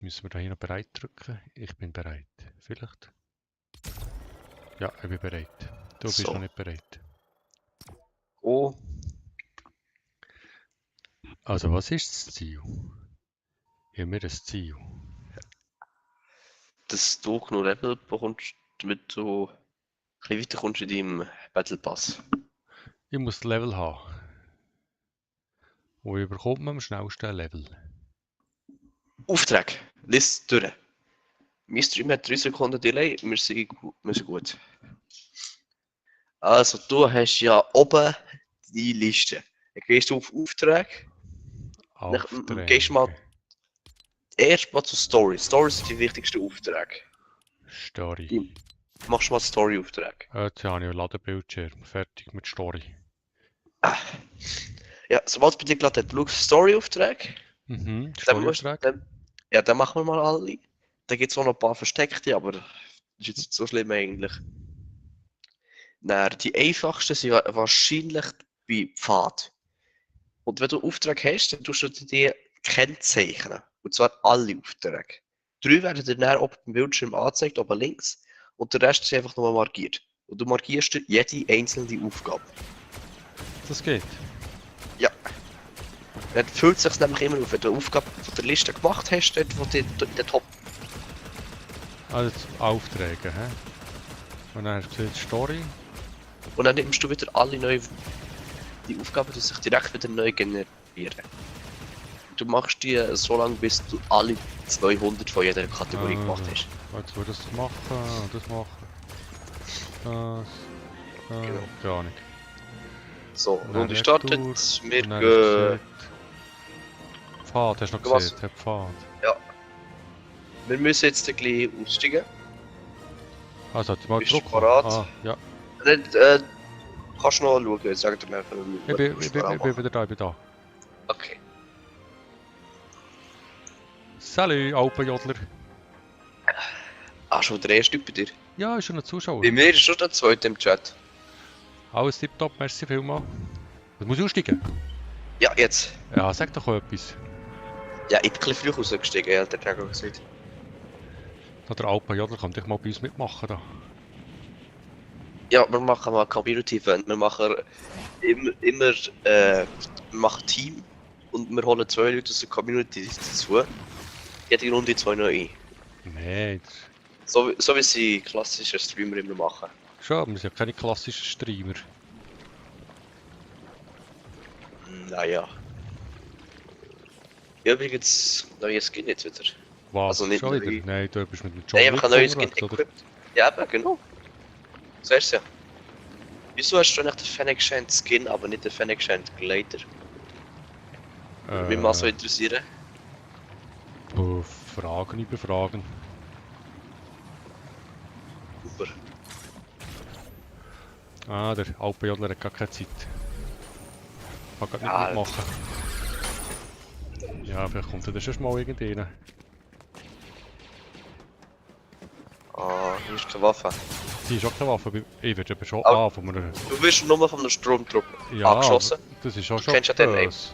Müssen wir da hier noch bereit drücken? Ich bin bereit. Vielleicht? Ja, ich bin bereit. Du bist So. noch nicht bereit. Oh, Also, was ist das Ziel? Haben wir ein Ziel? dass du genug Level bekommst, damit du ein bisschen weiterkommst in deinem Battle Pass. Ich muss Level haben. Wo überkommt man am schnellsten ein Level? Auftrag, lies durch. Mein Stream hat 3 Sekunden Delay, wir sind gut. Also, du hast ja oben die Liste. Dann gehst du auf Auftrag, dann gehst du mal Aufträge. erst mal zu Story. Story sind die wichtigsten Aufträge. Story. Die machst du mal Story-Auftrag. Jetzt habe ich einen Ladebildschirm. Fertig mit Story. Ja, sobald es bei dir geladen hat, schau Story-Auftrag. Mhm, Dann musst Story-Auftrag. ja, dann machen wir mal alle. Da gibt es auch noch ein paar versteckte, aber das ist jetzt nicht so schlimm eigentlich. Dann, die einfachsten sind wahrscheinlich bei Pfad. Und wenn du einen Auftrag hast, dann tust du die kennzeichnen. Und zwar alle Aufträge. 3 werden dir dann oben beim Bildschirm angezeigt, oben links. Und der Rest ist einfach nur markiert. Und du markierst dir jede einzelne Aufgabe. Das geht. Ja. Dann fühlt es sich nämlich immer auf, wenn du eine Aufgabe von der Liste gemacht hast, dort wo in der Top. Also Aufträge, hä? Und dann hast du gesehen, Story. Und dann nimmst du wieder alle neu. Die Aufgaben, die sich direkt wieder neu generieren. Du machst die so lange, bis du alle 200 von jeder Kategorie gemacht hast. Jetzt will das machen und das machen. Das. Genau. Keine Ahnung. So, Und Runde dann startet. Retour. Wir Und dann gehen. Pfad, hast du noch Was? gesehen? Der Pfad. Ja. Wir müssen jetzt gleich aussteigen. Also, hat mal Bist du drücken. bereit? Ah, ja. Dann, kannst du noch schauen, jetzt sagt er mir einfach. Ich bin wieder da, ich bin da. Okay. Salut, Alpenjodler. Ah, schon der erste bei dir. Ja, ist schon ein Zuschauer. Bei mir ist schon der zweite im Chat. Alles tipptopp, merci vielmals. Was muss ich aussteigen? Ja, jetzt. Ja, sag doch etwas. Ja, ich bin ein bisschen früh rausgestiegen, hat der Tag auch gesagt. Da der Alpenjodler kann dich mal bei uns mitmachen. Da. Ja, wir machen mal Community-Event. Wir machen immer wir machen Team und wir holen 2 Leute aus der Community dazu. Jede Runde 2 neue. Nein, So wie sie klassische Streamer immer machen. schon, aber wir sind ja keine klassischen Streamer. Naja. Übrigens, neues Skin jetzt wieder. Was? Also nicht schon wieder? neu. Nein, du bist mit dem John Nein, einfach ein neues Skin unterwegs, oder? equipped. Ja, eben, genau. So ist es ja. Wieso hast du eigentlich den Fennec Shand Skin, aber nicht den Fennec Shand Glider? Würde mich mal so interessieren. Fragen über Fragen. Super. Ah, der Alpenjodler hat gar keine Zeit. Kann gar nicht Ja, mitmachen. Ja, vielleicht kommt er schon mal irgendeiner. Ah, hier ist keine Waffe. Sie ist auch keine Waffe, ich werde aber schon Ah. von einer... Du wirst nur von einer Stromtruppe Ja, angeschossen. das ist auch Du schon kennst ja den Name. böse.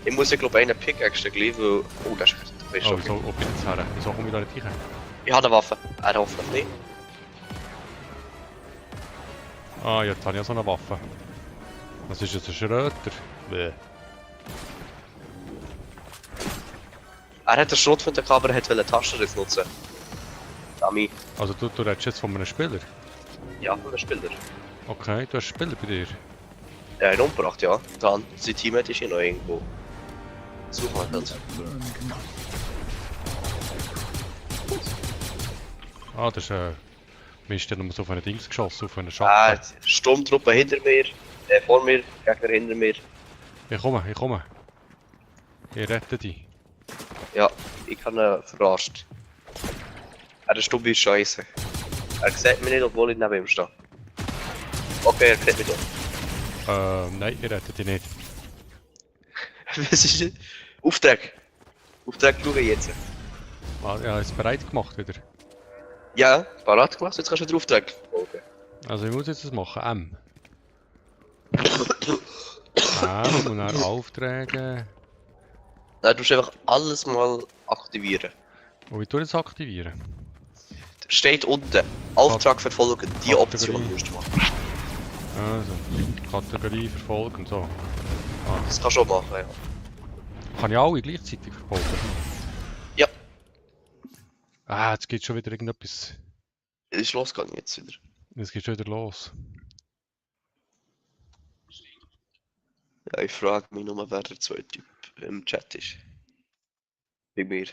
Ich muss ja glaube ich einen Pickaxe gleich, weil... Oh, das ist Oh, schon. so, ob ich jetzt her? Wieso komme ich da nicht rein? Ich habe eine Waffe. Er hoffentlich nicht. Ah, jetzt habe ich ja so eine Waffe. Was ist jetzt ein Schröter? Bäh. Er hat den Schrotflinter gehabt, aber er wollte Taschenriss nutzen. Dummy. Also du redest jetzt von einem Spieler? Ja, von einem Spieler. Okay, du hast Spieler bei dir. Er hat ihn umgebracht, ja. Dann, sein Teammate ist hier noch irgendwo. Such mal halt. Ah, das ist mir ist dann nur so auf einen Dings geschossen, auf einen Ah, Schatten. Sturmtruppe hinter mir. Vor mir, Gegner hinter mir. Ich komme. Ich rette dich. Ja, ich habe ihn verarscht. Er ist dumm wie Scheiße. Er sieht mich nicht, obwohl ich neben ihm stehe. Okay, er sieht mich doch. Nein, ich rette dich nicht. Was ist das? Auftrag. Auftrag schauen jetzt. Ah, ja, ist bereit gemacht wieder. Ja, parat gemacht, jetzt kannst du wieder Auftrag folgen. Also ich muss jetzt das machen. M und dann Aufträge. Nein, du musst einfach alles mal aktivieren. Und wie tue ich das aktivieren? Steht unten, Auftrag verfolgen, die Option Kategorie. musst du machen. Also, Kategorie verfolgen, so. Das kannst du auch machen, ja. Kann ich alle gleichzeitig verfolgen? Ja, Ah, jetzt geht schon wieder irgendetwas. es ist losgegangen jetzt wieder. Es geht schon wieder los. Ja, ich frage mich nur, wer der zweite Typ im Chat ist. Bei mir.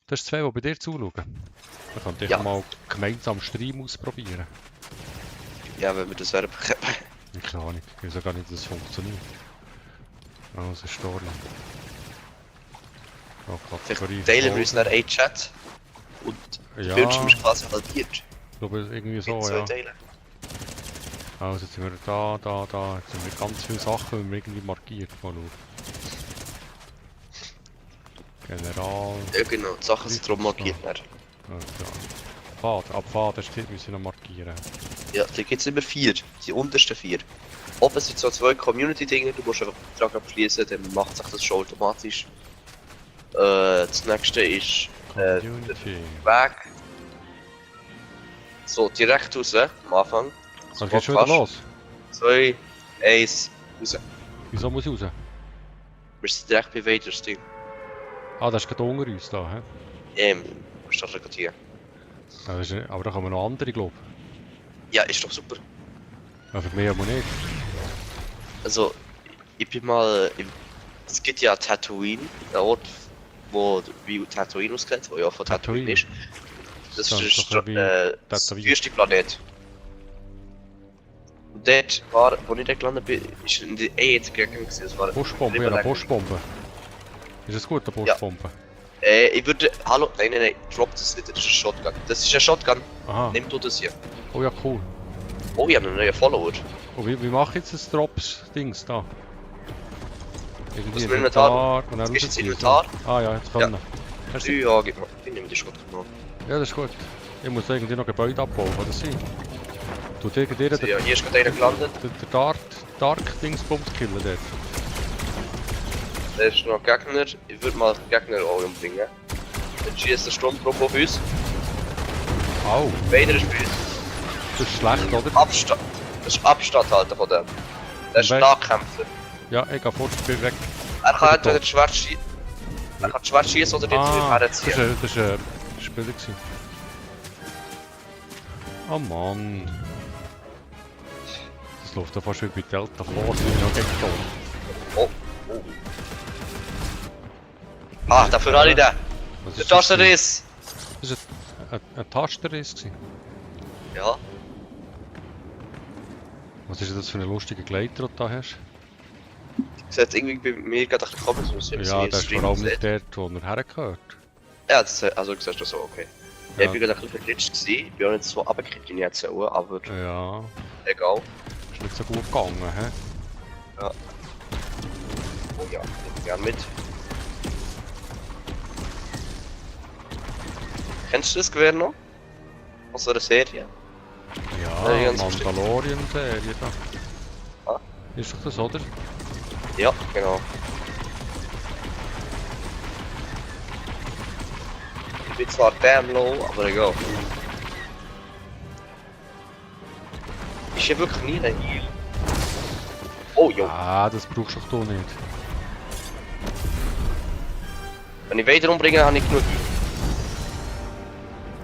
Das ist zwei, die bei dir zuschauen. Dann könnte ich Ja. mal gemeinsam Stream ausprobieren. Ja, wenn wir das werden bekommen. Keine Ahnung, ich weiß auch gar nicht, wie das funktioniert. Also, Story. So, Kategorie Vielleicht teilen wir verfolgen. uns dann einen Chat und der Ja, Bildschirm ist quasi halbiert. ich glaube irgendwie so, In zwei ja. Teilen. Also jetzt sind wir da. Jetzt sind wir ganz viele Sachen, die wir irgendwie markiert. Mal schauen. General. Ja genau, die Sachen sind darum markiert. dann. Pfad. Ab Pfad, das steht, müssen wir noch markieren. Ja, da gibt es immer 4, die untersten 4. Oben sind so 2 Community-Dinge, du musst einfach den Vertrag abschließen, dann macht sich das schon automatisch. Das nächste ist der Community. Weg. So, direkt raus, am Anfang. Was geht schon wieder los? 2, 1, raus. Wieso muss ich raus? Wir sind direkt bei Vaders Ding. Ah, das ist gerade unter uns da, hä? Musst du das rekrutieren. Ja, das ist, aber da kommen noch andere, glaube Ja, ist doch super. ich. Ja, für mich aber nicht. Also, ich bin mal. Es gibt ja Tatooine, der Ort, wo wie Tatooine ausgeht, wo ja von Tatooine ist. Das Das ist ist doch wie das Tatooine. erste Planet. Und dort war, wo ich da gelandet bin, ist in der jetzt gegangen. Das war Buschbombe, ja, eine Buschbombe. Ist es gut, eine Buschbombe? Ich würde. Hallo, nein, drop das nicht, das ist ein Shotgun. Das ist ein Shotgun, Aha. nimm du das hier. Oh ja, cool. Oh, ich habe einen neuen Follower. Und wie mache ich jetzt das Drops-Dings da? Irgendwie Das Inventar. und dann Jetzt gehst du ins rausziehen. Inventar. Ah ja, jetzt können wir. Merci. Ja, gib mal. Ich nehme die Shotgun mal. Ja, das ist gut. Ich muss irgendwie noch Gebäude abbauen, kann das sein? Tut irgendwie Also, ja, hier ist gerade einer gelandet. der Dark-Dingsbums killen dort? Da ist noch Gegner. Ich würde mal den Gegner auch umbringen. Dann schießt der Sturmtrupp auf uns. Au, Vader ist bei uns. das ist schlecht, oder? Abstand. Das ist Abstand halten von dem. Der ist ein Weg. Nahkämpfer. Ja, ich gehe fort, ich bin weg. Er kann bin entweder tot. das Schwert schießen. Er kann das Schwert schießen oder nicht Ah, das herziehen. ist ein Spieler gewesen. Oh Mann. Das läuft da fast wie bei Delta Force, wie ich noch gegen tot. Oh. Ah, dafür habe ich den. Was Der ist das gewesen? Taschenriss. Das ist ein Tastenriss gewesen. Ja. Was ist denn das für ein lustiger Gleiter, den du da hast? Sieht irgendwie bei mir gerade ein bisschen komisch aus. Ich Ja, habe das ist vor allem nicht dort, wo er hergehört. Ja, das, also du siehst das so, okay. Ja. Ich bin gerade ein bisschen verglitscht gewesen. Ich bin auch nicht so runtergekippt, wie ich hätte sollen, aber Ja, egal. ist nicht so gut gegangen, hä? Oh ja, ich gerne mit. Kennst du das Gewehr noch? Aus so einer Serie? Ja, Ja, ganz Mandalorian-Serie da. Ah. Ist doch das, oder? Ja, genau. Ich bin zwar damn low, aber egal. Ist hier wirklich nie ein Heal? Oh jo, Ah, das brauchst doch du nicht. wenn ich Vader umbringe, habe ich genug Heal.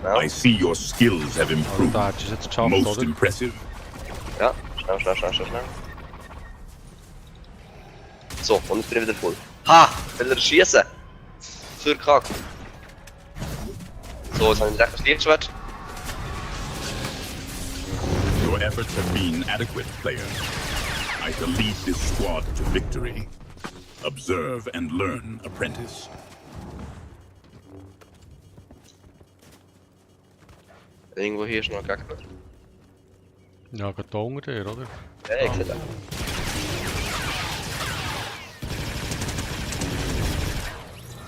Ja, I see your skills have Also improved. da hättest du es jetzt geschafft, Most oder? impressive. ja, schnell. So, und jetzt bin ich wieder voll. Ha! Will er schießen? Für Kack. So, jetzt habe ich direkt das Lichtschwert. Your efforts have been adequate, player. I shall lead this squad to victory. Observe and learn, apprentice. Irgendwo hier ist noch ein Gegner. Ja, geht da unter dir, oder? Ja, ich sehe den.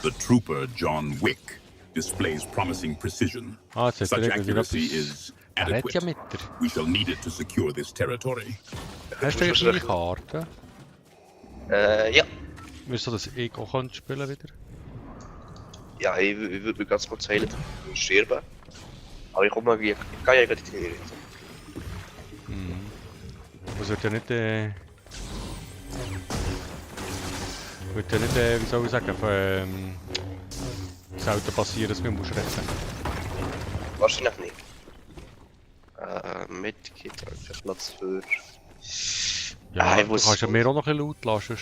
The trooper John Wick displays promising precision. Ah, jetzt hat Such er irgendwie accuracy etwas... is Er hat ja adequate. mit dir. We shall need it to secure this territory. Hast du irgendeine Karte? Ja. Willst du das ich auch spielen wieder? Ja, ich würde mich ganz kurz heilen, ich sterbe. Aber ich komme wie. Ich kann ja gerade in die Richtung. Mhm. Das wird ja nicht, wird ja nicht, wie soll ich sagen, selten passieren, dass man muss retten. Wahrscheinlich nicht. Medkit, einfach Platz für. Ja, ich du muss. kannst ja mir auch noch ein bisschen laut lassen.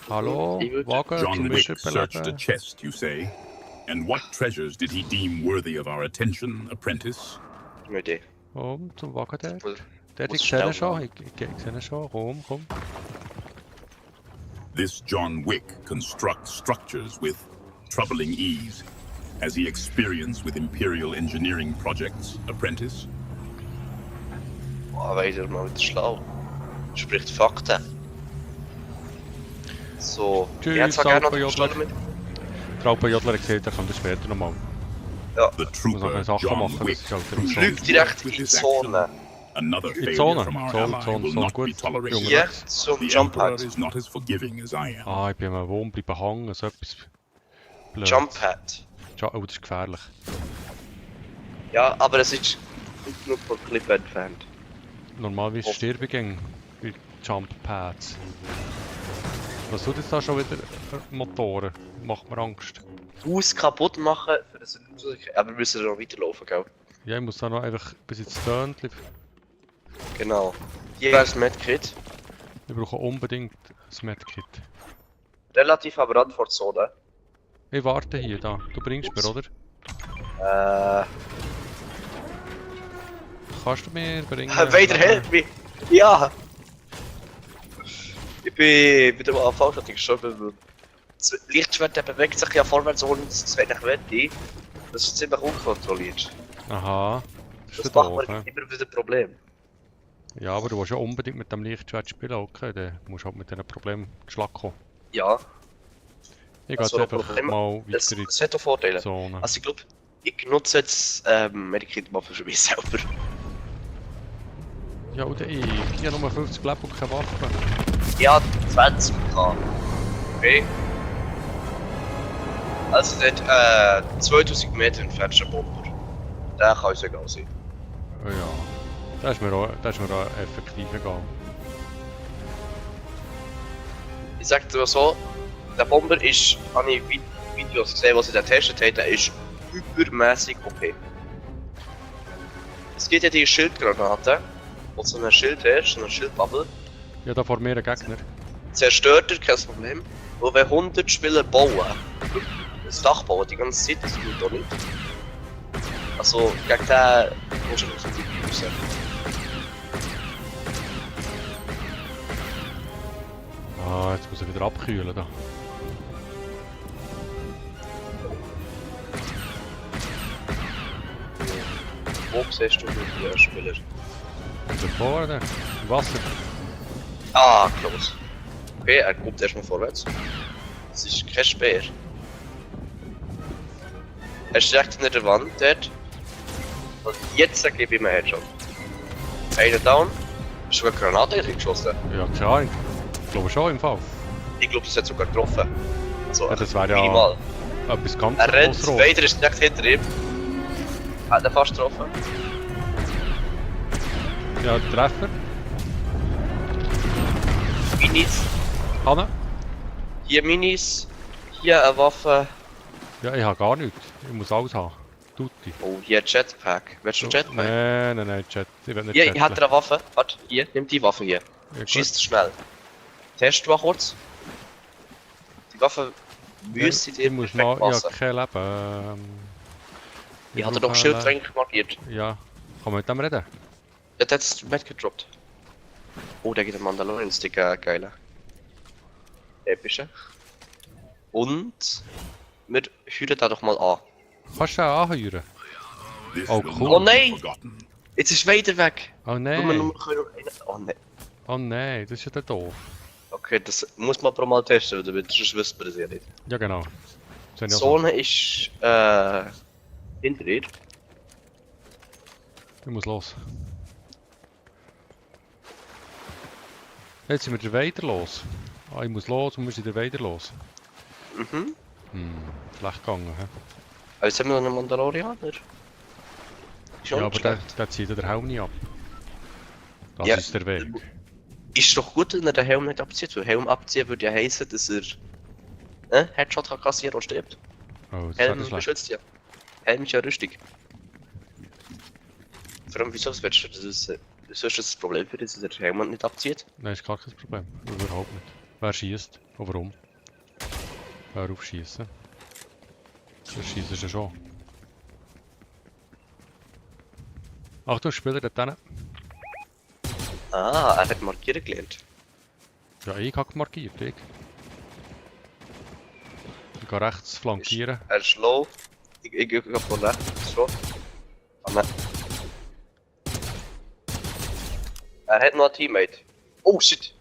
Hallo, Ich würd- Wagen, John Wick Gemische searched a beleben. chest, you say? And what treasures did he deem worthy of our attention, apprentice? Eine Idee. Komm, zum Wagen dort. Muss- Dort, muss ich sehe ihn schnell schon, machen. ich sehe ihn schon. Komm, komm. This John Wick constructs structures with troubling ease. Has he experience with Imperial engineering projects, apprentice? Boah, wieder mal wieder schlau. Spricht Fakten. So, Tschüss, ich hätte zwar gerne noch Alpha den Stand mit. Der Alpenjodler hat gesagt, er kommt das später nochmal. The Muss noch trooper eine Sache John machen, Wick das ist halt Und so. fliegt direkt with in die his Zone. action. Another In die failure Zone, from our Zone, ally Zone, will Zone, not be gut. tolerated. Junge. Hier zum The Jump Emperor Pad. is not as forgiving as I am. Ah, ich bin am Wohn bleiben hängen, so etwas blöd. Jump Pad. Oh, das ist gefährlich. Ja, aber es ist nicht genug von Clip entfernt. Normalerweise sterbe ich gegen bei Jump Pads. Was tut jetzt da schon wieder Motoren? Macht mir Angst. Haus kaputt machen, für das aber wir müssen noch weiterlaufen, gell? Ja, ich muss da noch einfach bis ins Tönchen. Genau. Hier wäre das Medkit. Ich brauche unbedingt ein Medkit. Relativ am Rand vor der Zone. Ich warte hier, da. Du bringst mir, oder? Kannst du mir bringen? Vader, help me! Ja! Ich bin wieder mal am Fallschatz gestorben. Das Lichtschwert der bewegt sich ja vorwärts ohne das zweite Wette. Das ist ziemlich unkontrolliert. Aha. Das ist Das ja macht doof, mir ne? immer wieder ein Problem. Ja, aber du willst ja unbedingt mit dem Lichtschwert spielen, okay? Dann musst du halt mit diesen Problemen geschlagen kommen. Ja, Ich gehe Also, jetzt einfach Problem- mal das, weiter in das hat auch Vorteile. die Zone. Also ich glaube, ich nutze jetzt Medikit mal für mich selber. Ja, oder ich. Ich habe nur 50 Leben und keine Waffe. Ja, 20 K. Okay. Also dort 2000 Meter entfernt ist ein Bomber. Der kann uns egal sein. Oh ja. Das ist mir auch effektiv egal. Ich sag dir mal so, der Bomber ist, habe ich Videos gesehen, was sie da getestet haben, der ist übermäßig OP. Es gibt ja die Schildgranate, wo so ein Schild hast, so eine Schildbubble. Ja, da vor mir ein Gegner. Zerstört er, kein Problem. Und wenn 100 Spieler bauen, das Dach bauen die ganze Zeit, das tut auch nicht. Also gegen den musst du noch so viel raus. Ah, jetzt muss ich wieder abkühlen da. Wo siehst du die Spieler? Da vorne. Im Wasser. Ah, close. Okay, er kommt erstmal vorwärts. Es ist kein Speer. Er ist direkt hinter der Wand dort. Und jetzt gebe ich mir Headshot. Einer down. Hast du sogar eine Granate geschossen? Ja, keine Ahnung. Ich glaube schon im Fall. Ich glaube, das hat sogar getroffen. Also, Ja, das wäre ja minimal. etwas ganz Er rennt, großes. Vader ist direkt hinter ihm. Hat er fast getroffen. Ja, Treffer. Minis. Hanne. Hier Minis. Hier eine Waffe. Ja, ich habe gar nichts. Ich muss alles haben. Tutti. Oh, hier Jetpack. Willst du einen Jetpack? Nein, Chat. Ich will nicht Hier, ich chatteln. hatte eine Waffe. Warte, hier, nimm die Waffe hier. Ja, gut. Schießt schnell. Test mal kurz. Die Waffe müsste Ich dir muss perfekt mal... Ich passen. habe kein Leben. Ich hatte brauche doch Schildtränke markiert. Ja. Kann man mit dem reden? Der hat jetzt Med gedroppt. Oh, der geht ein Mandalorian-Stick, geiler. Epischer. Und... wir hüren da doch mal an. Kannst du auch anheuern? This Oh, will cool. not Oh, nein! be forgotten. Jetzt ist Vader weg! Oh Nur nein. noch einen... Oh nein. Oh nein, das ist ja der doof. Okay, das muss man aber mal testen, damit sonst wüsste man das ja nicht. Ja genau. Das Die habe ich auch Zone ist... hinter dir. so. Ich muss los. Jetzt sind wir wieder weiter los. Ah, ich muss los und wir sind wieder weiter los. Mhm. Schlecht gegangen, hä? Aber jetzt haben wir noch einen Mandalorianer. Ist Ja, auch aber nicht der, schlecht. der zieht ja den Helm nicht ab. Das Ja. ist der Weg. Ist doch gut, wenn er den Helm nicht abzieht, weil Helm abziehen würde ja heißen, dass er Headshot kann kassieren und stirbt. Oh, das Helm ist schlecht. beschützt ja. Helm ist ja Rüstung. Vor allem, wieso willst du das ist das Problem für dich, dass er den Helm nicht abzieht? Nein, ist gar kein Problem. Überhaupt nicht. Wer schießt? Und warum? Hör auf schießen. Das schießt ja schon. Achtung, Spieler dort hinten. Ah, er hat markieren gelernt. Ja, ich habe markiert, ich. Ich gehe rechts flankieren. Er ist low. Ich gehe von rechts schon. Ah, nein. Er hat noch einen Teammate. Oh shit!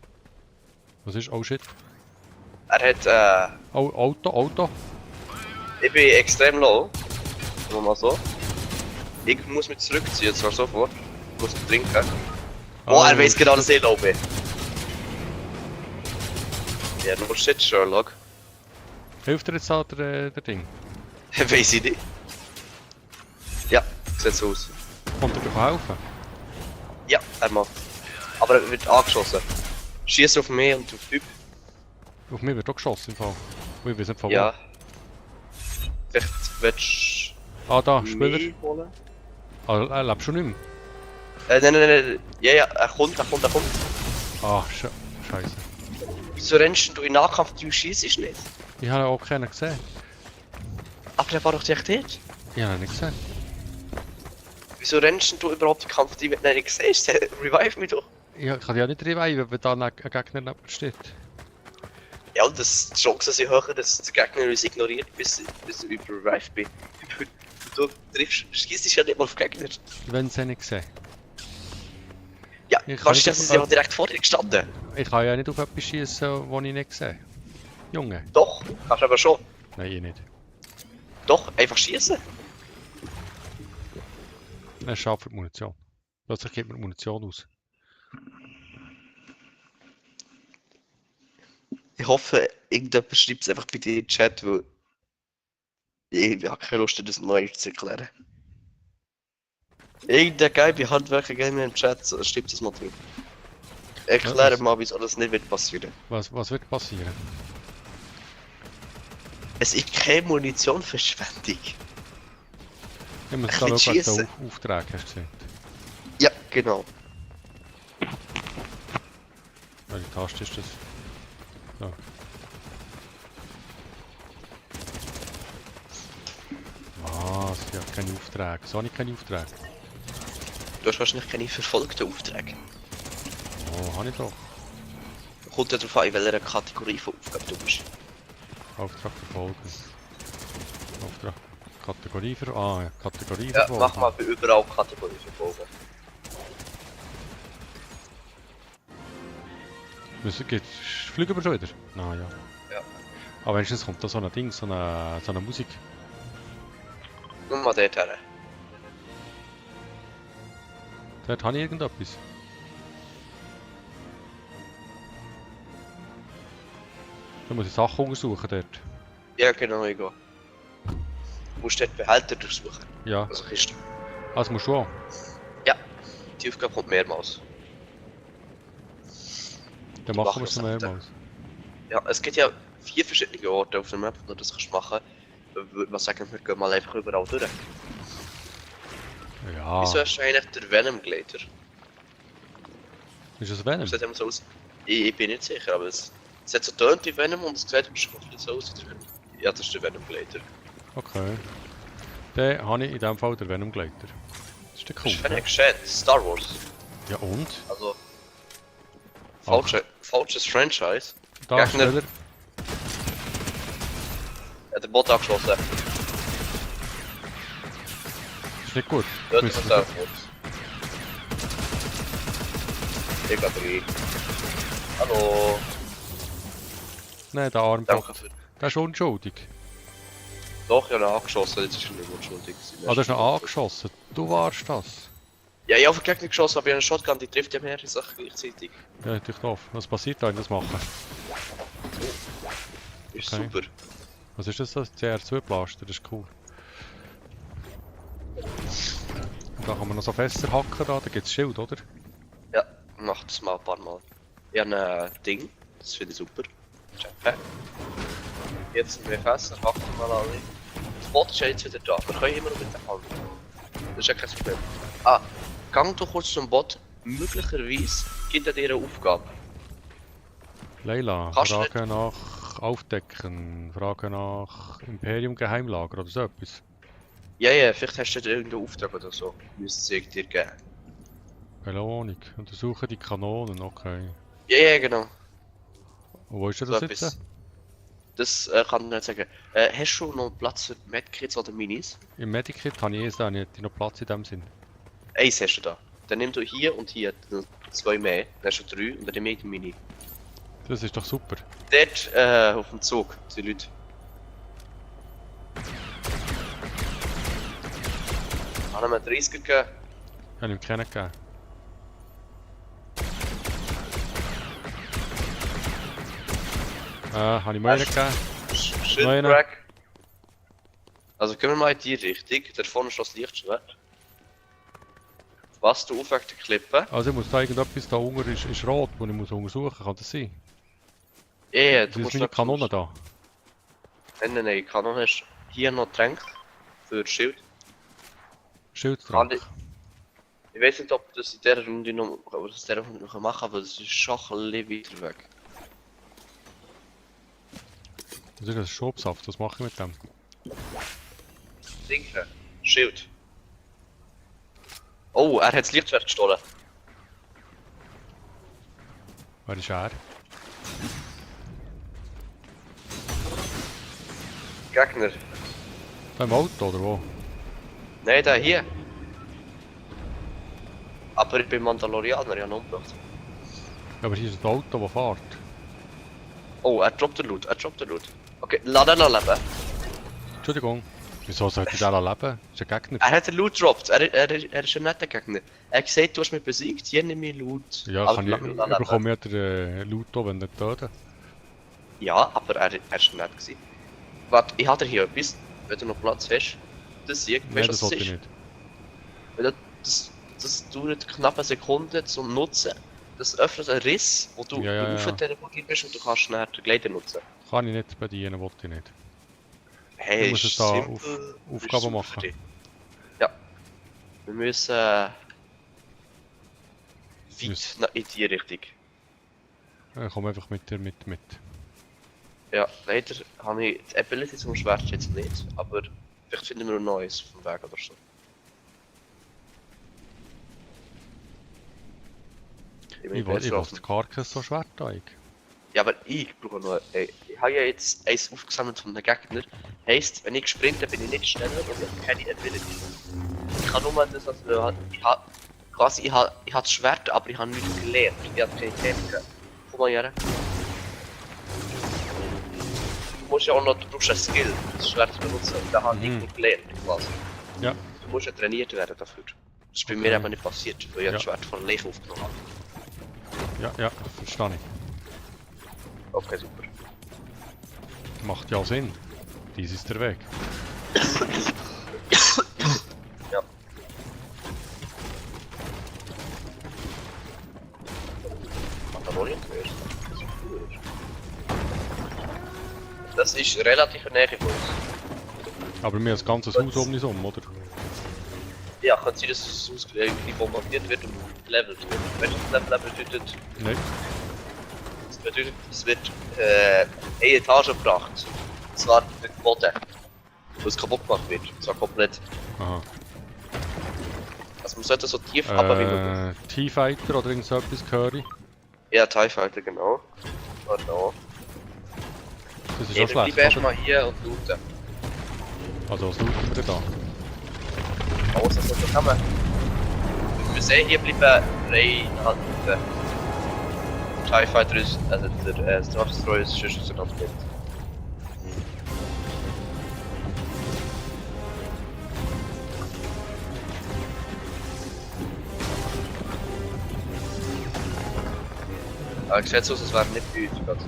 Was ist? Oh shit. Er hat Oh, Auto. ich bin extrem low. Sagen wir mal so. Ich muss mich zurückziehen, zwar sofort. Ich muss trinken. Oh, er weiß genau, dass ich low bin. Ja, nur shit, Sherlock. Hilft dir jetzt da der Ding? Weiß ich nicht. Ja, sieht so aus. Kommt er dir helfen? Ja, er macht. Aber er wird angeschossen. Schieß auf mich und auf Typ. Auf mich wird auch geschossen im Fall. Und ich weiß nicht von Ja. Vielleicht willst wo. Ah, da, du Spieler. mich holen? Ah, er lebt schon nicht mehr. Nein. Ja, er kommt. Ah, Scheiße. Wieso rennst du in Nahkampf, du schießt nicht? Ich habe auch keinen gesehen. Aber der war doch echt dort. Ich habe ihn nicht gesehen. Wieso rennst du überhaupt den Kampf, die wenn du nicht siehst? Revive mich doch. Ich kann ja nicht reviven, wenn da ein Gegner neben mir steht. Ja, und die Chancen sind höher, dass der Gegner uns ignoriert, bis ich überrevived bin. Du schießt ja nicht mal auf Gegner. Wenn sie nicht gesehen. Ja, Ich kannst du kann das nicht- ja direkt vor dir gestanden. Ich kann ja nicht auf etwas schießen, das ich nicht sehe. Junge. Doch, kannst du aber schon. Nein, ich nicht. Doch, einfach schießen. Er schafft für die Munition. Plötzlich gibt mir Munition aus. Ich hoffe, irgendjemand schreibt es einfach bei dir in den Chat, weil ich habe keine Lust, das neu zu erklären. Irgendein geile Handwerker gerne im Chat, so, schreibt es mal drin. Erkläre was? mal, wieso das nicht wird passieren. Was wird passieren? Es ist keine Munitionverschwendung. Ich muss Ein da bisschen schauen, wegen schiessen. den Auftrag hast du gesagt. Ja, genau. Welche Taste ist das? So. Was? Ich habe keine Aufträge. So habe ich keine Aufträge. Du hast wahrscheinlich keine verfolgten Aufträge. Oh, habe ich doch. Kommt ja darauf an, in welcher Kategorie von Aufgabe du bist. Auftrag verfolgen. Auftrag. Kategorie verfolgen. Ah, ja. Kategorie Ja, verfolgen. mach mal für überall Kategorie verfolgen. Fliegen wir schon wieder? Na ja. Ja. Aber wenigstens kommt da so ein Ding, so eine Musik. Nur mal dort her. Dort habe ich irgendetwas. Da muss ich Sachen untersuchen dort. Ja, genau, ich gehe. Du musst dort Behälter durchsuchen. Ja, Also Kisten. das musst du auch. Ja, die Aufgabe kommt mehrmals. Dann Die machen wir es machen das mehrmals. Ja, es gibt ja 4 verschiedene Orte auf der Map, wo du das kannst machen. Was sagen wir, gehen mal einfach überall durch. Ja. Wieso hast du eigentlich den Venom Glader? Ist es Venom? Das sieht immer so aus. Ich bin nicht sicher, aber es hat so tönt wie Venom und es sieht immer so aus wie der Venom. Ja, das ist der Venom Glader. Okay. Dann habe ich in dem Fall den Venom Gleiter. Das ist der Das cool. ist Fennec Shed, Star Wars. Ja und? Also. Ach. Falsches Franchise. Da Gegner. Spieler. Er hat den Bot angeschlossen. Ist nicht gut. Dort Müssen ist wir- er Wars. Ich hab rein. Hallo. Nein, der Arm. Danke für. Der ist unschuldig. Doch, ich habe ihn angeschossen, jetzt ist er nicht unschuldig. Ah, der ist noch angeschossen. Du warst das. Ja, ich habe auf den Gegner geschossen, aber ich habe eine Shotgun, die trifft ja mehrere Sachen gleichzeitig. Ja, natürlich doof. Was passiert da, wenn ich das mache? Ist Okay. super. Was ist das? Das CR2-Blaster, das ist cool. Und da kann man noch so Fässer hacken, da gibt es Schild, oder? Ja, mach das mal ein paar Mal. Ich habe ein Ding, das finde ich super. Jetpack. Jetzt sind wir Fässer, hacken wir mal alle. Das Bot ist ja jetzt wieder da, wir können immer noch mit der Hand. Das ist ja kein Problem. Ah, gang doch kurz zum Bot. Möglicherweise gibt er dir eine Aufgabe. Leila, Kannst du Frage nach Aufdecken, Frage nach Imperium Geheimlager oder so etwas. Ja, ja, vielleicht hast du da irgendeinen Auftrag oder so. Müsste sie dir geben. Belohnung, untersuche die Kanonen, okay. Ja, ja, genau. Und wo ist denn So das jetzt? etwas. Das kann ich nicht sagen. Hast du noch Platz für Medkits oder Minis? Im Medikit habe ich eins, da habe ich noch Platz in dem Sinn. Eins hast du da. Dann nimm du hier und hier dann 2 mehr. Dann hast du 3 und dann nimm ich die Mini. Das ist doch super. Dort auf dem Zug, die Leute. Haben wir 30 gegeben? Habe ich ihm keinen gegeben. Habe ich mir einen gegeben? Shitcrack. Also gehen wir mal in die Richtung. Da vorne ist das Lichtschwert. Was du aufweg die Klippe? Also ich muss da irgendetwas da unten ist rot, das ich muss untersuchen, kann das sein? Ja, ja, Das du ist musst meine noch Kanone da. Nein, Kanone hast hier noch Tränke für das Schild. Schildtrank. Ich weiß nicht, ob das in dieser Runde noch, ob das in dieser Runde noch machen kann, aber das ist schon ein bisschen weiter weg. Das ist ein Schobsaft, was mache ich mit dem? Trinken. Schild. Oh, er hat das Lichtschwert gestohlen. Wer ist er? Gegner. Da im Auto oder wo? Nein, der hier. Aber ich bin Mandalorianer, ich habe ihn umgebracht. Ja, aber hier ist ein Auto, das fährt. Oh, er droppt den Loot, Okay, lass ihn noch leben. Entschuldigung. Wieso sollte ich da leben? Das ist ein Gegner. Er hat den Loot gedroppt, er ist ein netter Gegner. Er hat gesagt, du hast mich besiegt, hier nimm ich Loot. Ja, Aber kann ich, lass ihn noch leben. bekomme ich den Loot auch, wenn nicht töten. Ja, aber er ist nett gewesen. Warte, ich habe hier etwas, wenn du noch Platz hast. Das hier, Nein, weißt du, das was wollte das ich ist? nicht. Weil das dauert knapp eine Sekunde zum Nutzen. Das öffnet einen Riss, wo du Ja. teleportiert bist und du kannst schnell den Gleiter nutzen. Kann ich nicht bedienen, wollte ich nicht. Hey, Du musst ist es da simpel, auf ist Aufgaben super machen. für dich. Ja. Wir müssen weit in die Richtung. Ich komme einfach mit dir mit. Ja, leider habe ich die Ability zum Schwert jetzt nicht, aber vielleicht finden wir noch Neues vom Weg oder so. Ich wollte gar kein so Schwert eigentlich. Ja, aber ich brauche noch. Ey, ich habe ja jetzt eins aufgesammelt von den Gegner. Heisst, wenn ich sprinte, bin ich nicht schneller und ich habe keine Ability. Ich kann nur das, also ich habe quasi, ich habe das Schwert, aber ich habe nichts gelernt. Ich habe keine Technik. Komm mal her. Du musst ja auch noch, du brauchst einen Skill, das Schwert zu benutzen. Und da habe ich nicht gelernt, quasi. Ja. Du musst ja trainiert werden dafür. Das ist bei Okay. mir aber nicht passiert, weil ich Ja. das Schwert von Leich aufgenommen habe. Ja, verstehe ich. Okay, super. Macht ja Sinn. Dies ist der Weg. Ja. Mandalorian zuerst. Das ist cool. Das ist relativ in der Nähe von uns. Aber wir haben das ganze Haus um uns herum, oder? Ja, kann sein, dass das Haus irgendwie bombardiert wird und gelevelt wird. Weißt du, was Level bedeutet? Nein. Das bedeutet, es wird eine Etage gebracht. Und zwar mit dem Boden. Wo es kaputt gemacht wird. Und zwar komplett. Aha. Also man sollte so tief aber wie möglich. T-Fighter oder irgend so etwas höre ich. Ja, TIE Fighter, genau. Genau. Das ist Ja, auch dann schlecht, bleib oder? erstmal hier und looten. Also was looten wir da? Außer so kann man. Wir sehen, hier bleiben reinhalten. TIE Fighter ist, also der Star Destroyer ist schon so ganz gut. Aber ich schätze, es wäre nicht bei uns ganz.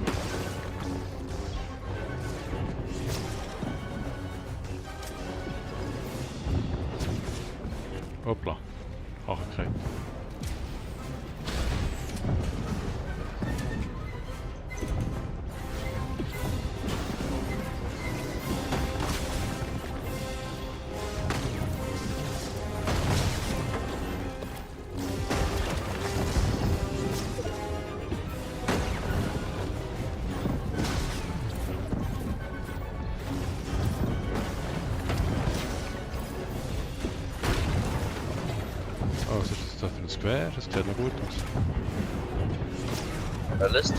Hoppla. Ach, oh, was ist das da für ein Square? Das sieht noch gut aus. Alles?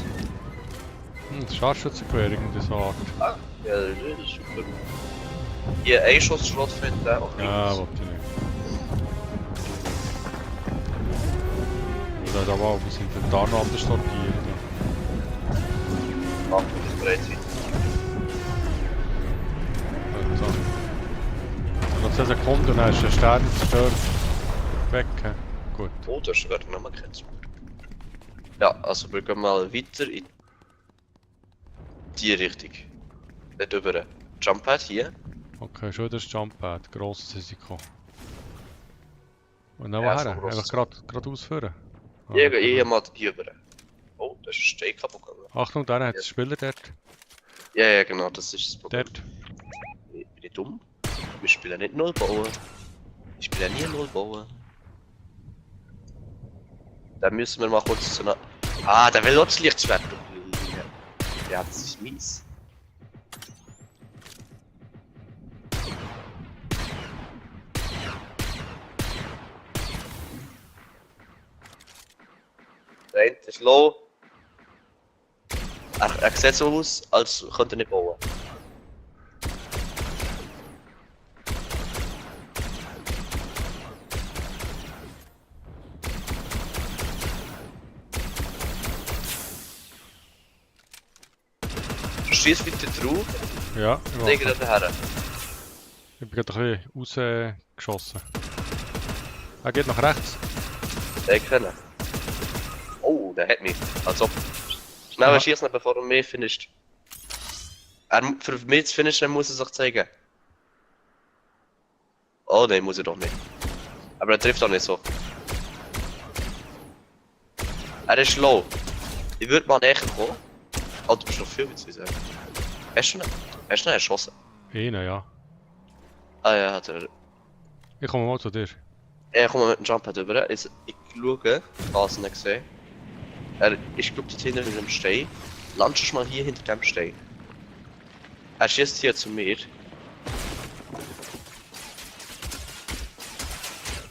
Das Scharfschützengewehr, irgendwie so Art. Ah, ja, das ist super. Hier Einschussschrott finden auch. Ja, wollte ich nicht. Und da war das Inventar noch anders sortiert. Ach, das ist bereit sein. Also. Und noch 10 Sekunden und dann ist der Stern zerstört. Weg. Gut. Oh, das wird noch mal kein super. Ja, also wir gehen mal weiter in die Richtung. Nicht über Jump Pad hier. Okay, schon das Jumppad. Grosses Risiko. Und dann Ja, woher? so gross. Einfach gerade ausführen. Ah, Ich mal hier über. Oh, das ist ein Stein kaputt gegangen. Achtung, da hat es Spieler dort. Ja, genau, das ist das Problem. Dort. Bin ich dumm? Wir spielen nicht Null bauen. Ich spiele nie Null bauen. Dann müssen wir mal kurz zu einer. Ah, der will auch das Lichtschwert. Ja, das ist mies. Der eine ist low. Er sieht so aus, als könnte er nicht bauen. Du schießt weiter drauf, Ja, ich lege mache. den her. Ich bin gerade ein bisschen rausgeschossen. Er geht nach rechts. Den kennen. Oh, der hat mich. Als ob. Schnell Ja. schießen, bevor er mich finisht. Für mich zu finishen muss er sich zeigen. Oh nein, muss er doch nicht. Aber er trifft auch nicht so. Er ist low. Ich würde mal näher kommen. Oh, du bist noch viel zu sagen. Hast du ihn erschossen? Einen, ja. Ah ja, hat er. Ich komme mal zu dir. Ich komme mit dem Jumppad rüber. Ich schaue, was ich nicht sehe. Er ist, glaube ich, hinter diesem Stein. Landest mal hier hinter dem Stein. Er schießt hier zu mir.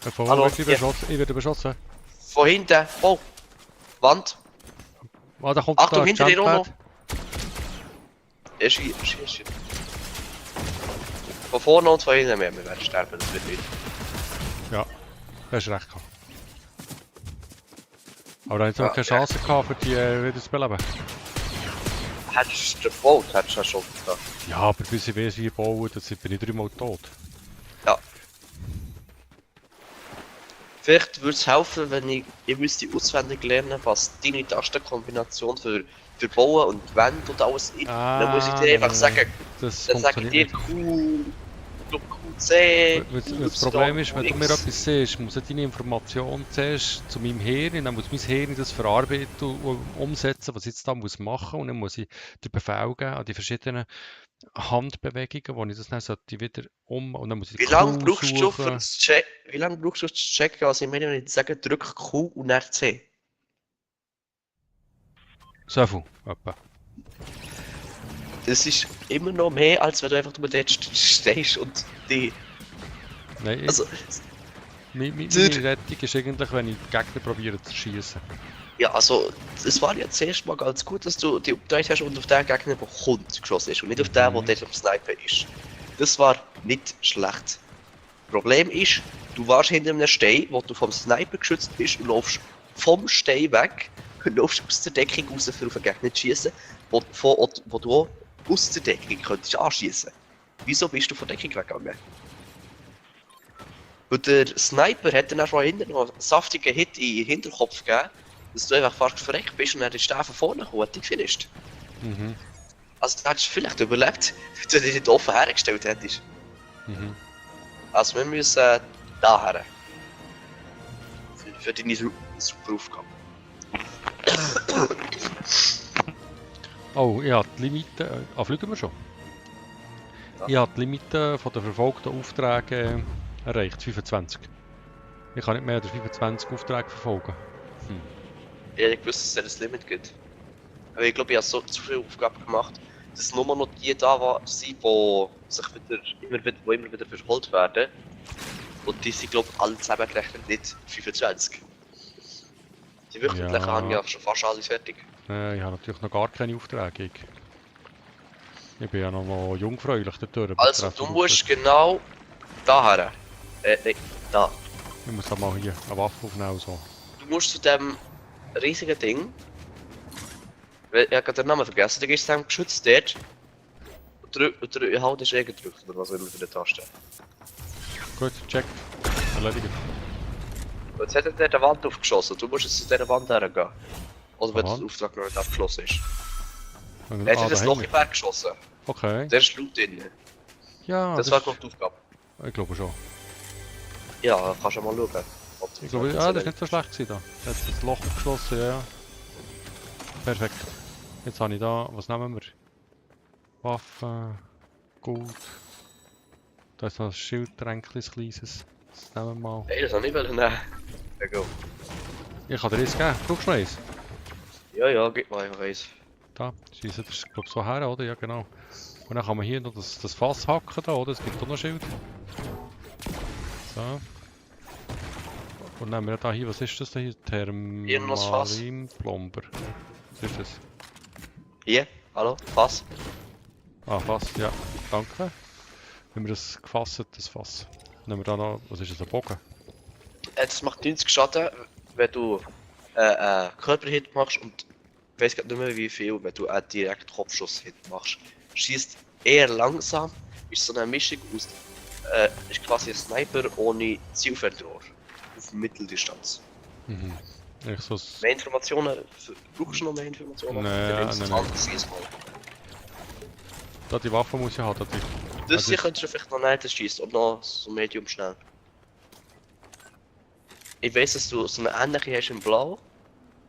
Von wo Hallo, wird ich hier. beschossen? Ich werde beschossen. Von hinten. Oh! Wand. Ah, da kommt Achtung, da hinter dir auch noch. Jumppad. Er schießt. Von vorne und von hinten mehr. Wir werden sterben, das wird nicht. Ja, du hast recht gehabt. Aber da hätte ich Ja, keine Chance gehabt, für die wieder zu beleben. Hättest du gebaut, hättest du schon gedacht. Ja, aber bis ich weiß, wie ich baue, dann bin ich 3-mal tot. Ja. Vielleicht würde es helfen, wenn ich müsste auswendig lernen, was deine Tastenkombination für Bauen und Wände und alles ist. Dann muss ich dir einfach sagen, Das dann sage ich dir funktioniert Q, C. Das Problem ist, wenn du mir etwas siehst, muss ich deine Information zuerst zu meinem Hirn, dann muss mein Hirn das verarbeiten und umsetzen, was ich jetzt da muss machen, und dann muss ich den Befehl geben an die verschiedenen Handbewegungen, wo ich das dann sollte wieder und dann muss ich Wie lange Q brauchst du suchen. für das Check? Wie lange brauchst du zu checken? Also ich meine, wenn ich sage, drück Q und dann C. So viel, etwa. Das ist immer noch mehr, als wenn du einfach nur dort stehst und die. Nein, Also, meine Dude. Rettung ist eigentlich, wenn ich die Gegner probiere zu schießen. ja, also, es war ja zuerst mal ganz gut, dass du die umgedreht hast und auf den Gegner, der kommt, geschossen ist und nicht auf den, der dort am Sniper ist. Das war nicht schlecht. Problem ist, du warst hinter einem Stein, wo du vom Sniper geschützt bist und läufst vom Stein weg und läufst aus der Deckung raus, für auf den Gegner zu schießen, wo du auch aus der Deckung könntest anschießen. Wieso bist du von der Deckung weggegangen? Und der Sniper hat dann auch schon hinten noch einen saftigen Hit in den Hinterkopf gegeben, dass du einfach fast verreckt bist und dann ist der von vorne gekommen und dich finished. Mhm. Also du hättest vielleicht überlebt, wenn du dich nicht offen hergestellt hättest. Mhm. Also wir müssen daher. für deine super Aufgabe. Oh, ich habe die Limite... fliegen wir schon? Ja. Ich habe die Limite von den verfolgten Aufträgen erreicht, 25. Ich kann nicht mehr als 25 Aufträge verfolgen. Ich hätte gewusst, dass es ein Limit gibt. Aber ich glaube, ich habe so zu viele Aufgaben gemacht, dass nur noch die da sind, die sich immer wieder verholt werden. Und die sind, glaube ich, alle zusammengerechnet nicht 25. Die wöchentlichen Ja. haben ja schon fast alles fertig. Ich habe natürlich noch gar keine Aufträge. Ich bin ja noch jungfräulich dort. Also, du musst genau daher. Nein, da. Ich muss da mal hier eine Waffe aufnehmen. So. Du musst zu dem riesigen Ding. Ich habe gerade den Namen vergessen. Da gehst du dem geschützt dort. Und halt ist gedrückt oder was auch immer für die Taste. Gut, check. Erledigt. Und jetzt hat er dort eine Wand aufgeschossen. Du musst jetzt zu dieser Wand hergehen. Oder wenn Aha. der Auftrag noch nicht abgeschlossen ist. Ah, Er hat das da Loch hinten. im Berg geschossen. Okay. Der ist laut drin. Ja, Das war noch die Aufgabe. Ich glaube schon. Ja, kannst du mal schauen. ob du Ich glaube, das das war nicht so schlecht gewesen da. Er hat das Loch geschlossen, ja. Perfekt. Jetzt habe ich da, was nehmen wir? Waffe, gut. Da ist noch ein Schildtränkchen, ein kleines. Das nehmen wir mal. Hey, das habe ich nicht nehmen. Ja, go. Ich kann dir eins geben. Brauchst du noch eins? Ja, gib mal einfach eins. Da, schießen das glaube ich so her, oder? Ja, genau. Und dann kann man hier noch das Fass hacken, da, oder? Es gibt auch noch Schild. So. Und nehmen wir da hier, was ist das da hier? Hier noch das Fass. Thermalinplomber. Was ist das? Hier, hallo, Fass. Ah, Fass, ja. Danke. Wenn wir das gefasst, das Fass. Nehmen wir da noch, was ist das, ein Bogen? Das macht 90 Schaden, wenn du Körperhit machst und ich weiß gar nicht mehr wie viel, wenn du einen direkten Kopfschuss-Hit machst. Schießt eher langsam, ist so eine Mischung aus, ist quasi ein Sniper ohne Zielfernrohr. Auf Mitteldistanz. Mhm. Ich so Mehr Informationen? Brauchst du noch mehr Informationen? Nee, Dann nimmst du nee, das nee. andere Schieß mal. da die Waffe muss ich haben, da die. Das hier ist- könntest du vielleicht noch nicht schießen und noch so medium schnell. Ich weiss, dass du so eine ähnliche hast in Blau.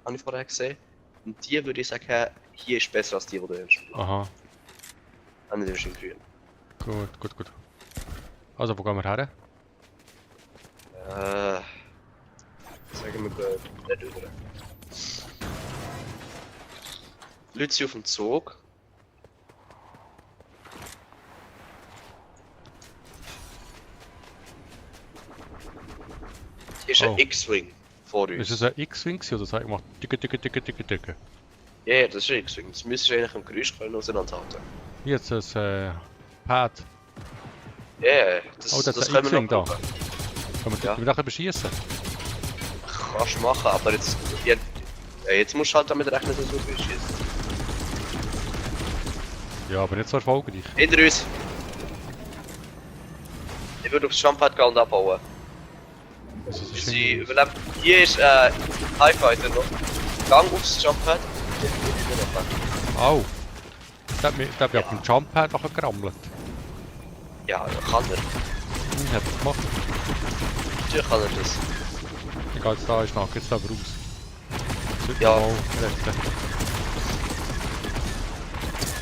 Habe ich vorher gesehen. Und die würde ich sagen, hier ist besser als die du hast. Aha, Und die ist in grün. gut. Also, wo gehen wir her? Sagen wir gut, nicht über. Leute sind auf dem Zug. Hier ist Oh. ein X-Wing vor uns. Ist es ein X-Wing gewesen, oder sag ich mal dicke? Ja, das ist ein X-Wing. Das müsstest du eigentlich am Geräusch können auseinanderhalten. Hier jetzt ein Pad. Ja, das, Oh, das ist ein können wir X-Wing noch da. brauchen. Können wir Ja. ja. nachher beschießen? Kannst du machen, aber jetzt, jetzt musst du halt damit rechnen, dass du schießt. Ja, aber nicht so erfolgreich. Hinter uns! Ich würde aufs Jumppad gehen und abbauen. Also, das ist Sie irgendwie- überlebt. Hier ist TIE Fighter noch. Gang aufs Jumppad. Au! Der hat mich auf dem Jumppad nachher gerammelt. Ja, kann er. Hat er gemacht. Natürlich kann er das. Ich gehe jetzt da, ich schnacke jetzt aber raus. Sollte Ja. mal retten.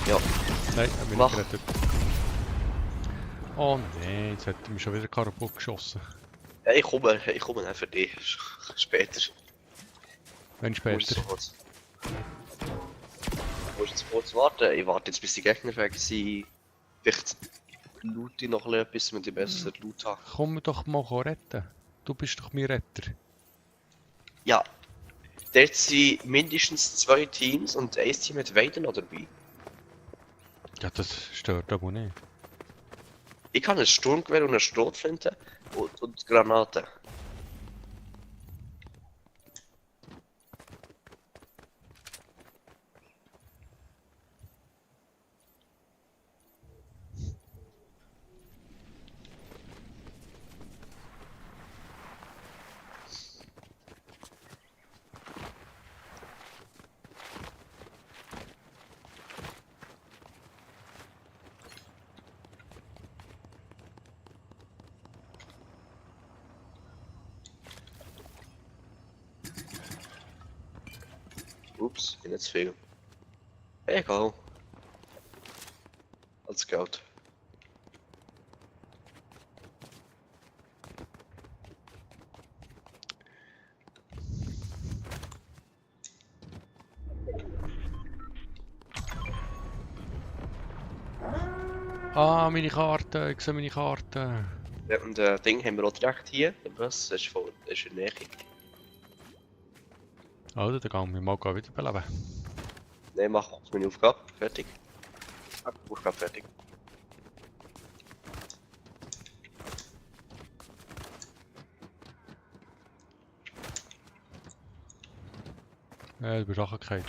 Ja. Nein, er bin Mach. nicht gerettet. Oh nein, jetzt hat er mich schon wieder kaputt geschossen. Ja, ich komme dann für dich. Später. Wenn Du musst später. jetzt kurz. Du musst jetzt kurz warten. Ich warte jetzt bis die Gegner weg sind. Vielleicht loot ich noch ein bisschen, damit ich besser Loot habe. Komm doch mal retten. Du bist doch mein Retter. Ja. Dort sind mindestens 2 Teams und ein Team hat Vader noch dabei. Ja, das stört aber nicht. Ich kann ein Sturmgewehr und eine Schrotflinte und Granaten. Das ist nicht zu viel. Egal. Alles Geld. Ah, meine Karte, ich sehe meine Karte. Ja, und Ding haben wir auch direkt hier. Der Bus ist in der Nähe. Oder, dann gehen wir mal wiederbeleben. Nein, mach meine Aufgabe. Fertig. Aufgabe fertig. Du bist angekehrt.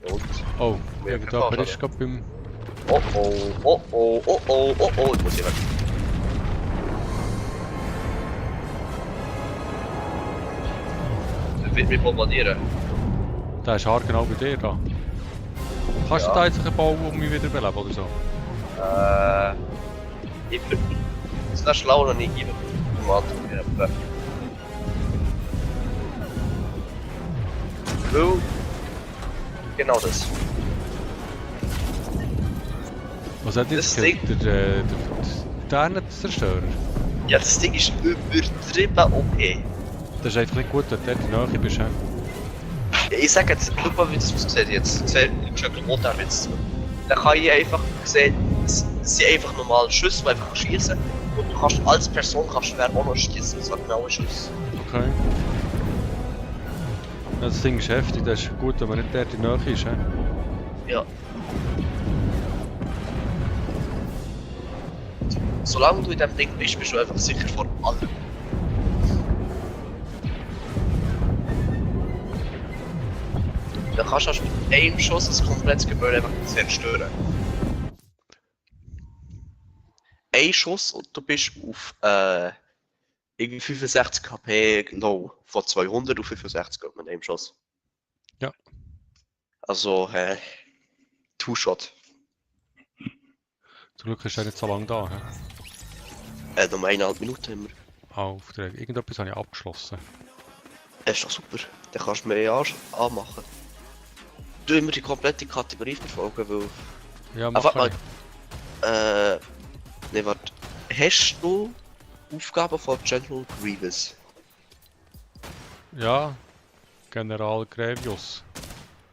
Und? Oh, Ja, irgendjemand klar, ist gerade beim... Oh oh, oh oh, oh oh, oh oh, ich muss hier weg. Er wird mich bombardieren. Der ist haargenau bei dir da. Kannst du Ja. da jetzt einen Bau um mich wiederbeleben oder so? Ich bin... Das ist schlau noch nicht geben. Wo? Genau das. Was hat jetzt Das Ding- der Zerstörer? Ja, das Ding ist übertrieben OP. Das ist einfach nicht gut, wenn du dort in der Nähe bist. He? Ich sag jetzt, schau mal wie das aussieht jetzt. Du musst einen Motor jetzt. Dann kann ich einfach sehen, es sind einfach normale Schüsse, die einfach schießen. Und du kannst als Person kannst du auch noch schießen, so genaue Schüsse. Okay. Ja, das Ding ist heftig, das ist gut, wenn man nicht dort in der Nähe ist. He? Ja. Solange du in dem Ding bist, bist du einfach sicher vor allem. Dann kannst du mit einem Schuss das komplette Gebäude einfach zerstören. Ein Schuss und du bist auf irgendwie 65 KP low. Von 200 auf 65 mit einem Schuss. Ja. Also, Two-Shot. Zum Glück ist er nicht so lange da. He? Noch 1,5 Minuten haben wir. Aufträge. Irgendetwas habe ich abgeschlossen. Das ist doch super. Dann kannst du mehr anmachen. Du immer die komplette Kategorie verfolgen, weil... Ja, Ah, warte mach mal. Ne, warte. Hast du Aufgaben von General Grievous? Ja, General Grevius.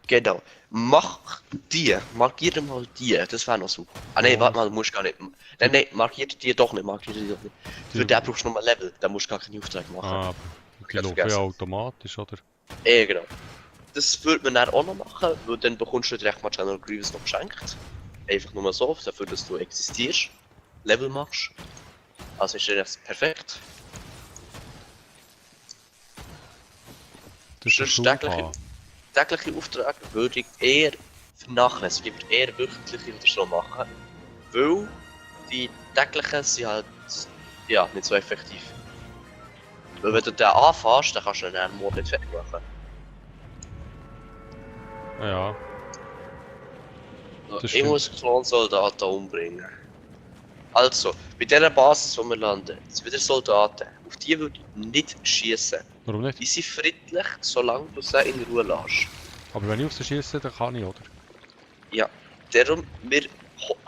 Genau. Mach die. Markiere mal die. Das wäre noch super. Ah ne, Ja. warte mal, du musst gar nicht. Nein, markiere die doch nicht. Markiere die doch nicht. Für den brauchst du noch mal Level. Da musst du gar keinen Auftrag machen. Ah, aber die Ich laufen vergessen. ja automatisch, oder? Genau. Das würde man dann auch noch machen, weil dann bekommst du direkt mal General Grievous noch geschenkt. Einfach nur mal so, dafür, dass du existierst. Level machst. Also ist das perfekt. Das ist Sonst der tägliche Aufträge würde ich eher vernachlässigen. Ich würde eher wöchentliche oder so machen. Weil die täglichen sind halt ja, nicht so effektiv. Weil wenn du den anfährst, dann kannst du dann morgen nicht fertig machen. Ja, Das Ich stimmt. muss Klonsoldaten umbringen. Also, bei dieser Basis, wo wir landen, sind wieder Soldaten. Auf die würde ich nicht schießen. warum nicht? Die sind friedlich, solange du sie in Ruhe lässt. Aber wenn ich auf sie schieße, dann kann ich, oder? Ja, darum, wir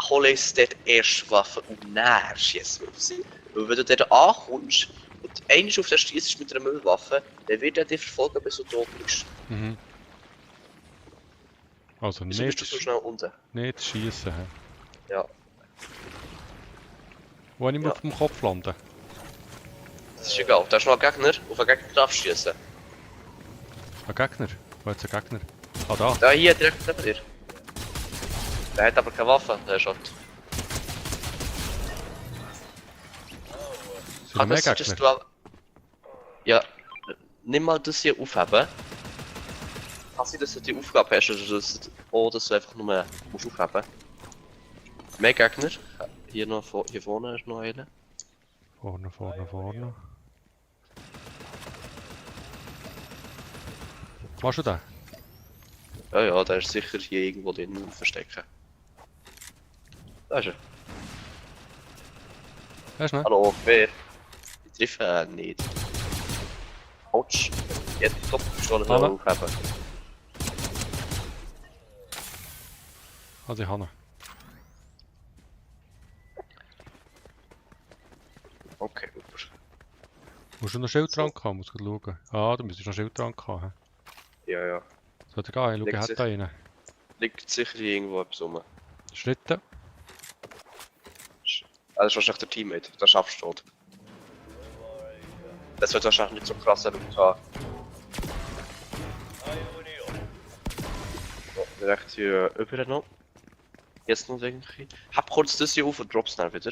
holen uns dort erst Waffen und näher schießen wir auf sie. Weil wenn du dort ankommst und einmal auf den schießt mit einer Müllwaffe, dann wird er dich verfolgen, bis du tot bist. Mhm. Also Wieso bist du so schnell unten? nicht schießen. He? Ja, Wo ich Ja. auf dem Kopf landen? das ist egal. Da ist noch ein Gegner, auf einen Gegner darfst du schießen. Ein Gegner? Wo ist ein Gegner? Ah, da. Da hier, direkt neben dir. Der hat aber keine Waffe, der Shot. Sind Kann mehr das sein, dass Gegner? du auch... Ja, nimm mal das hier aufheben. Kann sein, dass du die Aufgabe hast, oder dass du einfach nur musst aufheben. Mehr Gegner. Hier noch hier vorne ist noch einer. Vorne. Machst du den? Ja, der ist sicher hier irgendwo drin verstecken. Da ist er. Hast du ihn? Hallo, wer? Ich treffe nicht. Autsch. Jetzt top schon Hallo? aufheben. Also ich habe ihn. Okay, super. Musst du noch Schild So. dran haben? Muss ich schauen. Ah, du müsstest noch Schild dran haben. Ja, ja. Sollte gehen, ich schaue, Liegt er hat sich. da einen. Liegt sicher irgendwo etwas rum. Schritte. Das ist wahrscheinlich der Teammate, der schaffst du dort. Das wird wahrscheinlich nicht so krass Loot haben. So, direkt hier über noch. Jetzt noch irgendwie. Hab kurz das hier auf und dropp's dann wieder.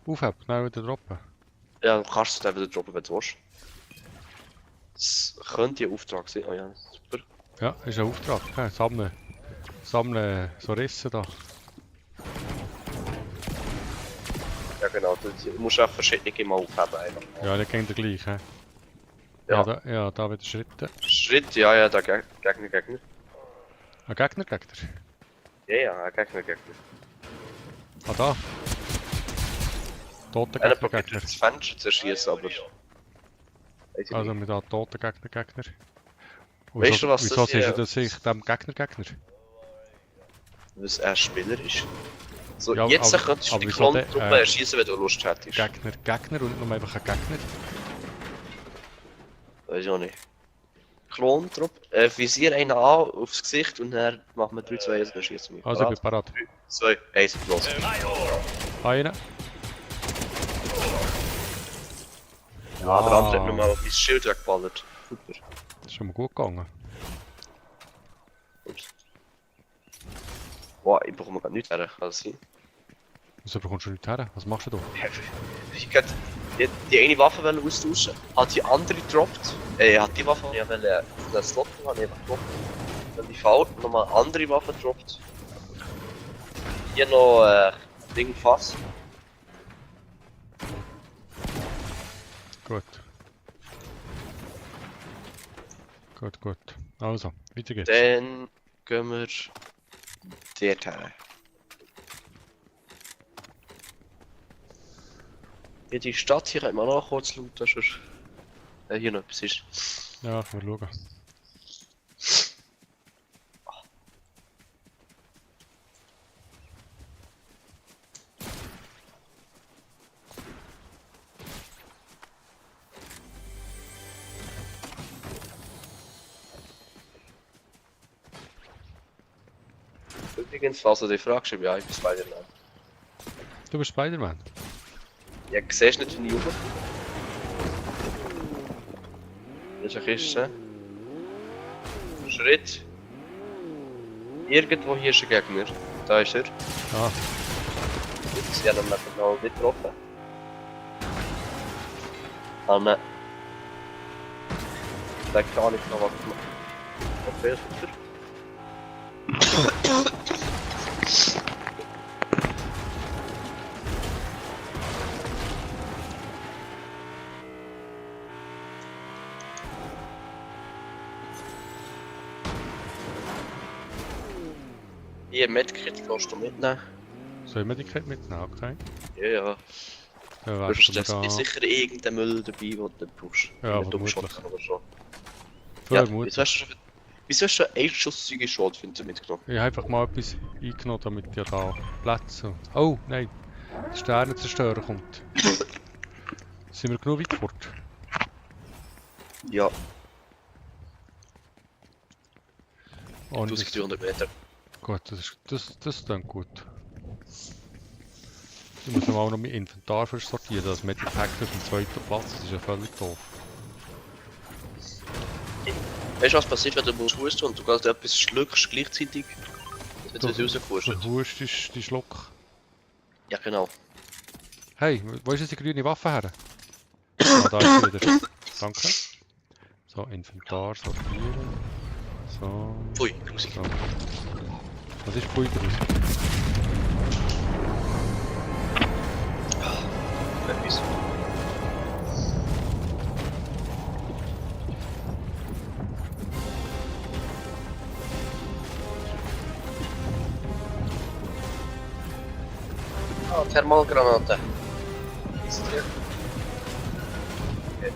Aufheben, schnell wieder droppen. Ja, du kannst es dann wieder droppen, wenn du willst. Das könnte ein Auftrag sein. Oh ja, super. Ja, ist ein Auftrag. Okay, sammeln so Risse da. Ja genau, du musst auch verschiedene mal aufheben einfach. Ja, der kennt der gleich, hä? Ja. Ja, da wieder Schritte. Schritt, ja, da Gegner. Ein Gegner. Ja, Gegner. Ah, da. Toter Einer Gegner. probiert das Fenster zu erschießen, aber... Weiss ich Also nicht. mit da toten Gegner. Und Weißt du, was wieso das hier- siehst du das sich dem Gegner? Was er Spieler ist. So, Ja, jetzt aber- könntest du aber die wieso Klontruppe der, erschießen, wenn du Lust hättest. Gegner und nur einfach ein Gegner. Weiß ich auch nicht. Klontruppe. Visier einen an aufs Gesicht und dann machen wir 3, 2, 1 und dann schießen wir. Also ich bin parat. 3, 2, 1, los. Einer. Ja, der andere hat mir mal mein Schild weggeballert. Super. Das ist schon mal gut gegangen. Ups. Boah, ich bekomme gar nichts her. Also, Wieso bekommst du nicht her? Was machst du da? ich hätte die eine Waffe austauschen, hat die andere gedroppt. Hat die Waffe, ja, weil den Slot habe ich einfach gedroppt. Dann die V nochmal eine andere Waffe gedroppt. Hier noch Ding Fass. Gut. Gut. Also, weiter geht's. Dann gehen wir dort her. Ja, die Stadt hier kann man noch kurz looten, sonst hier noch etwas ist. Ja, ich will schauen. Übrigens, falls du dich fragst, ich bin bin Spider-Man. Du bist Spider-Man. Ja, siehst du nicht in die Jugend? Das ist eine Kiste. Schritt. Irgendwo hier ist ein Gegner. Da ist er. Ah, Sie haben ihn noch nicht getroffen. Dann. Da kann ich noch was machen. Okay, super. Hier, Medkit kannst du mitnehmen. soll ich Medikament mitnehmen? Okay. Ja, ja. Dann Du wechseln wir hast da. sicher irgendeinen Müll dabei, den du brauchst. Ja, Wenn du vermutlich. Shotgun oder so. Ja, Vermutlich. wieso hast du eine einschussige Schrotflinte mitgenommen? Ich habe einfach mal etwas eingenommen, damit ja da Platz und... Oh, nein. Der Sternenzerstörer kommt. Sind wir genug weit fort? Ja, Oh, das, 1300 Meter. gut, das ist dann gut. Ich muss aber auch noch mein Inventar sortieren. Das Medipack auf dem zweiten Platz, das ist ja völlig doof. Weißt du, was passiert, wenn du musst husten und du gerade etwas schluckst gleichzeitig? Das wird es rausgehustet. Der Hust ist die Schluck. Ja, genau. Hey, wo ist jetzt die grüne Waffe her? Ah, da ist sie wieder. Danke. So, Inventar sortieren. So. Pfui, grusig. So. Was ist Pfui draus? Etwas. Ah, Thermalgranate. Ist die? Okay.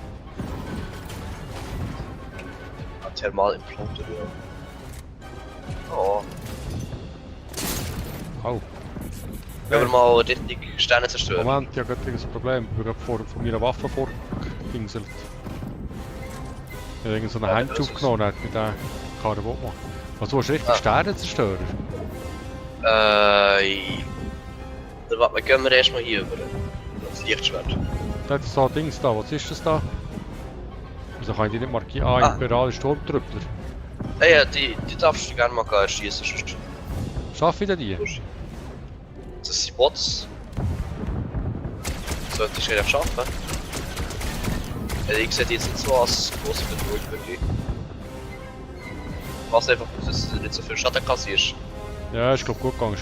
Ah, Thermalimploder, ja. Oh. Oh, Gehen wir mal richtig Sterne zerstören. Moment, ich habe gerade ein Problem. Ich bin gerade von meiner Waffe vorgegingselt. Ich habe irgend so einen Ja, Handschuh das ist- aufgenommen und hat mit der Karre gemacht. Was, du hast richtig Sterne zerstören? Dann warte, gehen wir erstmal hier über. Das Lichtschwert. Da hat es so Dings da, was ist das da? Wieso kann ich die nicht markieren? Ah, imperiale Sturmtrüppler. Ja, die darfst du gerne mal schießen. Schaffe ich denn die? Das sind Bots. Solltest du eigentlich schaffen. Ich sehe die jetzt nicht so als grosse Bedrohung wirklich. Was einfach, dass du nicht so viel Schaden kassierst. Ja, ist glaub gut gegangen.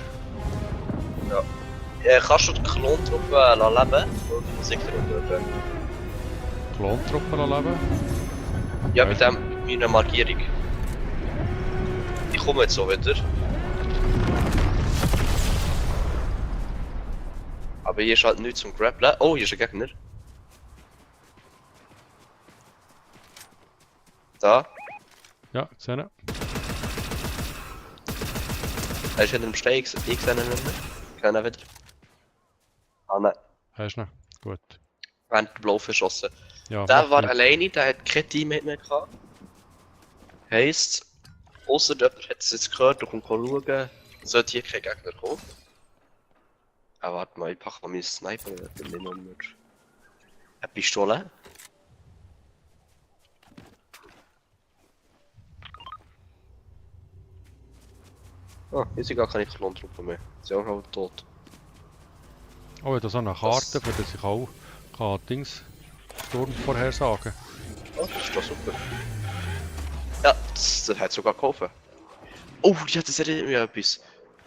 Kannst du die Klontruppe leben? Oder die Musik darunter? Klontruppen leben? Ja, mit meiner Markierung. Ich komme jetzt so wieder. Aber hier ist halt nichts zum Grapplen. Oh, hier ist ein Gegner. Da. Ja, gesehen. Er ist in einem Stein, ich sehe ihn nicht mehr. Kann er wieder. Ah nein, Hast du ihn? Gut. er hat den Blau verschossen. Ja, Der macht war nichts. alleine, der hat kein Teammate mehr gehabt. Heisst, ausser jemand hat es jetzt gehört und kommt schauen, sollte hier kein Gegner kommen. Aber warte mal, ich packe mal meinen Sniper, dann nehmen wir eine Pistole. Ah, hier sind gar keine Klontruppen mehr. Sie sind auch alle tot. Oh, ich habe da so eine Karte, für dass ich auch kann Dings Sturm vorhersagen. Oh, das ist doch super. Ja, das hat sogar geholfen. Oh, ja, das erinnert mich an etwas.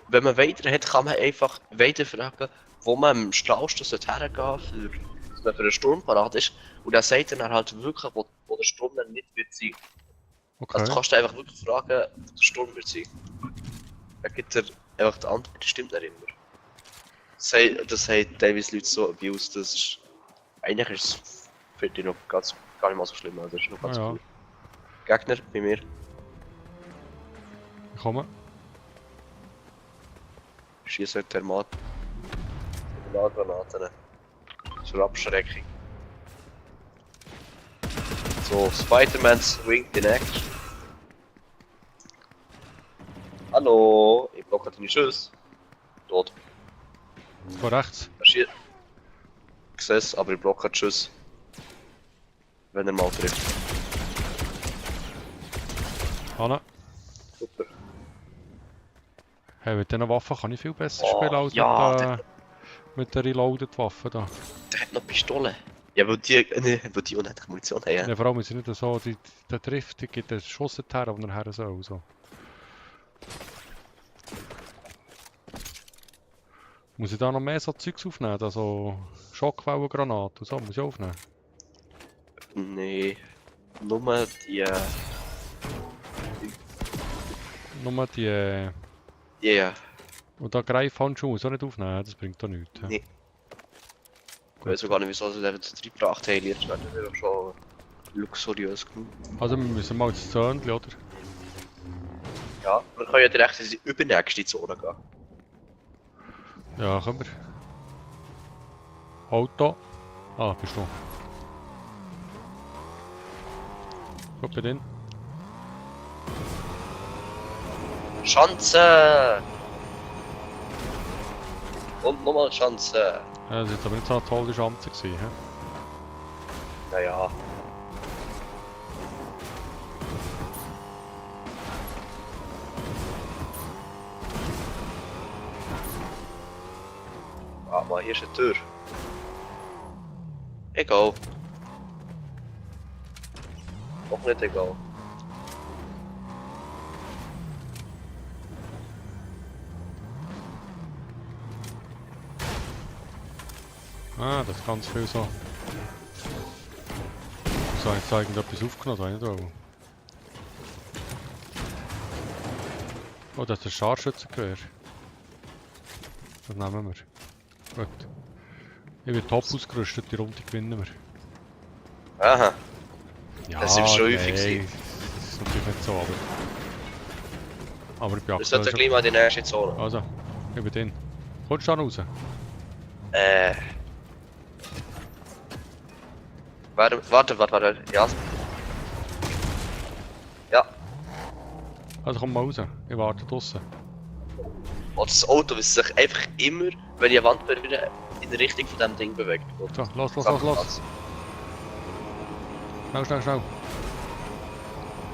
Wenn man weiter hat, kann man einfach weiter fragen, wo man am schlausten hergehen sollte, dass man für einen Sturm parat ist. Und dann sagt er dann halt wirklich, wo der Sturm dann nicht wird sein. Okay. Also du kannst einfach wirklich fragen, wo der Sturm wird sein. Dann gibt er einfach die Antwort, die stimmt nicht immer. Das sagt teilweise Leute so abused, das ist... Eigentlich ist es, finde ich, noch gar nicht mal so schlimm, also das ist noch ganz Ja, ja. cool. Gegner bei mir. Ich komme. Schießen Thermalgranaten. Zur Abschreckung. So, Spider-Man swingt in Action. Hallo, ich blocke deine Schuss. Tot. Von rechts. Er schießt. Ich sehe es, aber ich blocke die Schuss. Wenn er mal trifft. Hanna. Super. Hey, mit diesen Waffen kann ich viel besser Oh, spielen als ja, mit der Reloaded Waffe da. Der hat noch Pistole. Ja, weil die unendlich Munition haben. Ja. Ja, vor allem ist es nicht so, der trifft, die gibt den Schuss her, wo er her soll. So. Muss ich da noch mehr so Zeugs aufnehmen? Also Schockwellengranaten und so, muss ich aufnehmen? Nee. Nur die. Nur die... Ja. Und da Greifhandschuhe muss ich auch nicht aufnehmen, das bringt doch nichts. Ja. Nee. Ich weiß sogar nicht, wieso sie Level 3 gebracht haben. Jetzt werden wir doch schon luxuriös genug. Also wir müssen mal ins Zöhnchen, oder? Ja, wir können ja direkt in die übernächste Zone gehen. Ja, können wir. Auto. Ah, bist du. Gut, bei denen. Schanze! Und nochmal Schanze. Ja, das war jetzt aber nicht so eine tolle Chance gewesen, hä? Naja. Aber hier ist eine Tür. Egal. Doch nicht egal. Ah, das ist ganz viel so. So, habe ich jetzt irgendetwas aufgenommen, das habe ich nicht wollen. Oh, das ist ein Scharfschützengewehr. Das nehmen wir. Gut. Ich bin top ausgerüstet, die Runde gewinnen wir. Aha. Ja, Das ist schon häufig nein, gewesen. das ist natürlich nicht so, aber... Aber ich bin Wir sollten aktuell gleich mal in die nächste Zone. Also, Ich bin drin. Kommst du da raus? Warte. Ja. Ja. Also komm mal raus. Ich warte draussen. Und das Auto, das sich einfach immer, wenn ich eine Wand berühre, in die Richtung von diesem Ding bewegt. So, los. Schnell.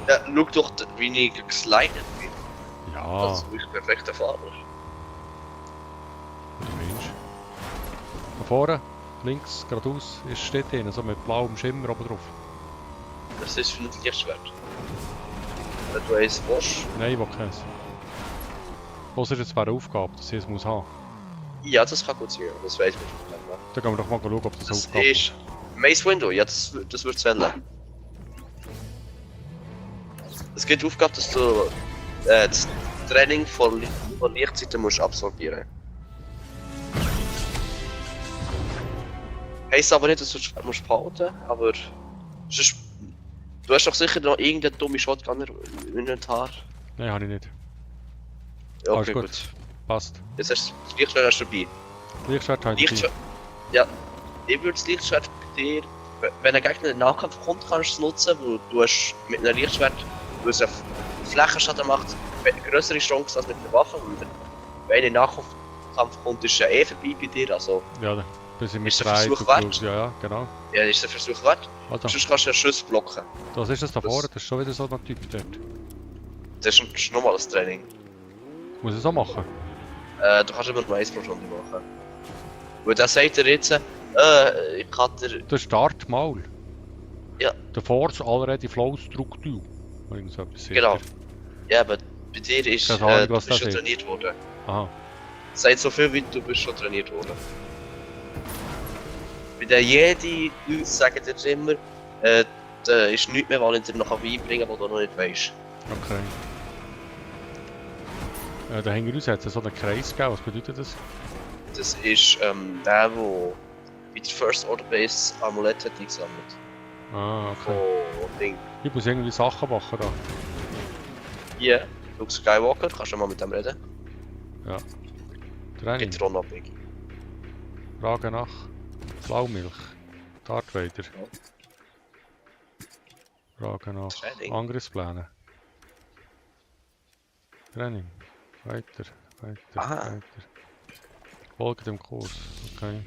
Ja, schau doch, wie ich geslidet bin. Ja, Das ist perfekter Fahrer. der Mensch. Da vorne, links, geradeaus, steht einer, so mit blauem Schimmer oben drauf. Das ist für ein Lichtschwert. Wenn du eins willst. Nein, ich will keins. Was ist jetzt eine Aufgabe, dass ich es muss haben? Ja, das kann gut sein, das weiß ich nicht. Dann gehen wir doch mal schauen, ob das Das Aufgabe ist Maze Window, ja, das wird zählen. Es gibt die Aufgabe, dass du das Training von Lichtzeiten musst absorbieren. Heisst aber nicht, dass du das Schwert musst behalten, aber sonst, du hast doch sicher noch irgendeine dumme Shotgun im Inventar. Nein, habe ich nicht. Ja, Alles okay, gut. gut. Passt. Jetzt hast du das Lichtschwert hast du dabei. Lichtschwert habe ich dabei. Lichtschwert. Ja, ich würde das Lichtschwert bei dir, wenn ein Gegner in den Nahkampf kommt, kannst du es nutzen, weil du hast mit einem Lichtschwert, weil es auf Flächenschaden macht, eine größere Chance als mit einer Waffe. Und wenn einer in den Nahkampf kommt, ist er vorbei bei dir, also Ja, bis ich mich Ist der drehe. Versuch wert? Ja, genau. ja, ist der Versuch wert. Also, Sonst kannst du einen Schuss blocken. was ist das da Das- vorne? Das ist schon wieder so ein Typ dort. Das ist nochmal das Training. Muss ich so machen? Du kannst immer nur 1 pro Stunde machen. Weil der sagt dir jetzt, ich kann dir... Der Start mal. Ja. Der Force already flows Struktur. Irgend so etwas. Genau. Ja, aber bei dir ist, Keine Ahnung, du was bist das schon ist. trainiert worden. Aha. Sagt so viel wie du bist schon trainiert worden. Bei der jede Leute sagen dir immer, da ist nichts mehr, was ich dir noch beibringen kann, was du noch nicht weißt. Okay. Da hängen uns jetzt so einen Kreis gegeben. Was bedeutet das? Das ist der, der bei der First Order Base Amulett hat eingesammelt. Ah, okay. Von Ding. Ich muss irgendwie Sachen machen da. Hier, Luke Skywalker, kannst du mal mit dem reden? Training. Geht Ron-Abweg. Frage nach Blaumilch. Darth Vader. Frage nach Training. Angriffspläne. Training. Weiter. Aha. Weiter. Folge dem Kurs. Okay.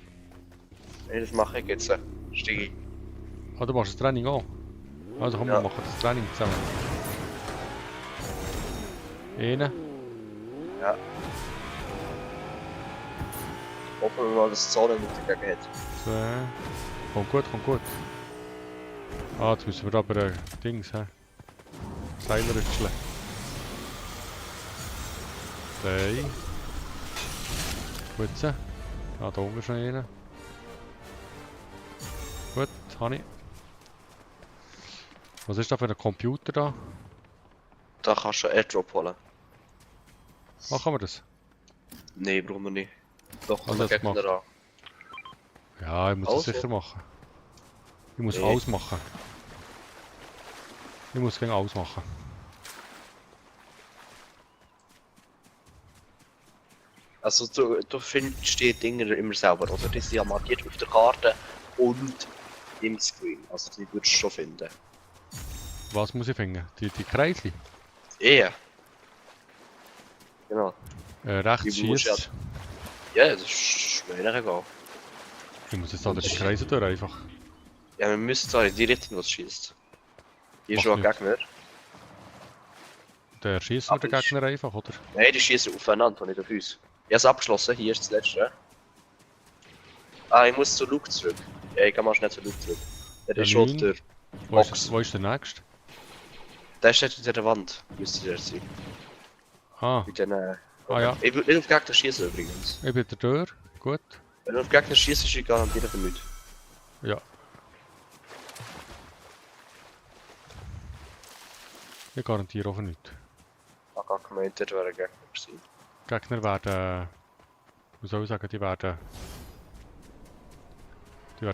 Wenn ich das mache, jetzt steige ich. Ah, du machst das Training auch? Also komm, Ja. wir machen das Training zusammen. Eine. Ja. Hoffen wir mal, dass die Zone nicht dagegen hat. Zwei. Kommt gut. Ah, jetzt müssen wir aber Dings, hä? Seil rutscheln. 3. Gut. Ah, da oben ist noch einer. Gut, habe ich. Was ist da für ein Computer da? Da kannst du einen Airdrop holen. Machen wir das? Nein, brauchen wir nicht. Doch, Also wir jetzt Gegner an. Ja, ich muss Also. das sicher machen. Ich muss Nee. alles machen. Ich muss gegen alles machen. Also du findest die Dinge immer selber, oder? Die sind ja markiert auf der Karte und im Screen. Also die würdest du schon finden. Was muss ich finden? Die Kreisli? Ja. Genau. Rechts Die musst du schießt. Ja, das ist mir eigentlich egal. Ich muss jetzt da durch die Kreise durch einfach. Ja, wir müssen zwar in die Richtung, was schießt. Hier ist Macht schon ein Gegner. Der schießt nur Aber den ich- Gegner einfach, oder? Nein, die schießen aufeinander und nicht auf uns. Ich habe es abgeschlossen, hier ist das letzte. Ah, ich muss zu Luke zurück. Ja, ich kann mal schnell zu Luke zurück. Der Der ist schon Neun. der. Wo Box. ist der nächste? Der steht hinter der Wand. Müsste der sein. Ah, Mit den, ja. Ich will nicht auf Gegner schießen übrigens. Ich bin der Tür. Gut. Wenn du auf Gegner schießt, ist garantiert damit. Ja. Ich garantiere auch nichts. Ich habe gerade gemeint, der wäre ein Gegner gewesen. Die Gegner werden. Wie soll ich sagen, die werden.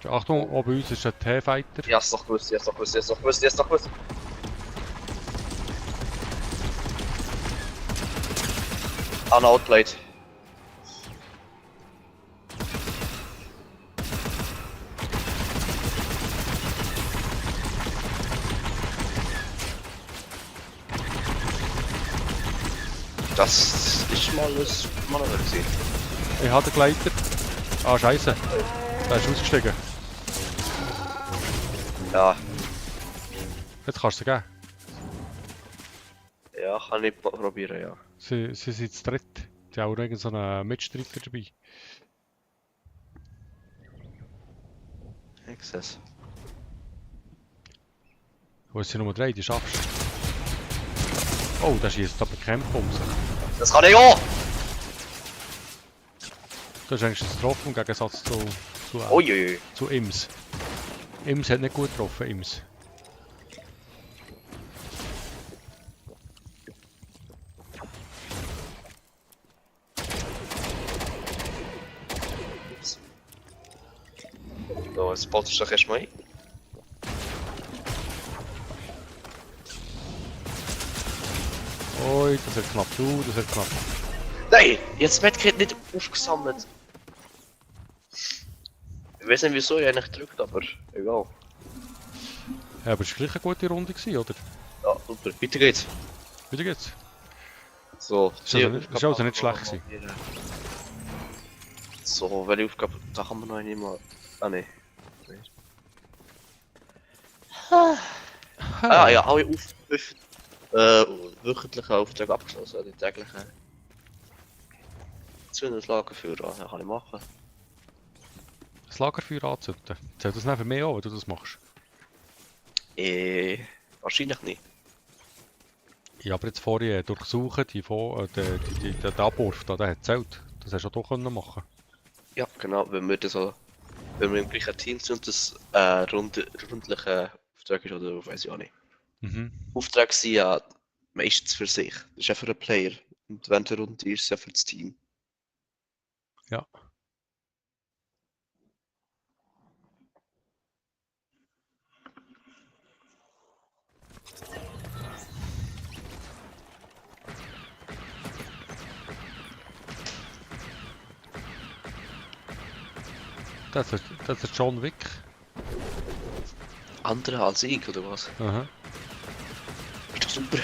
Achtung, oben bei uns ist ein T-Fighter. Ich hab's doch gewusst, ich hab's doch gewusst, ich hab's doch gewusst, ich hab's doch gewusst. Outplayed. Das ist mal ein Manöver gewesen. Ich habe den Gleiter. Ah, Scheiße. Der ist ausgestiegen. Ja, Jetzt kannst du sie geben. ja, kann ich probieren, ja. Sie sind zu dritt. Die haben auch irgend so einen Mitstreiter dabei. Ich sehe es. Wo ist die Nummer 3? Die schaffst du. Oh, da schießt aber Campbomse. Das kann ich auch! Du hast eigentlich getroffen im Gegensatz Uiuiui. zu Ims. Ims hat nicht gut getroffen, Ims. So, jetzt spottest du doch erstmal ein. Ui, das wird knapp. Das wird knapp. Nein! Jetzt Medkit nicht aufgesammelt. Ich weiß nicht wieso ich eigentlich gedrückt, aber egal. Ja, aber es war gleich eine gute Runde gewesen, oder? Ja, super. Weiter geht's. Wieder geht's. So, Ist also nicht schlecht gewesen. So, welche Aufgabe? Da haben wir noch eine mal. Ah, ne. Ah ja, alle wöchentlichen Aufträge abgeschlossen, die täglichen. Lagerführer, ja, kann ich machen. Das Lagerfeuer anzünden. Zählt das nicht für mich auch, wenn du das machst? Wahrscheinlich nicht. Ja, aber jetzt vorher durchsuchen, den Abwurf, da, der hat zählt. Das hast du auch hier machen. Ja, genau, wenn wir im gleichen Team sind, das rundliche Auftrag ist, oder weiß ich auch nicht. Mhm. Aufträge sind ja meistens für sich. Das ist ja für einen Player. Und während der Runde ist es ja für das Team. Ja. Das ist John Wick. Andere als ich, oder was? Aha. Ist doch super.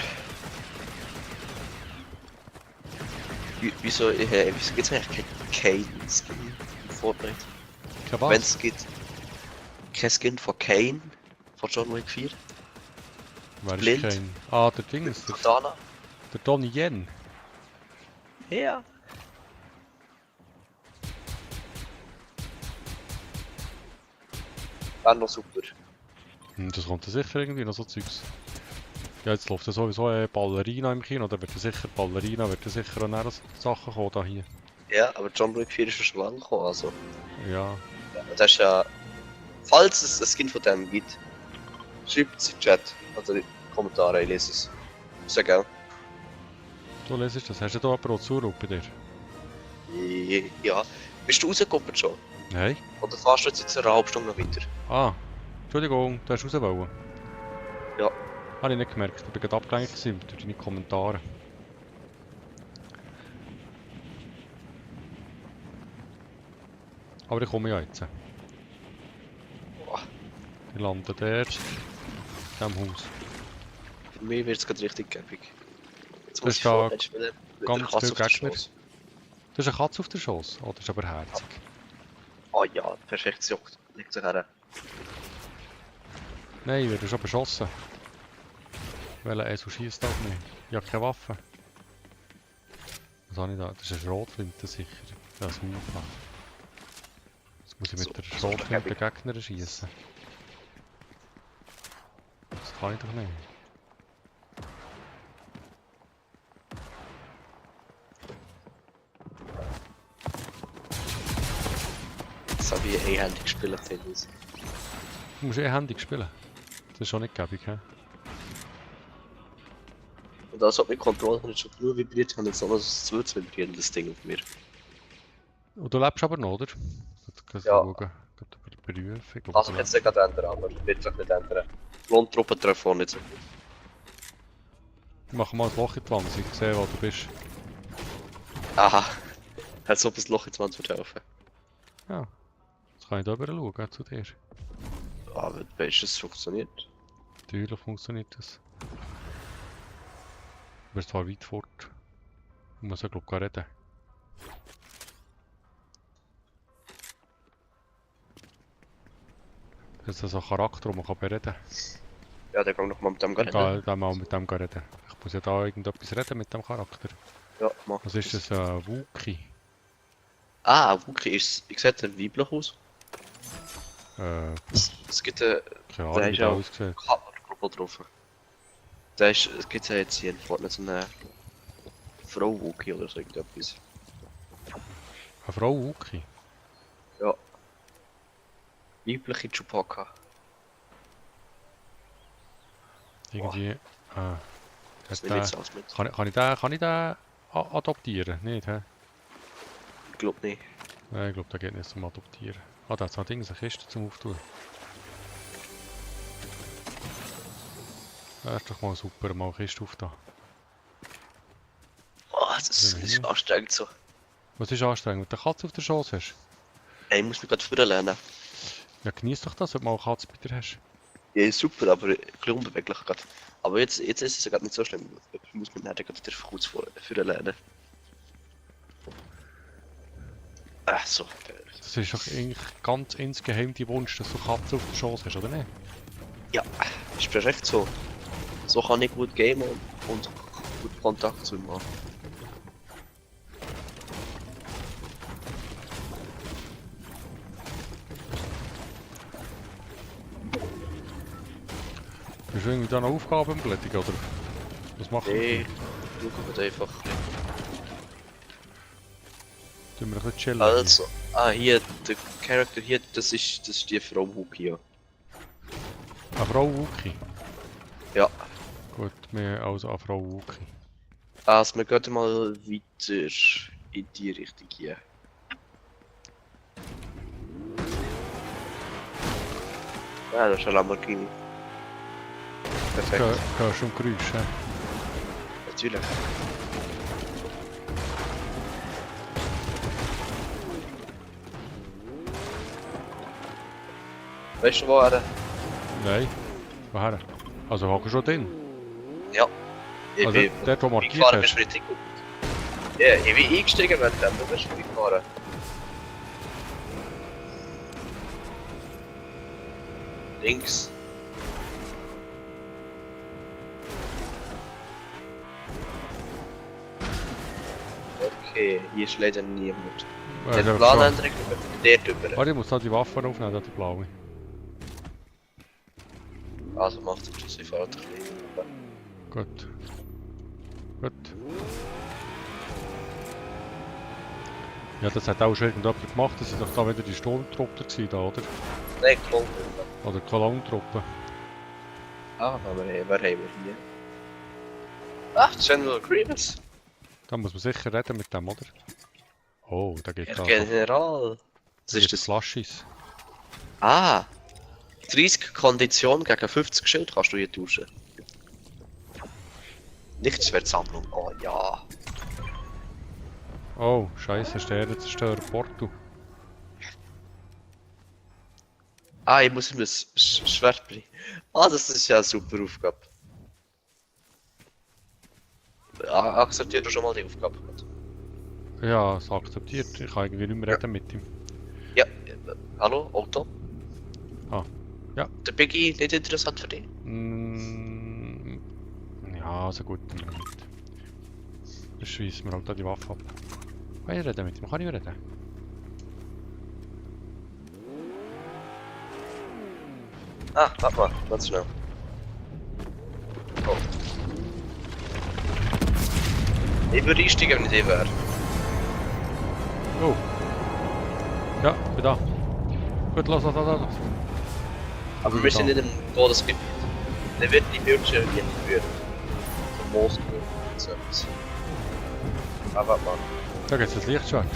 Wieso gibt es eigentlich kein Kane-Skin in Fortnite? Kein was? Wenn es gibt kein Skin von Kane, von John Wick 4. Wer ist blind. kein... Ah, der Ding ist der Katana. Donnie Yen. Ja. Wäre noch super. Das kommt ja sicher irgendwie noch so Zeugs. Ja, jetzt läuft ja sowieso Ballerina im Kino, da wird ja sicher Ballerina, wird ja sicher auch noch Sachen kommen da hier. Ja, aber John Wick 4 ist ja schon lange gekommen, also. Ja. Das ist ja... Falls es ein Skin von dem gibt, schreibt es in den Chat oder in die Kommentare, ich lese es. Sehr gerne. Du lesest das. Hast du da jemanden auch zurufen bei dir? Ja. Bist du rausgekommen schon? Nein. Oder fährst du jetzt eine halbe Stunde noch weiter? Ah. Entschuldigung, du hast raus wollen. Ja. Habe ich nicht gemerkt. Ich bin gerade abgelenkt gewesen durch deine Kommentare. Aber ich komme ja jetzt. Boah. Ich lande dort. In diesem Haus. Für mich wird es gerade richtig gäbig. Jetzt Das muss ist ich da Fortnite spielen mit ganz der Katze viele auf der Gegner. Schoss. Das ist eine Katze auf der Schoss. Oh, das ist aber herzig. Oh ja, perfekt, juckt. Liegt sich her. Nein, wird schon beschossen. Welcher Esel schießt auf mich? Ich habe keine Waffe. Was habe ich da? Das ist eine Schrotflinte sicher. Das ist ein Haufen. Jetzt muss ich mit So, der so Schrotflinte Gegner schießen. Das kann ich doch nicht. Das habe ich einhändig gespielt, Tennis. Du musst handig spielen. Das ist schon nicht gäbig, hä? Und als ob mein Controller nicht schon genug vibriert, habe ich jetzt noch ein zweites vibrierendes Ding auf mir. Und du lebst aber noch, oder? Das Ja. schauen. Die Berufung. Das kann sich gerade ändern, aber wird sich nicht ändern. Lohntruppen treffen auch nicht so gut. Ich mache mal ein Loch in die Wand, dass ich sehe, wo du bist. Aha. Hat so ein Loch ins Wand vertaufen. Ja. Jetzt kann ich da rüber schauen, zu dir. Aber weißt du, es funktioniert. Natürlich funktioniert das. Du bist zwar weit fort. Ich muss ja glaub ich reden. Das ist so ein Charakter, den man reden kann. Ja, der geht noch mal mit dem Ich reden. gehe dann mal mit dem reden. Ich muss ja da irgendetwas reden mit dem Charakter. Ja, mach Was ist das? Ein Wookie? Ah, Wookie ist. Ich sehe den weiblich aus. Es gibt einen Keine Der Ahnung, wie ist der auch- aussieht. Cover drauf. Es gibt ja jetzt hier in Fortnite so eine Frau Wookie oder so irgendetwas. Eine Frau Wookie? Ja. Weibliche Chewbacca. Irgendwie. Das Hat nehme ich der, jetzt alles mit. kann ich den adoptieren? Nicht, hä? Ich glaube nicht. Nein, ich glaube, der geht nicht zum Adoptieren. Ah, da hat so eine Kiste zum Auftun. Das ist doch mal super, mal eine Kiste aufzunehmen. Oh, das ist anstrengend so. Was ist anstrengend, wenn du eine Katze auf der Schoß hast? Ey, ich muss mich gerade führen lernen. Ja, genieß doch das, wenn du mal eine Katze bei dir hast. Ja, ist super, aber ein bisschen unbeweglich gerade. Aber jetzt ist es ja gerade nicht so schlimm. Ich muss mich nachher gerade wieder kurz führen lernen. Ach so, geil. Das ist doch eigentlich ganz insgeheim dein Wunsch, dass du eine Katze auf der Schoß hast, oder nicht? Ja, ist perfekt so. So kann ich gut gamen und gut Kontakt zu ihm haben. Hast du irgendwie da noch Aufgaben im Blättigen, oder? Was machen Nee, schauen wir einfach. Tun wir ein bisschen chillen? Also, hier, der Charakter hier, das ist die Frau Wookie, ja. Eine Frau Wookie? Ja. Gut, wir also eine Frau Wookie. Also, wir gehen mal weiter in die Richtung hier. Ja, das ist ein Lamborghini. Perfekt, Hörst du ein Geräusch, hä? natürlich. Weißt du, wo er? Nein. Woher? Also hockst du schon drin? Ja. Ich Also bin dort, wo du markiert gefahren, bist hast? du richtig gut. Ja, ich bin eingestiegen, wenn du bist gefahren. Links. Okay, hier ist leider niemand. Ja, Der ja, Planänderung über der drüber. Warte, ich muss da die Waffe aufnehmen, da die blaue. Also macht es schon, ich fahre ein bisschen. Gut. Gut. Ja, das hat auch schon irgendjemand gemacht, das sind doch da wieder die Sturmtruppen gewesen, da, oder? Nein, Klon. Oder Kolonnentruppen. Ah, wer haben wir hier? Ach, General Grievous. Da muss man sicher reden mit dem, oder? Oh, da geht Herr da. General. Was ist Das das? Flaschis. Ah! 30 Kondition gegen 50 Schild kannst du hier tauschen. Nichtschwertsammlung, oh ja. Oh, scheiße, Sternenzerstörer, Porto. Ah, ich muss ihm das Schwert bringen. Ah, das ist ja eine super Aufgabe. Akzeptiert du schon mal die Aufgabe? Ja, es akzeptiert. Ich kann irgendwie nicht mehr reden mit ihm. Ja, hallo, Auto? Ah, ja. Der Biggie nicht interessant für dich? Mm, ja, also gut. Dann schießen wir halt da die Waffe ab. Kann ich reden mit ihm? Kann ich reden? Ah, warte mal, ganz schnell. Oh. Ich würde einsteigen, wenn ich die wäre. Oh. Ja, bin da. Gut, los. Aber wir sind nicht im Todesgebiet. Der wird die Bildschirme hier nicht führen. Vom Moos und so etwas. Ah, warte mal. Da geht's das Lichtschwert.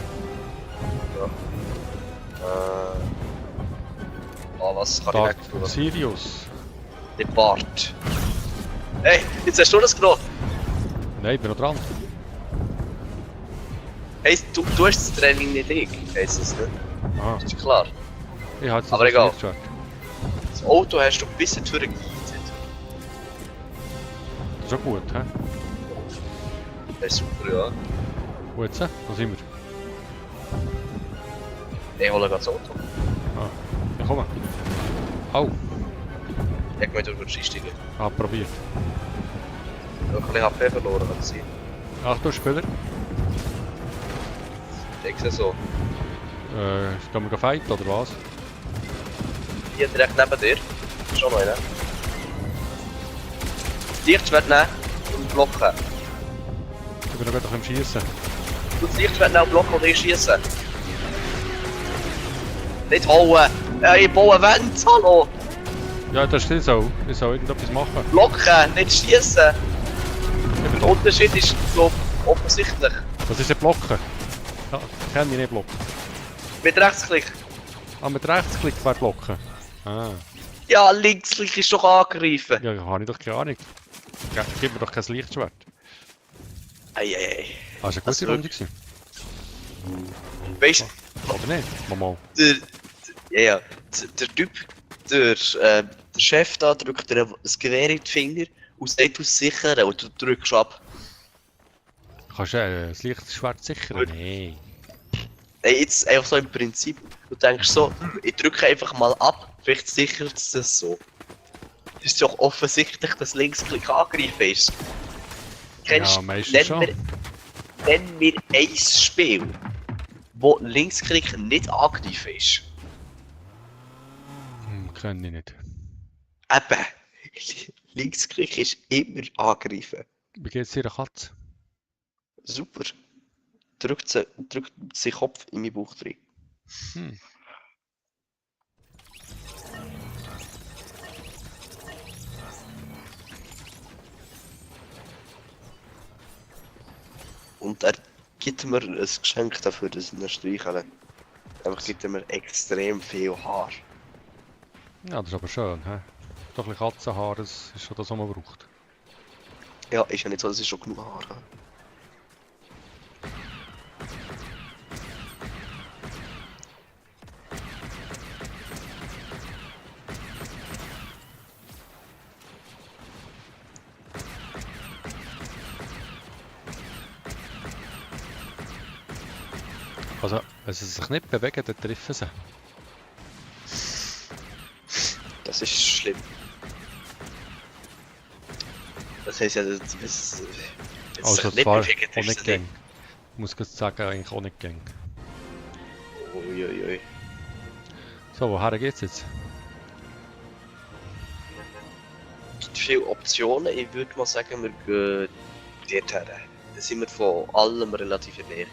Oh, was kann Dark ich wegtun? Sirius. Den Bart. Hey, jetzt hast du das genommen. Nein, ich bin noch dran. Hey, du hast das Training nicht ich, heisst es nicht? Aha. Das ist klar. Ich habe jetzt Aber das egal. Lichtschwert. Das Auto hast du bis in die Tür geheizt. Das ist auch gut, hä? Das ist super, ja. Wo jetzt? Wo sind wir? Ich hole gerade das Auto. Ah. Ja, komm. Au. Ich gehe durch die Steigen. Ah, probiert. Ich habe ein bisschen HP verloren, kann sein. Achtung, Spieler. Ich sehe so. Gehen wir fighten, oder was? Hier direkt neben dir. Schon noch einer. Lichtschwert nehmen und blocken. Ich bin noch gerade am Schießen. Du das Lichtschwert nehmen und blocken und ich schießen. Nicht hauen! Ich baue Wände, hallo! Ja, das stimmt so. Ich soll irgendetwas machen. Blocken, nicht schießen! Ich bin Der tot. Unterschied ist so offensichtlich. Was ist ein Blocken? Ja, kann ich nicht blocken. Mit Rechtsklick. Ah, mit Rechtsklick wäre blocken. Ah. Ja, Linksklick ist doch angreifen. Ja, habe ich doch keine Ahnung. Gib mir doch kein Lichtschwert. Eieiei. Ah, das war eine Also, gute Runde gewesen. Weißt Oder nicht? Mal. du, der Typ, der Chef da drückt dir das Gewehr in die Finger und sagt aus sichern und du drückst ab. Kannst du das Lichtschwert sichern? Gut. Nein. Ey, jetzt einfach so im Prinzip. Du denkst so, ich drücke einfach mal ab, vielleicht sichert es das so. Es ist doch offensichtlich, dass Linksklick angreifen ist. Ja, meistens schon. Nenn mir ein Spiel, wo Linksklick nicht angreifen ist. Kann ich nicht. Eben, Linksklick ist immer angreifen. Wie geht's dir, Katze? Super. Drückt sie Kopf in meinen Bauch rein. Hm. Und er gibt mir ein Geschenk dafür, dass ich ihn streichle. Einfach gibt er mir extrem viel Haar. Ja, das ist aber schön. He? Doch ein bisschen Katzenhaar, das ist schon das, was man braucht. Ja, ist ja nicht so, dass ich schon genug Haar habe. Also, wenn sie sich nicht bewegen, dann treffen sie. Das ist schlimm. Das heisst ja, wenn es Also, sich nicht zwar bewegt, auch ist nicht es gäng. Ich muss gerade sagen, eigentlich auch nicht gäng. Uiuiui. So, woher geht's jetzt? Es gibt viele Optionen. Ich würde mal sagen, wir gehen dorthin. Da sind wir von allem relativ in der Nähe.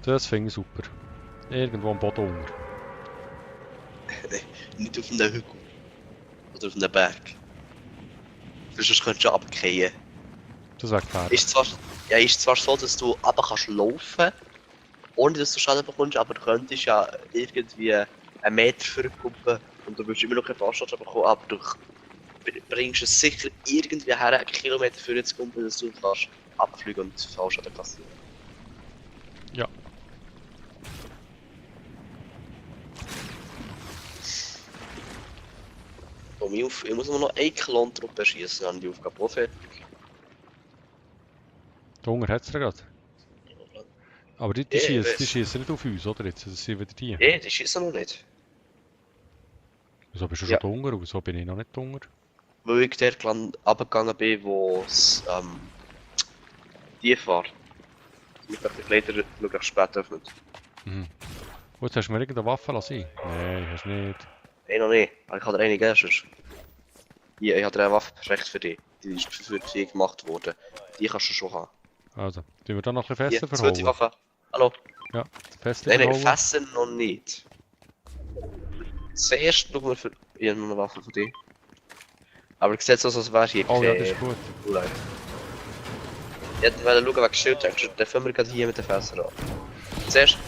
Das finde ich super. Irgendwo am Boden unter. Nicht auf einem Hügel. Oder auf einem Berg. Sonst könntest du runterfallen. Das wäre gefährlich. Ist zwar so, dass du runter kannst laufen, ohne dass du Schaden bekommst, aber du könntest ja irgendwie einen Meter vorkommen und du würdest immer noch keinen Fallschaden bekommen, aber du bringst es sicher irgendwie her, einen Kilometer vorher zu kommen, dass du kannst abfliegen und Fallschaden passieren. Ja. Ich muss nur noch einen Klontruppe schießen, dann die Aufgabe auch fertig. Da unten hat es gerade. Aber die Ja, ich schießen nicht auf uns, oder? Jetzt, das sind wieder die. Nee, die schießen noch nicht. Wieso bist du Ja. schon da unten? Wieso bin ich noch nicht da unten? Weil ich dort runtergegangen bin, wo es tief war. Ich dachte, die Kleider möglichst spät öffnet. Mhm. Oh, jetzt hast du mir irgendeine Waffe lassen? Nein, hast du nicht. Nein, noch nicht. Aber ich habe dir eine gegeben. Sonst. Hier, ich habe dir eine Waffe perfekt für dich. Die ist für dich gemacht worden. Die kannst du schon haben. Also, tun wir da noch ein bisschen Hier, fester zweite verholen? Waffe. Hallo? Ja, fester Nein, verholen. Fässer noch nicht. Zuerst schauen wir für... Ich habe noch eine Waffe für dich. Aber ich sehe es so, als wäre hier Oh ja, das ist gut. Cool. Ich wollte schauen, wegen Schild hast. Dann fangen wir gerade hier mit den Fässern an. Zuerst...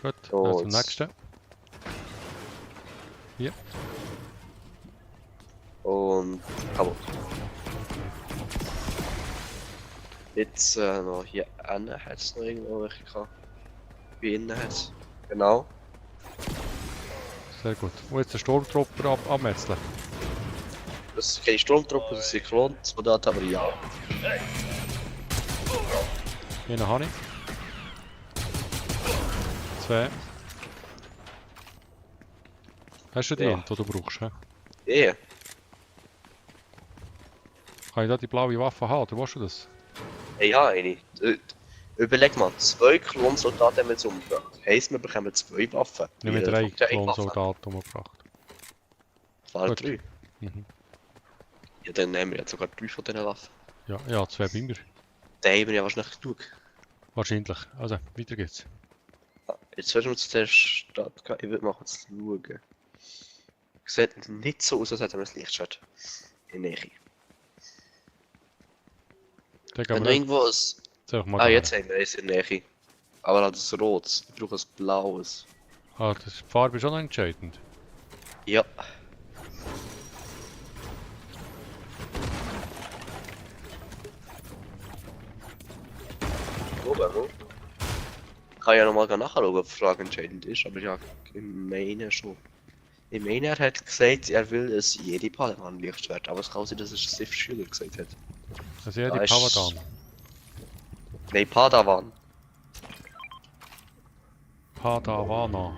Gut, So, dann zum jetzt- nächsten. Hier. Und kaputt. Jetzt noch hier innen hat es noch irgendwo welche gehabt. Bei innen hat es. Genau. Sehr gut. Und jetzt den Sturmtrooper abmetzeln. Das sind keine Sturmtruppen, das sind Klonsoldaten, aber ja. Einen habe ich. 2. Hast du die, Ja. die du brauchst? He? Eh, Kann ich da die blaue Waffe haben, oder willst du das? ja, eine. Überleg mal, 2 Klonsoldaten haben wir jetzt umgebracht. Heisst, wir bekommen 2 Waffen. Ich habe Wir 3 bekommen 3 Klonsoldaten umgebracht. Waffen. Gut. 3. Mhm. Ja, dann nehmen wir jetzt sogar 3 von diesen Waffen. Ja, 2 bei mir. Dann haben wir ja wahrscheinlich genug. Wahrscheinlich. Also, weiter geht's. Ah, jetzt werden wir zu der Stadt gehen. Ich würde mal kurz schauen. Sieht nicht so aus, als hätten wir das Lichtschwert in der Nähe. Dann Wenn gehen du wir irgendwo ein... jetzt mal Ah, gehen. jetzt haben wir eins in der Nähe. Aber halt ein rotes. Ich brauche ein blaues. Ah, die Farbe ist schon noch entscheidend. Ja. Wo? Kann ja nochmal nachschauen, ob die Frage entscheidend ist, aber ja, ich meine schon. Ich meine, er hat gesagt, er will es jede Padawan Lichtschwert, aber es kann sein, dass es Sith Schüler gesagt hat. Also ja, Da die ist- Pavadan. Nein, Padawan. Padavana.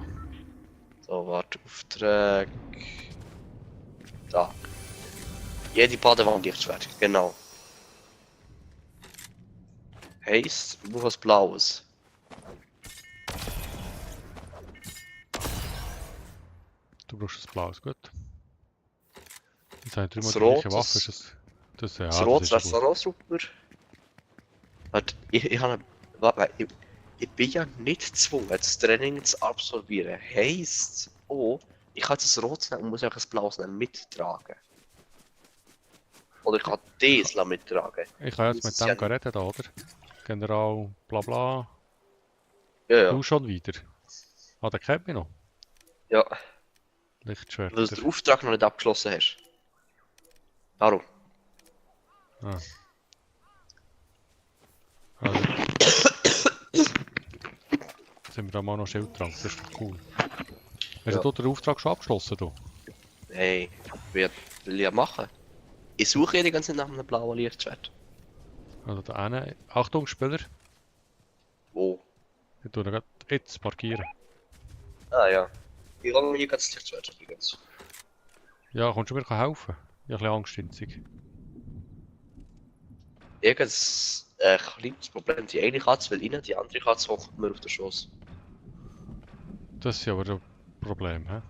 So, warte, Auftrag. Da. Jede Padawan Lichtschwert, genau. Heisst, du brauchst Blaues. Du brauchst ein blaues, gut. Jetzt haben wir Das die gleiche Rot, Waffe. das- Ist das, ja, Das das Rot ist wäre ja dann gut. auch super. Warte, ich habe... Warte, ich bin ja nicht gezwungen, das Training zu absolvieren. Heisst, oh, ich kann jetzt ein Rot nehmen und muss auch ein Blaues nehmen mittragen. Oder ich kann das mittragen. Ich kann jetzt Das mit ist dem ja- reden da, oder? General bla bla. Ja, ja. Du schon wieder. Ah, der kennt mich noch. Ja, Lichtschwerter. weil du den Auftrag noch nicht abgeschlossen hast. Darum. Ah. Also. Jetzt haben wir da mal noch Schildtrank, das ist doch cool. Hast Ja. du den Auftrag schon abgeschlossen? Du? Hey, will ich ja machen. Ich suche ja die ganze Zeit nach einem blauen Lichtschwert. Also der eine. Achtung, Spieler. Wo? Ich tue ihn gerade jetzt markieren. Ah ja. Ich hole mir hier ganz das Lichtschwert übrigens. Ja, kommst du mir helfen? Ich habe ein bisschen Angst. Irgendes kleines Problem. Die eine Katze will rein, die andere Katze hockt mir auf den Schoss. Das ist ja aber ein Problem, hä?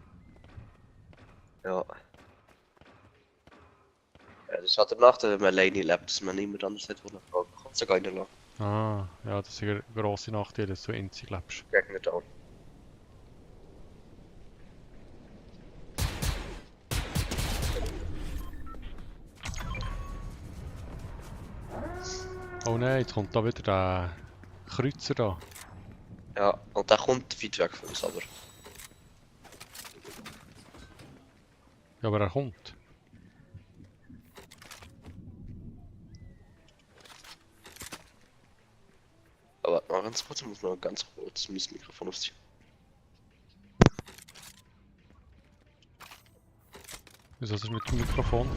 Ja. Ja, das hat der Nachteil, wenn man alleine lebt, dass man niemand anders hat, wo eine Frau Katze gehen lassen. Ah, ja, das ist ein grosser Nachteil, dass du einzig lebst. Gegner down. Oh nein, jetzt kommt da wieder der Kreuzer da. Ja, und der kommt weit weg von uns, aber. Ja, aber er kommt. Aber mal ganz kurz, ich muss noch ganz kurz mein Mikrofon aufziehen. Wieso ist das mit dem Mikrofon?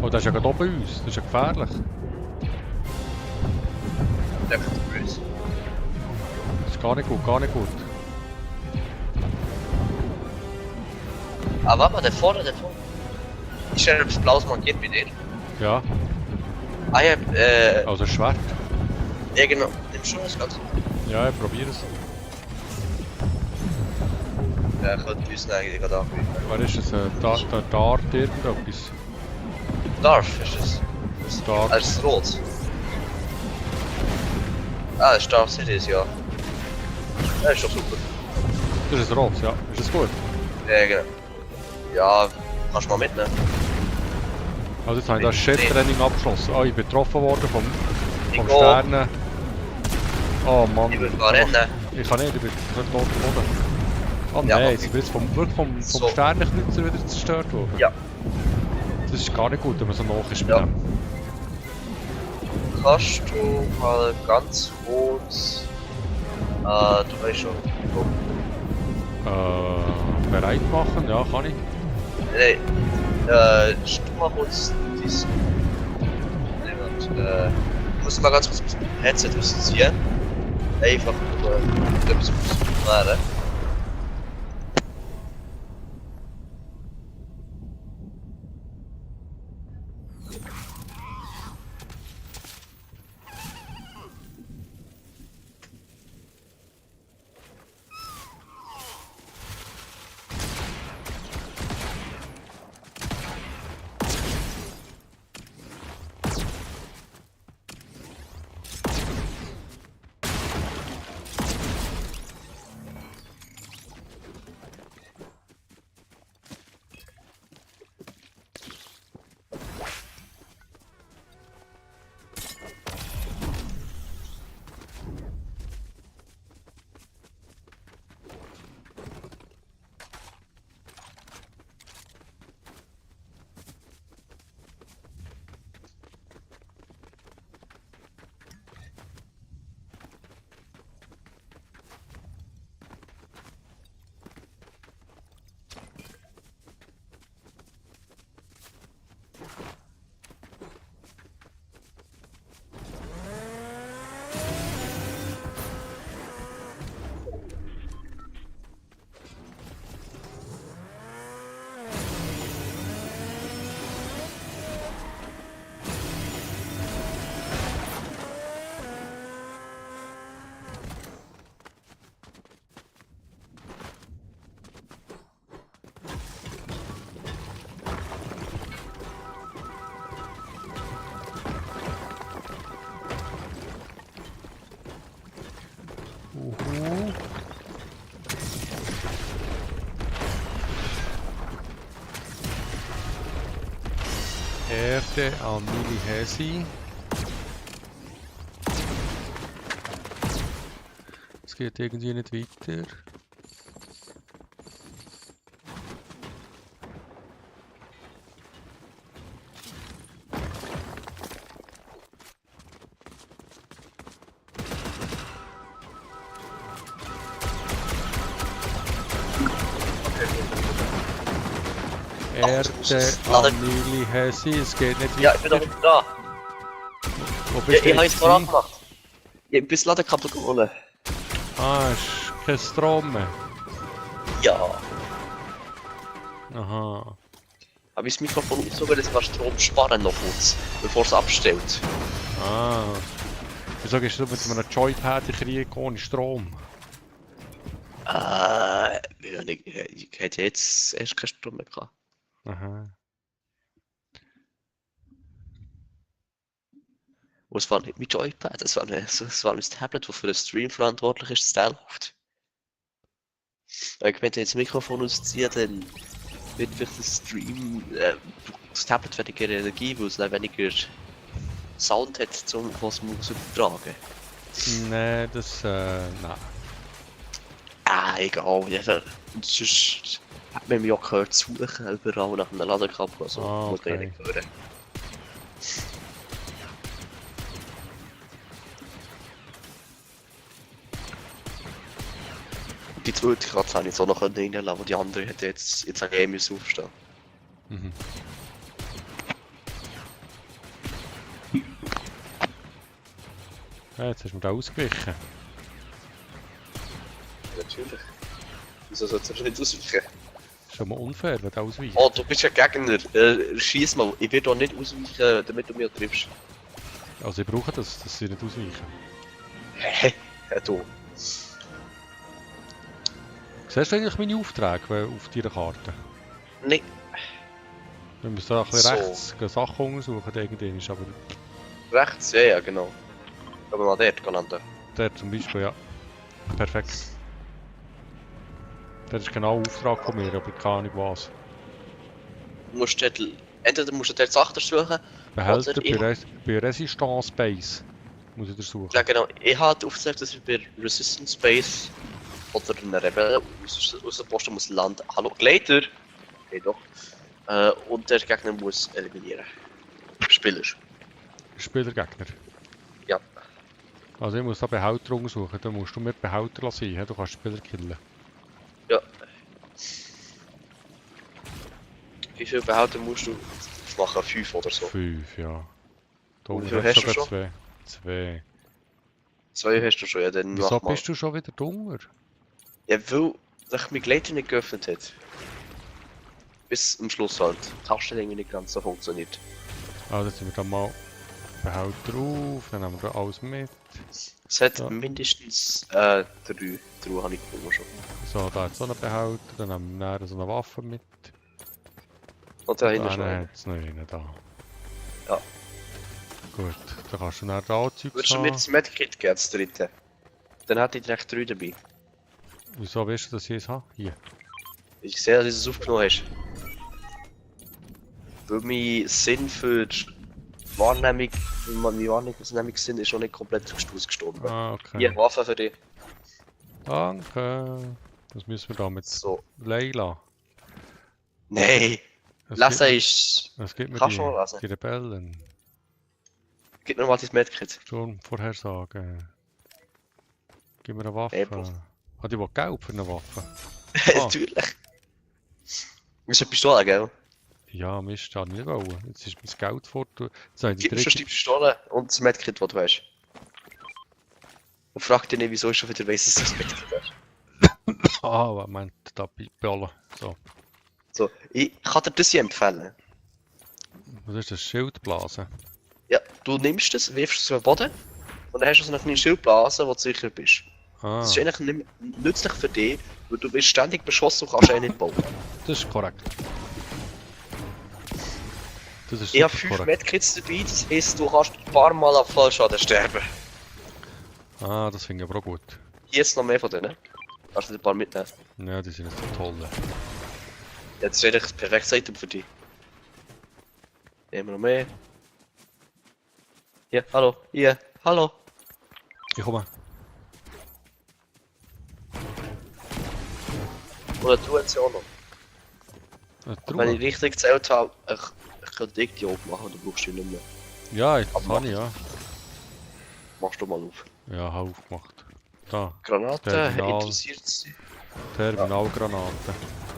Oh, der ist ja gerade oben bei uns. Das ist ja gefährlich. Der kommt böse. Das ist gar nicht gut, gar nicht gut. Ah, warte mal, der vorne. Ist ja etwas Blaues markiert bei dir? Ja, Ah ja, also Schwert. ja genau. Nimmst du das Ganze? Ja, ich probiere es. Ja, ich könnte uns eigentlich gerade angreifen. Wer ist es? Der Dart irgendetwas? Darf ist es. Dart. Ah, ist es rot? Ah, das ist Darth Sidious, ja. Ja, ist doch super. Das ist rot, ja. Ist das gut? Ja, genau. Ja, kannst du mal mitnehmen. Also jetzt habe ich das Shit-Training abgeschlossen. Ah, ich bin getroffen worden vom Ich gehe. Sternen. Oh Mann. Ich würde mal rennen. Ich kann nicht, ich bin tot am Boden. Oh Ja, nein, aber- jetzt sind wir jetzt wirklich vom So. Sternenknützer wieder zerstört worden. Ja. Das ist gar nicht gut, wenn man so nach ist mit Ja. dem. kannst du mal ganz kurz. Du weißt schon. Bereit machen? Ja, kann ich. Nein. Du mal kurz dies. Du musst mal ganz kurz das Headset rausziehen. Einfach nur etwas klären. Erde an Mili Hesi. Es geht irgendwie nicht weiter. Erde an Mili Hesi, es geht nicht weiter. Ja, ich bin doch wieder da. Wo Ja, bist du ich habe jetzt es voran gewesen? gemacht. Ich habe bis Ladekabel gewonnen. Ah, ist kein Strom mehr. Ja. Aha. Habe ich das Mikrofon ausgezogen, das war Strom sparen noch kurz, bevor es abstellt. Ah. Wieso gehst du mit einem Joypad in Krieg ohne Strom? Ich hätte jetzt erst keinen Strom mehr gehabt. Aha. Und es war nicht mein Joypad, es war mein Tablet, das für den Stream verantwortlich ist, das läuft. Wenn ich jetzt das Mikrofon ausziehe, dann wird vielleicht der Stream, das Tablet weniger Energie, weil es dann weniger Sound hat, was man muss übertragen. Nee, das, nein. Egal. Ja, sonst hat man mich auch gehört suchen überall nach einem Ladekabel, also muss man ja nicht hören. Die zweite Katze habe ich so noch reinlassen, aber die andere hätte jetzt auch eh müssen aufstehen. Mhm. Ja, jetzt hast du mir da ausgewichen. Natürlich. Wieso sollst du nicht ausweichen? Schon mal unfair, wenn du ausweichst. Oh, du bist ja Gegner. Schieß mal, ich will doch nicht ausweichen, damit du mich triffst. Also ich brauche das, dass sie nicht ausweichen. Hä? Du. Siehst du eigentlich meine Aufträge auf deiner Karte? Nein. Wir müssen da ein bisschen So. rechts Sachen untersuchen, irgendwann ist aber Rechts? Ja, genau. Aber mal dort landen. der zum Beispiel, ja. Perfekt. Das ist genau ein Auftrag von mir, aber keine Ahnung was. Du musst dort, entweder musst du dort Sachen suchen. Behälter Oder ich- bei Resistance Base muss ich suchen. Ja genau, ich habe aufgezeigt, dass ich bei Resistance Base oder einer Rebelle aus der Posten muss landen. Hallo, Gleiter! Okay, doch. Und der Gegner muss eliminieren. Spieler. Spielergegner. Also ich muss da Behälter untersuchen, dann musst du mir Behälter sein, du kannst Spieler killen. Ja. Wie viel Behälter musst du machen? 5 oder so? 5, ja. Da Und wie unten viel hast hast du du sogar 2. 2 hast du schon, ja, dann Wieso mach mal. bist du schon wieder dunger? Ja, weil sich mein Gleiter nicht geöffnet hat. Bis zum Schluss halt. Die Taste irgendwie nicht ganz so funktioniert. Also jetzt sind wir da mal Behälter auf, dann haben wir da alles mit. Es hat Ja. mindestens 3. 3 habe ich gefunden schon. So, da hat so einen Behälter, dann haben wir nachher so eine Waffe mit. Und da hinten Da schon. hat es noch einen da. Ja. Gut, dann kannst du nachher da Zeugs Würdest du mir haben. das Medkit geben, das 3? Dann hätte ich direkt 3 dabei. Wieso weißt du, dass ich es habe? Hier. Ich sehe, dass du es aufgenommen hast. Weil mein Sinn für die Wahrnehmung, mein Wahrnehmungssinn ist schon nicht komplett ausgestorben. Ah, okay. Hier, Waffe für dich. Danke. Das müssen wir da mit So. Leila. Nein! Es Lesen gibt- ist... Es gibt mir Kannst du mal lesen? die Rebellen. Gib mir mal dein Medkit. Sturmvorhersage. Gib mir eine Waffe. Ebo. Ah, die will Geld für eine Waffe. Natürlich. Du bist eine Pistole, gell? Ja, Mist, habe ich nicht wollen. Jetzt ist mein Geld fort. Jetzt habe ich die Gib mir schon die dritte... Pistole und das Medkit, das du hast. Und frag dich nicht, wieso ich schon wieder weiss, dass du das Medkit hast. Ah, was meint da Pistola? So. So, ich kann dir das hier empfehlen. Was ist das? Schildblase? Ja, du nimmst es, wirfst es auf den Boden und dann hast du so eine kleine Schildblase, wo du sicher bist. Ah, Das ist eigentlich nicht nützlich für dich, weil du bist ständig beschossen und kannst eigentlich nicht bauen. das ist korrekt. Das ist Ich habe super 5 korrekt. Medkits dabei, das heisst, du kannst ein paar Mal an Fallschaden sterben. Ah, das finde ich aber auch gut. Hier jetzt noch mehr von denen. Kannst du ein paar mitnehmen? Ja, die sind jetzt so toll. Ja, das ist eigentlich das perfekte Item für dich. Nehmen wir noch mehr. Hier, hallo, hier, hallo. Ich komme. Oder du jetzt ja auch noch. Wenn ich richtig gezählt habe, ich könnte dich die oben machen, du brauchst die nicht mehr. Ja, jetzt Aber habe ich, ja. Machst du mal auf. Ja, habe aufgemacht. Da, Granaten Terminal. interessiert sie. Terminalgranate.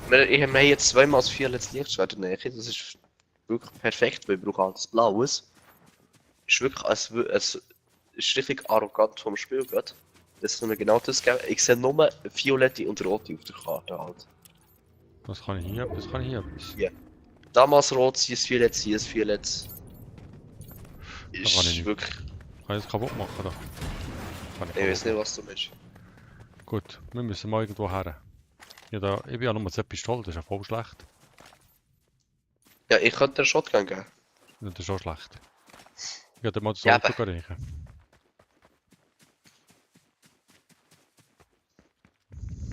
Wir haben jetzt zweimal das 4 letzte Lichtschwert in der Nähe, das ist wirklich perfekt, weil wir brauchen halt das Blaues. Ist wirklich, es ist richtig arrogant vom Spiel gerade. Das soll mir genau das geben. Ich sehe nur violette und rote auf der Karte halt. Was kann ich hier? Was kann ich hier? Etwas? Damals rot, sie ist violett, sie ist violett. kann ich Ist nicht. wirklich... Kann ich das kaputt machen? Da? Kann Ich weiß nicht, was du meinst. Gut, wir müssen mal irgendwo her. Ja, da, ich bin ja nur 2 Pistolen, das ist ja voll schlecht. Ja, ich könnte dir einen Shotgun geben. Das ist schon schlecht. Ich werde mal das Ja, Auto aber- reichen.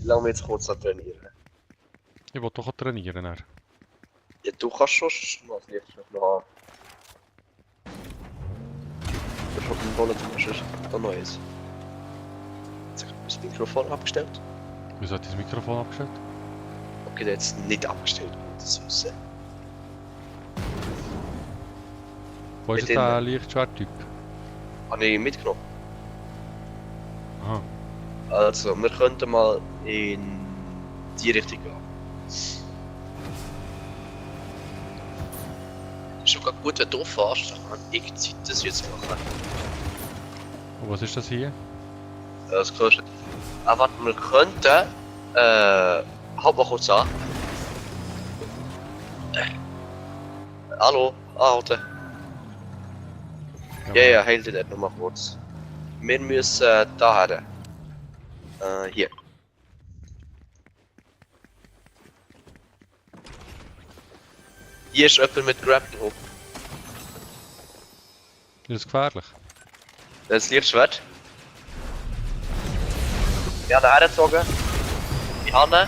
Lass mich jetzt kurz noch trainieren. Ich will doch auch trainieren. Dann. Ja, du kannst schon mal das Lichtschwert noch haben. Du hast schon einen Bullet, du hast da noch eins. Jetzt habe ich das Mikrofon abgestellt. Wieso hat das Mikrofon abgestellt? Okay, jetzt nicht abgestellt, das wissen. Wo ist Mit jetzt der innen. Lichtschwerttyp? Habe ich mitgenommen. Aha. Also, wir könnten mal in die Richtung gehen. Ist schon gerade gut, wenn du fährst, dann kann ich Zeit das jetzt machen. Und was ist das hier? Das kostet. Ah, warte, wir könnten. Halt mal kurz an. Hallo, anhalten. Ja, halt dir das nochmal kurz. Wir müssen da her. Hier. Hier ist jemand mit Grappling Hook. Ist das gefährlich? Das Lichtschwert. Ich habe ihn hergezogen. Ich habe ihn,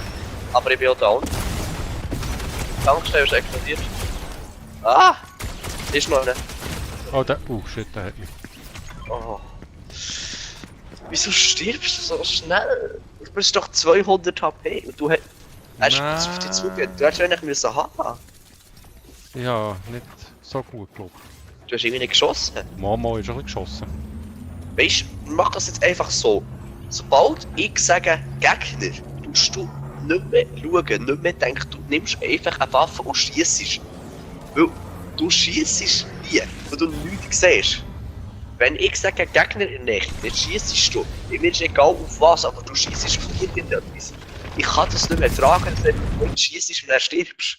aber ich bin auch down. Die Tankstelle ist explodiert. Ah! Ist noch einer. Oh, der. Shit, der hat mich. Oh. Wieso stirbst du so schnell? Du bist doch 200 HP und du hast auf dich zugehen. Du hättest eigentlich müssen haben. Ja, nicht so gut, glaube ich. Du hast irgendwie nicht geschossen. Mama ist auch ein bisschen geschossen. Weißt du, mach das jetzt einfach so. Sobald ich sage Gegner, tust du nicht mehr schauen, nicht mehr denken, du nimmst einfach eine Waffe und schiessest. Weil du schiessest nie, weil du nichts siehst. Wenn ich sage Gegner in der Nähe, dann schiessest du. Mir ist egal auf was, aber du schiessest auf irgendetwas. Ich kann das nicht mehr tragen, wenn du schiessest und dann stirbst.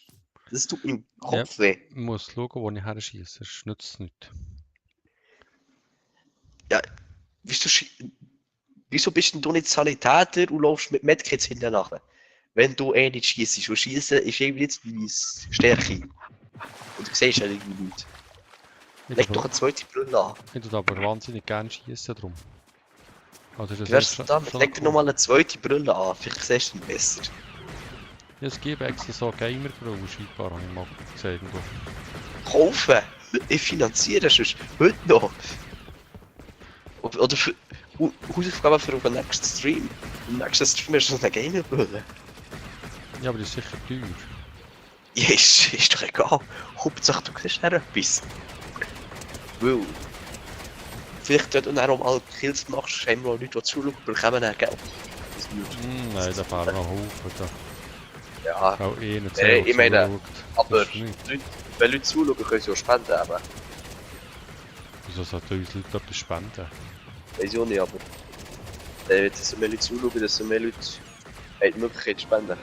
Das tut mir im Kopf weh. Ich muss schauen, wo ich her schieße, sonst nützt es nichts. Ja, wieso bist denn du nicht Sanitäter und läufst mit Medkits hinterher? Wenn du nicht schiessest. Und schiessen ist irgendwie jetzt deine Stärke. Und du siehst ja irgendwie nichts. Leg doch eine zweite Brille an. Ich tue aber wahnsinnig gerne schießen drum. Also ist das Wie wär's schon- damit? schon Leg dir cool. nochmal eine zweite Brille an, vielleicht siehst du ihn besser. Ja, es gibt extra so Gamer-Brille, scheinbar, habe ich mal gesehen. Irgendwo. Kaufen! Ich finanziere sonst heute noch. Oder für Hausaufgaben für den nächsten Stream. Im nächsten Stream ist das eine Gamer-Brille. Ja, aber das ist sicher teuer. Ja, ist doch egal. Hauptsache du siehst dann etwas. Weil... Vielleicht wenn du dann auch mal Kills machst, haben wir auch Leute, die zuschauen, bekommen dann Geld. Das würde- Nein, da fahren noch Haufen. Da. Ja, Auch eh nicht Ich meine, zuschaut. aber Das ist nichts. Leute, wenn Leute zuschauen, können sie auch spenden, aber... Wieso sollten uns Leute etwas spenden? Weiß ich auch nicht, aber... Wenn so mehr Leute zuschauen, desto mehr Leute haben die Möglichkeit zu spenden.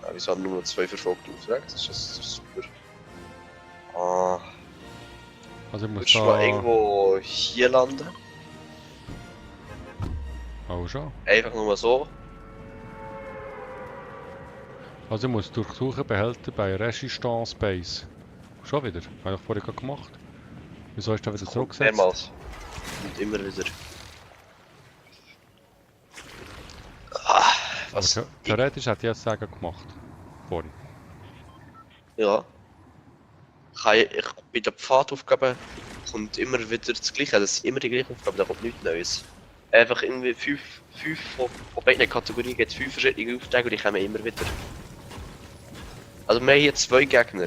Ja, wieso haben nur noch 2 verfolgte Aufträge? Das ist super. Ah, Also ich muss willst du mal da... irgendwo hier landen? Auch schon. Einfach nur so. Also ich muss durchsuchen, Behälter bei Resistance Base. Schon wieder? Habe ich vorher gerade gemacht. Wieso ist der wieder zurückgesetzt? Mehrmals. Und immer wieder. Ah, was? Aber theoretisch hätte ich jetzt sagen gemacht. Vorhin. Ja. Ich bei der Pfadaufgabe kommt immer wieder das Gleiche. Das sind immer die gleichen Aufgaben, da kommt nichts Neues. Einfach irgendwie 5 von beiden Kategorien gibt es 5 verschiedene Aufträge und die kommen immer wieder. Also wir haben hier 2 Gegner.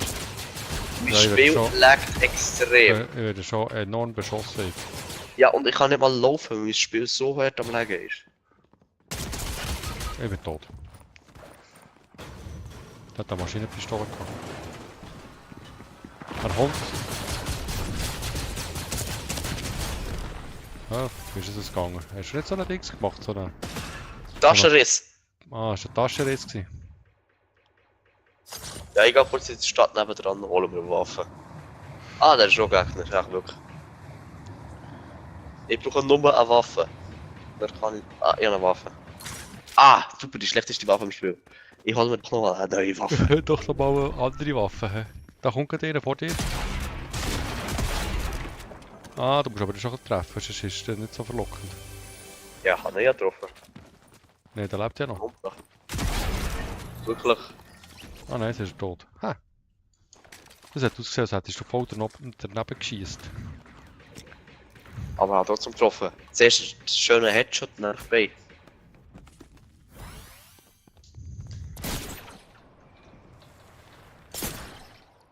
Mein Ja, ich Spiel werd schon- laggt extrem. Ich werde schon enorm beschossen. Ja, und ich kann nicht mal laufen, weil mein Spiel so hart am Legen ist. Ich bin tot. Der hat eine Maschinenpistole gehabt. Er kommt. Ja, wie ist es gegangen? Hast du nicht so ein Dings gemacht? So eine... Taschenriss! Ah, ist ein Taschenriss gewesen? Ja, ich gehe kurz in die Stadt nebendran, holen mir eine Waffe. Ah, der ist schon Gegner, echt wirklich. Ich brauche nur eine Waffe. Dann kann ich... Ah, ich habe eine Waffe. Ah, super, die schlechteste Waffe im Spiel. Ich hole mir doch noch eine neue Waffe. Doch noch mal eine andere Waffe. Hä? Da kommt gerade einer vor dir. Ah, du musst aber schon treffen, sonst ist das nicht so verlockend. Ja, habe ich ja getroffen. Nein, der lebt ja noch. Kommt doch. Wirklich. Ah nein, jetzt ist er tot. Ha! Das hat ausgesehen, als hättest du voll daneben geschiesst. Aber er hat trotzdem getroffen. Zuerst ein schöner Headshot, dann vorbei.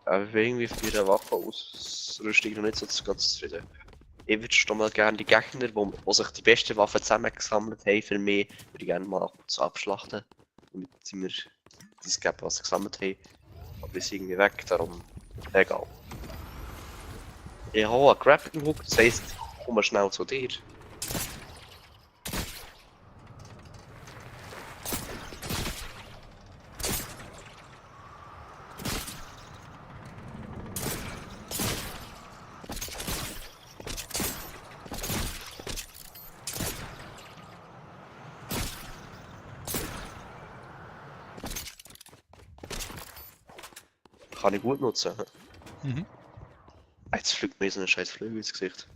Aber ich bin irgendwie für ihre Waffenausrüstung noch nicht so ganz zufrieden. Ich würde schon mal gerne die Gegner, die sich die besten Waffen zusammengesammelt haben, für mich, würde ich gerne mal so abschlachten. Damit sie mir das geben, was sie gesammelt haben. Aber die sind irgendwie weg, darum egal. Ich habe einen Grappling Hook, das heisst, ich komme schnell zu dir. Kann ich gut nutzen. Mhm. Jetzt fliegt mir so ein scheiß Flügel ins Gesicht.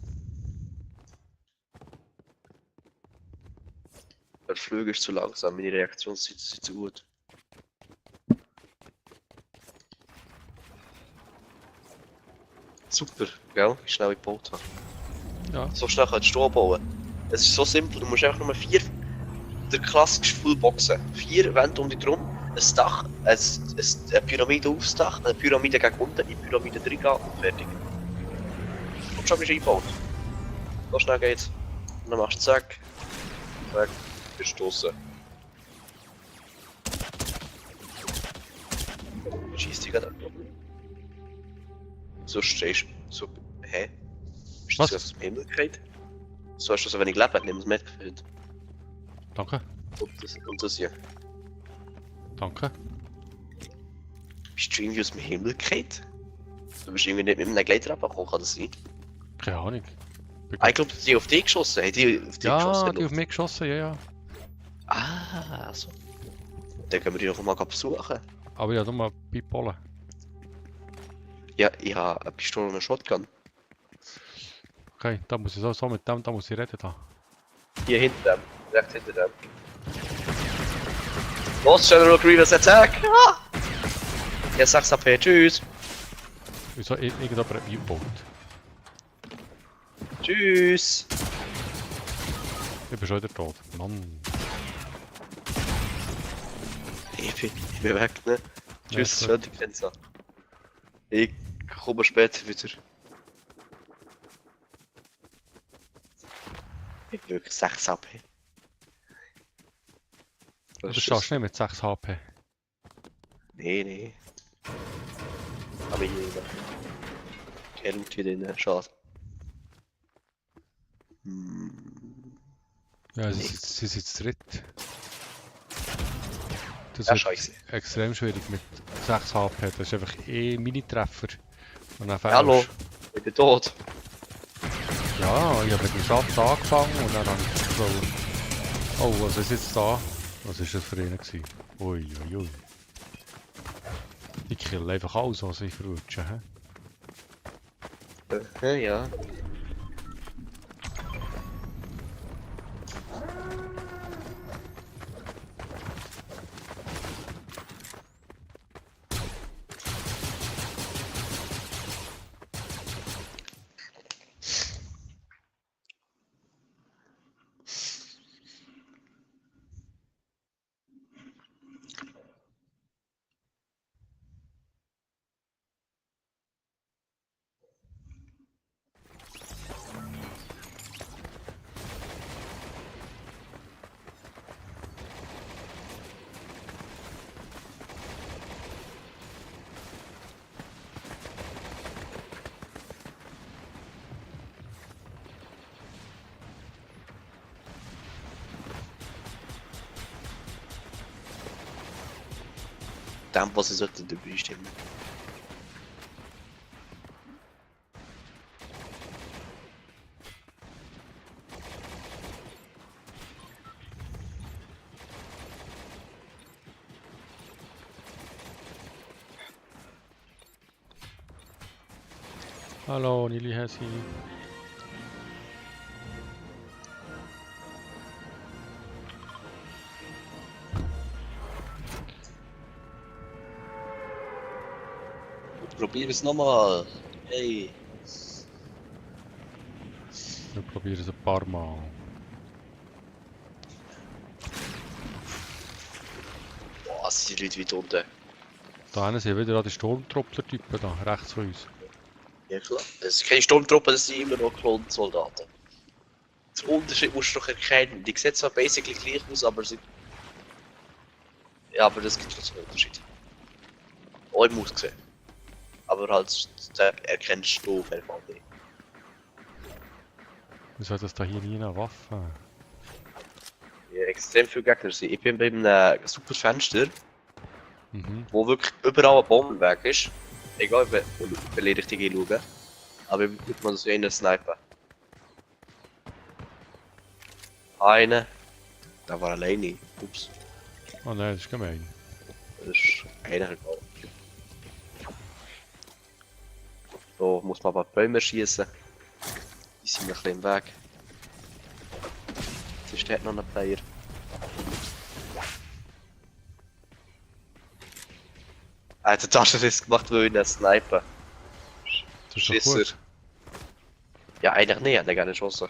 Der Flügel ist zu langsam, meine Reaktionszeit ist zu gut. Super, gell? Wie schnell ich gebaut habe. Ja. So schnell kannst du bauen. Es ist so simpel, du musst einfach nur 4... Der klassische Fullboxen. 4 Wände um dich drum, ein Dach, eine Pyramide aufs Dach, eine Pyramide gegen unten, in die Pyramide reingehen und fertig. schon wieder eingebaut. So schnell geht's. Und dann machst du zack. Zack. Bist draussen. Schießt die gerade ab. So stehst du. So. Hä? Ist das Was? aus dem Himmel gefallen? So hast du so wenig Leben, nimm es mitgefüllt. Danke, Und das hier. danke. Bist du irgendwie aus dem Himmel gefallen? Du bist irgendwie nicht mit einem Gleiter abgekommen, kann das sein? Keine Ahnung. Ah, ich glaube, die haben auf dich geschossen. Haben die auf dich Ja, geschossen? die auf mich geschossen, ja, ja. Ah, so. Dann können wir die doch mal besuchen. Aber ja, nur Pistolen. Ja, ich habe eine Pistole und eine Shotgun. Okay, da muss ich so mit dem, da muss ich reden da. Hier hinter dem. Rechts hinter dem. Los, General Grievous Attack! Ah! Ja, 6 HP, tschüss! Wieso irgendjemand hat mich eingebaut? Tschüss! Ich bin schon wieder tot. Mann. Ich bin weg, ne? Ja, Tschüss, ist gut. schön, die Grenze. Ich komme später wieder. Ich bin wirklich 6 HP. Du schaffst nicht mit 6 HP. Nee. Aber hier immer. Kein Loot hier drin, schade. Ja, Nee. sie sind zu dritt. Das Ja, ist scheiße. extrem schwierig mit 6 HP. Das ist einfach Mini-Treffer. Und dann Hallo, fällst ich bin tot. Ja, ich habe mit dem Schatz angefangen und dann habe ich so... Oh, was ist jetzt da? Was ist das für einen gewesen? Ui. Ich kill einfach alles, was ich verrutsche. Ja. Dem, was ich sollte dabei stimmen. Hallo, Nili Hessi. Probier es nochmal. Hey. Wir probieren es ein paar Mal. Boah, sind die Leute weit unten. Da hinten sind wieder die Sturmtruppler-Typen da, rechts von uns. Ja klar. Es sind keine Sturmtruppen, das sind immer noch Klonsoldaten. Der Unterschied musst du doch erkennen. Die sehen zwar basically gleich aus, aber sie... Ja, aber das gibt trotzdem einen Unterschied. Auch im Aussehen. Aber halt, den erkennst du auf jeden Fall nicht. Wieso hat das da hier nie eine Waffe? Ja, extrem viele Gegner sind. Ich bin bei einem super Fenster, Mhm. wo wirklich überall ein Bombenwerk ist. Egal, welche Richtung ich schaue. Aber ich muss man so einen snipen. Einer. Der war alleine. Ups. Oh nein, das ist gemein. Das ist einer gegangen. So muss man aber Bäume schießen. Die sind ein bisschen im Weg. Jetzt ist dort noch ein Player. Er hat den Taschenriss gemacht, weil ich ihn snipen. Das ist doch Schisser. gut. Ja, eigentlich nicht, er hat gerne geschossen.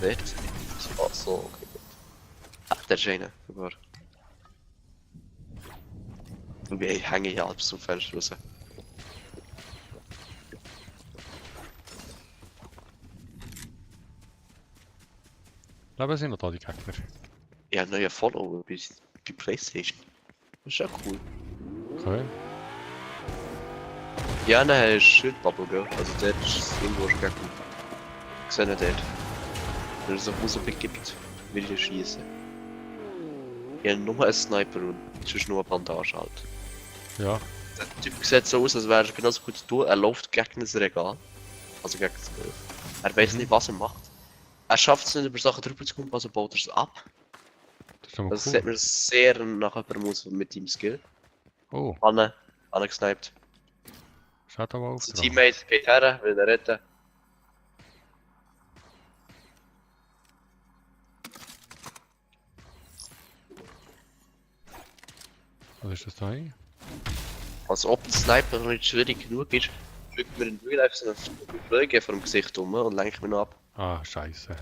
Nicht? Oh, so, okay. Ach, der ist einer, sogar. Und wir hängen hier halb zum Fenster raus. Leben sind noch da, die Gegner. Ich habe einen neuen Follower bei PlayStation. Das ist ja cool. Okay. Ja, nein, ist Schildbubble, gell? Also dort ist es irgendwo schon gegen. Ich sehe ihn dort. Wenn es auf Musik gibt, will ich schießen. Ich habe nur einen Sniper und sonst nur eine Bandage halt. Ja. Der Typ sieht so aus, als wäre er genauso gut wie du. Er läuft gegen ein Regal. Also gegen das Bild. Er weiß nicht, was er macht. Er schafft es nicht, über Sachen drüber zu kommen, also baut er es ab. Das ist aber Das cool. sieht mir sehr nach jemandem aus mit ihm Skill. Oh, Gesniped. schaut aber Sein auf. Teammate geht her, will ihn retten. Was ist das da hier? Als ob ein Sniper noch nicht schwierig genug ist, fliegt mir in Real Life so eine Flüge vor dem Gesicht um und lenkt mich noch ab. Ah, scheiße.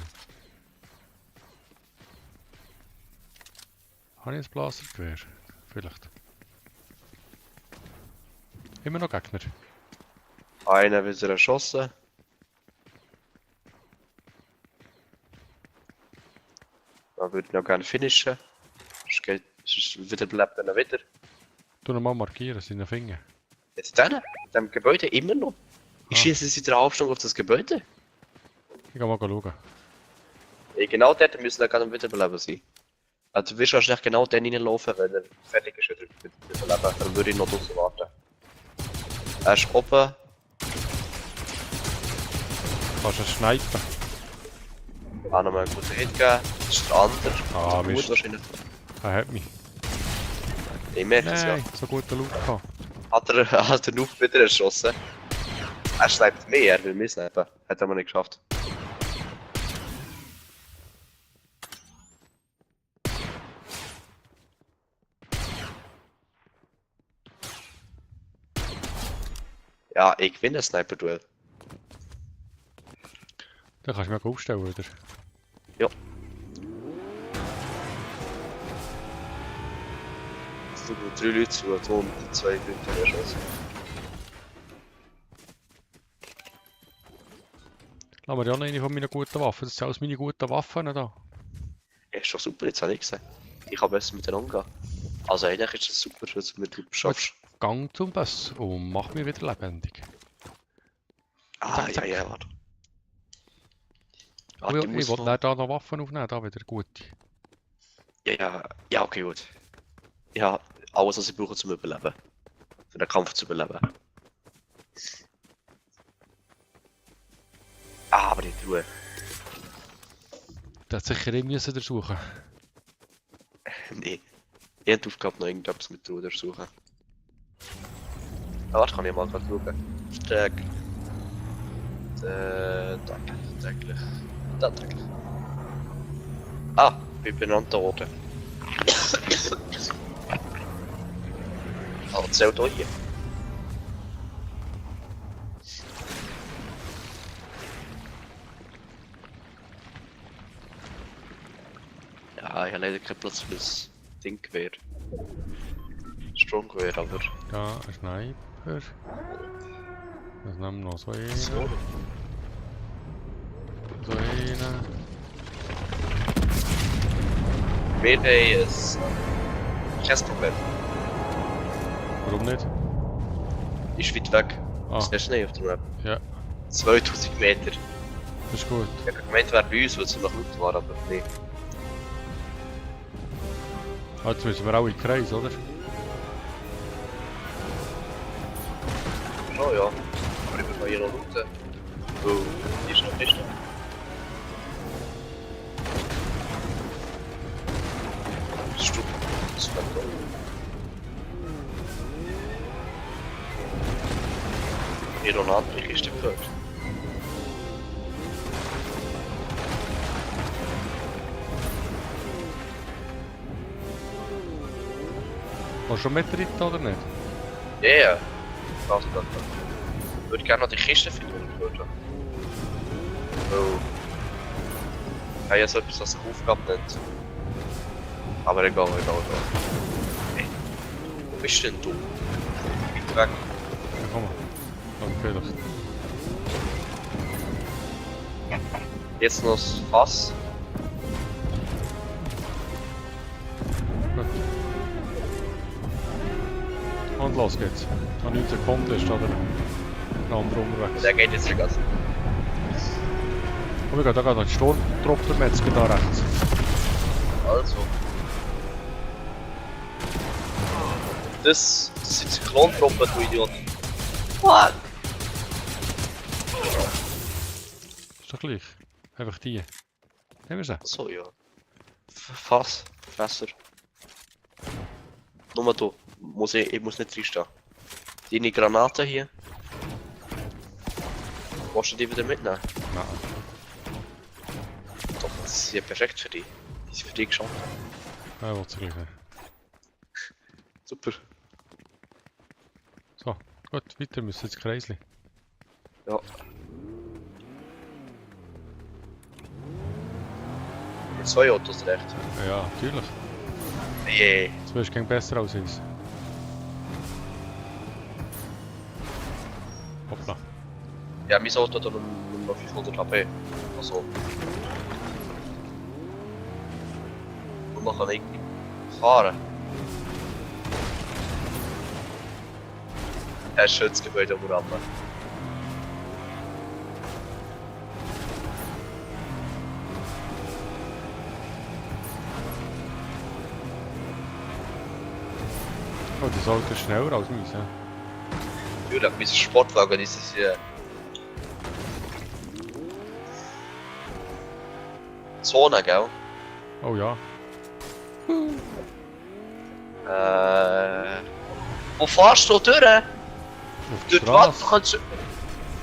Habe ich ein Blastergewehr? Vielleicht. Immer noch Gegner. Einer wird erschossen. Dann würde ich noch gerne finishen. Sonst wiederbelebt er wieder. Tu nochmal markieren, seine Finger. Jetzt in dem Gebäude immer noch. Ich Ah. schieße seit einer halben Stunde auf das Gebäude. Ich geh mal schauen. Ja, genau dort müssen wir gerade am Wiederbeleben sein. Also du wirst wahrscheinlich genau dann reinlaufen, wenn er fertig ist mit Wiederbeleben. Dann würde ich noch draußen warten. Er ist oben. Kannst du snipen? Auch nochmal einen guten Hit geben. Das ist der andere. Ah, Gut Mist. wahrscheinlich. Er hat mich. Ich merke es ja. Nein, so guten Loot gehabt. Hat er Noob wieder erschossen. Er sniped mehr, er will mich snipen. Hat er aber nicht geschafft. Ja, ich gewinne ein Sniper-Duell. Dann kannst du mich aufstellen, oder? Ja. Es tut nur 3 Leute zu und die 2 Leute erschossen. Lass mir ja noch eine von meinen guten Waffen. Das sind alles meine guten Waffen da. Ja, ist doch super, jetzt habe ich gesagt. Ich kann besser mit denen umgehen. Also eigentlich ist es super, dass du mit dem schaffst. Gang zum Bus und mach mich wieder lebendig. Ah, zack, zack. ja, warte. Ich will da noch Waffen aufnehmen, da wieder gute. Ja, okay, gut. Ja, alles, was ich brauche zum Überleben. Für den Kampf zu überleben. Ah, aber nicht Ruhe. Der hat sicher eh müssen suchen. Nee. Ich habe die Aufgabe noch irgendetwas mit Ruhe suchen. Ah, warte, kann ich mal gerade schauen. Verstärk. Täglich. Täglich. Ah, bin benannt worden. Ah, zählt auch hier. Ja, ich habe leider keinen Platz für das Dinggewehr. Stromgewehr, aber... Da ein Sniper. Was nehmen wir noch? So einen. So. So einen. Wir haben ein... Kein Problem. Warum nicht? Ist weit weg. Ah, Ist der Schnee auf der Map. ja, 2000 Meter. das ist gut. Ich habe gemeint, wäre bei uns, weil es noch Luft war, aber nee. Jetzt müssen wir auch in den Kreis, oder? Schon, ja. Aber ich bin hier noch unten. Oh, hier ist noch Kiste. Das ist gut. Das ist ganz toll. Hier noch eine andere Kiste gehört. Hast du schon mit rein, oder nicht? Ja, ja. Das. Ich würde gerne noch die Kiste finden, die ich gehört habe. Oh. Ich habe ja so etwas als Aufgabe nennt. Aber egal. Hey. Wo bist denn du? Weit weg. Ja, komm mal. Dann vielleicht. Jetzt noch das Fass. Und los geht's. Noch 9 Sekunden ist da der andere unterwegs. Der geht jetzt schon ganz. Oh mein Gott, da geht noch ein Sturmtruppler Metzger da rechts. Also. Das sind die Klontruppen, du Idiot. Fuck! Ist doch gleich. Einfach die. Nehmen wir sie. So, ja. Fässer. Nur du. Ich muss nicht drinstehen. Deine Granaten hier. Willst du die wieder mitnehmen? Nein. Doch, das ist ja perfekt für dich. Die sind für dich geschaffen. Ja, wollte gleich nicht. Super. So, gut, weiter müssen ins Kreisli. Ja. Mit 2 Autos recht. Ja, natürlich. Nee. Das wirst du gegen besser als uns. Hoppla. Ja, mein Auto hat nur noch 500 HP. Also. Und noch kann ich fahren. Er ist schön das Gebäude umrammen. Oh, das Auto ist schneller als meins, ja. Natürlich, mein Sportwagen ist es hier. Zone, gell? Oh ja. Wo fahrst du durch? Auf die Durch die Wand? Straße.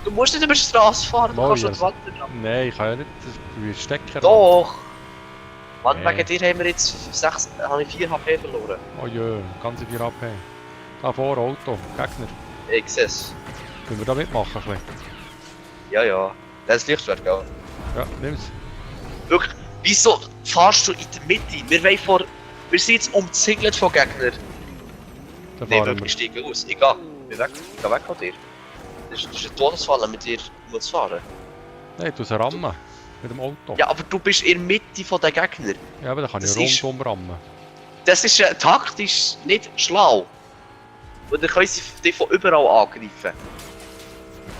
Du musst nicht über die Straße fahren, du Mal, kannst ja. durch die Wand dran. Nein, ich kann ja nicht. Das wird Stecker. Doch! Mann, Nee. wegen dir haben wir jetzt 4 HP verloren. Oh jö, ganze 4 AP. Da vor Auto, Gegner. Ich seh's. Können wir da mitmachen ein bisschen? Ja, ja. Das ist Lichtschwert, gell? Ja, nimm's. Wirklich, wieso fahrst du in der Mitte? Wir sind jetzt umzingelt von Gegnern. Da Nein, fahren wirklich, ich steige aus. Ich geh weg von dir. Das ist ein Todesfall, mit dir zu fahren. Nein, du musst rammen. Mit dem Auto. Ja, aber du bist in der Mitte von den Gegnern. Ja, aber da kann das ich ist- rundum rammen. Das ist taktisch nicht schlau. Und dann können sie dich von überall angreifen.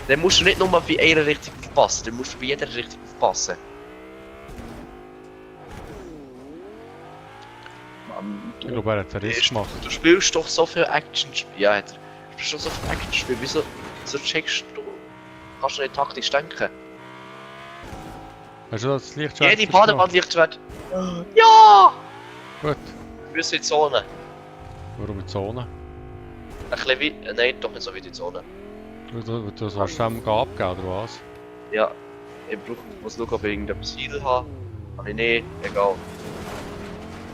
Dann musst du nicht nur bei einer Richtung aufpassen, dann musst du bei jeder Richtung aufpassen. Mann, Ich glaube, er hat einen Riss gemacht. Du spielst doch so viel Action-Spiele. Ja, hat er. Du spielst doch so viel Action-Spiele. Wieso checkst du? Kannst du nicht taktisch denken? Hast du das Lichtschwert? Jede verstanden? Badewand Lichtschwert. Ja! Gut. Wir müssen in die Zone. Warum in die Zone? Ein bisschen wie. Nein, doch nicht so wie die Zone. Du sollst dem abgeben, oder was? Ja. Muss schauen, ob ich irgendein Ziel habe. Kann ich nicht. Egal.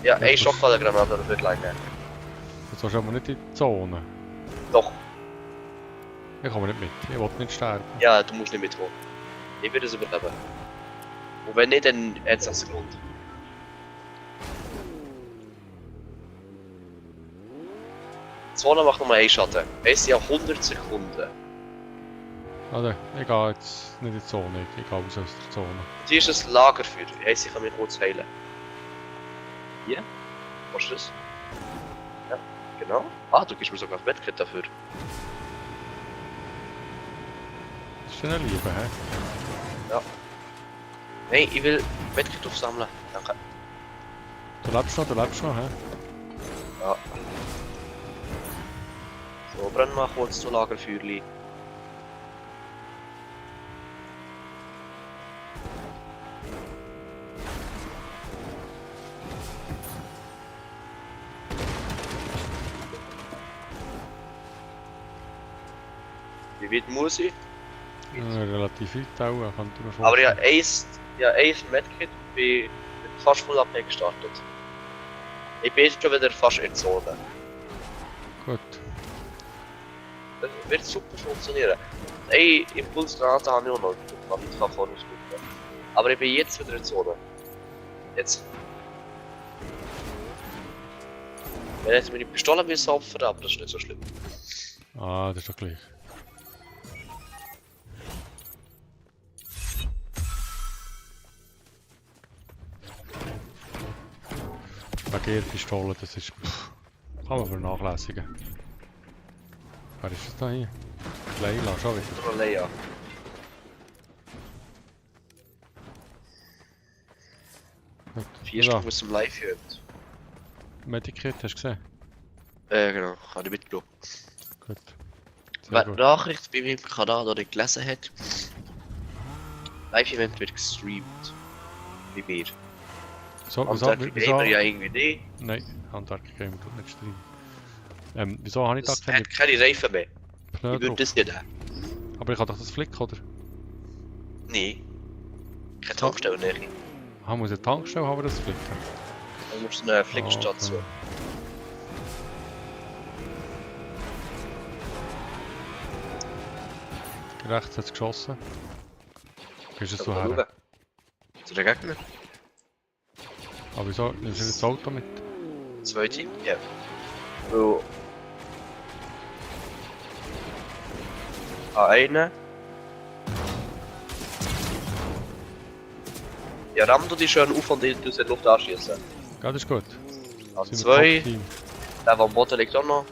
Ja, Ja, eine das- Schockfallergranate wird länger. Du sollst aber nicht in die Zone. Doch. Ich komme nicht mit. Ich will nicht sterben. Ja, du musst nicht mitkommen. Ich werde es überleben. Und wenn nicht, dann hat es einen Grund. Die Zone macht nur einen Schaden. Es sind ja 100 Sekunden. Also, ich gehe jetzt nicht in die Zone. Ich gehe raus aus der Zone. Und hier ist ein Lagerfeuer. Heisst, ich kann mich kurz heilen. Hier? Machst du das? Ja, genau. Ah, du gibst mir sogar ein Medkit dafür. Das ist eine Liebe, hä? Nein, ich will Medkit aufsammeln. Danke. Du lebst noch, hä? Ja. So, brenn mal kurz zu Lagerfeuerli. Wie weit muss ich? Relativ weit auch, kann ich mir vorstellen. Aber ja, eins Medkit und bin mit fast Full AP gestartet. Ich bin jetzt schon wieder fast in der Zone. Gut. Das wird super funktionieren. Ey, Impulsgranate habe ich auch noch, damit ich vorne stufen. Aber ich bin jetzt wieder in der Zone. Jetzt. Ich hätte meine Pistole müssen opfern, aber das ist nicht so schlimm. Ah, das ist doch gleich. Lagerpistole, das ist... kann man vernachlässigen. Wer ist das da hier? Leila, schon wieder. Frau Leia. Gut. 4 Ja, Stunden aus dem Live-Event. Medikit, hast du gesehen? Genau, habe ich mitgenommen. Gut. Sehr Wer die gut. Nachricht bei meinem Kanal noch nicht gelesen hat, Live-Event wird gestreamt. Bei mir. So, Antarktik Gamer ja irgendwie nicht. Nein, Antarktik Gamer tut nicht streamen. Wieso habe ich da Es keine hat keine Reifen mehr. Pneu Ich würde drauf? das nicht haben. Aber ich habe doch das Flick, oder? Nee. Keine Tankstelle näher. Ah, muss ich eine Tankstelle haben, das Flick? Dann musst du eine Flickstation. Rechts hat es geschossen. Gehst du so Mal her? schauen. Zu den Gegner. Aber wieso nimmst du nicht das Auto mit? 2 Team? Ja. So. Eine. Ja, ramm du dich schön auf und du in die Luft anschießen. Ja, das ist gut. An Sind wir 2. Top-Team. Der, der am Boden liegt auch noch.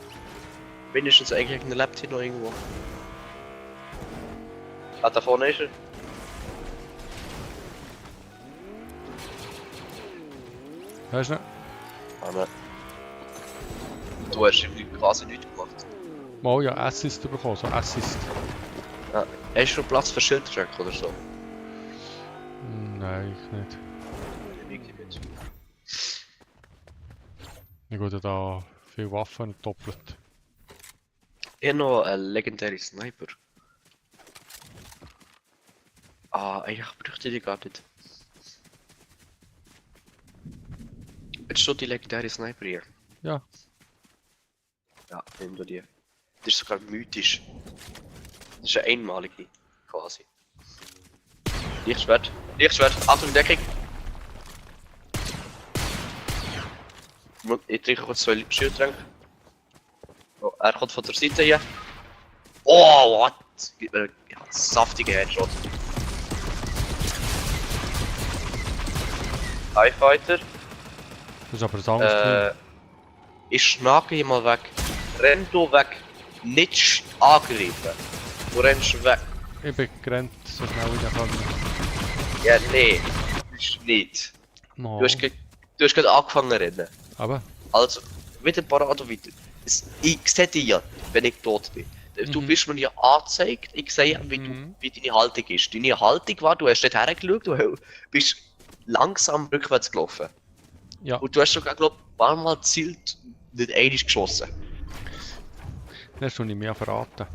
Mindestens eigentlich ein lebt hier noch irgendwo. Ah, da vorne ist er. Weißt du nicht? Ah, nein. Du hast irgendwie quasi nichts gemacht. Mal ja Assist bekommen, so Assist. Ja. Hast du noch Platz für Schildtrack oder so? Nein, ich nicht. Wirklich nicht. Ich würde da viele Waffen doppelt. Ich habe noch einen legendären Sniper. Ah, eigentlich bräuchte ich die gar nicht. Jetzt steht die legendäre Sniper hier. Ja. Ja, nimm du die. Das ist sogar mythisch. Das ist eine einmalige, quasi. Lichtschwert. Lichtschwert. Achtung, Deckung. Ich trinke kurz 2 Schildtränke. Oh, er kommt von der Seite hier. Oh, what? Gibt mir einen saftigen Headshot. High Fighter. Das ist aber ein anderes Team. Ich schnake hier mal weg. Renn du weg. Nicht angreifen. Du rennst weg. Ich bin gerannt, so schnell wie ich kann. Ja, nee. Das ist nicht. No. Du hast gerade angefangen zu rennen. Aber, Also, wieder parat und weiter. Ich sehe dich ja, wenn ich tot bin. Du Mhm. bist mir ja angezeigt, ich sehe ja, wie deine Haltung ist. Deine Haltung war, du hast nicht hergeschaut, du bist langsam rückwärts gelaufen. ja, Und du hast sogar, glaube ich, ein paar Mal gezielt nicht einmal geschossen. das hast du nicht mehr verraten.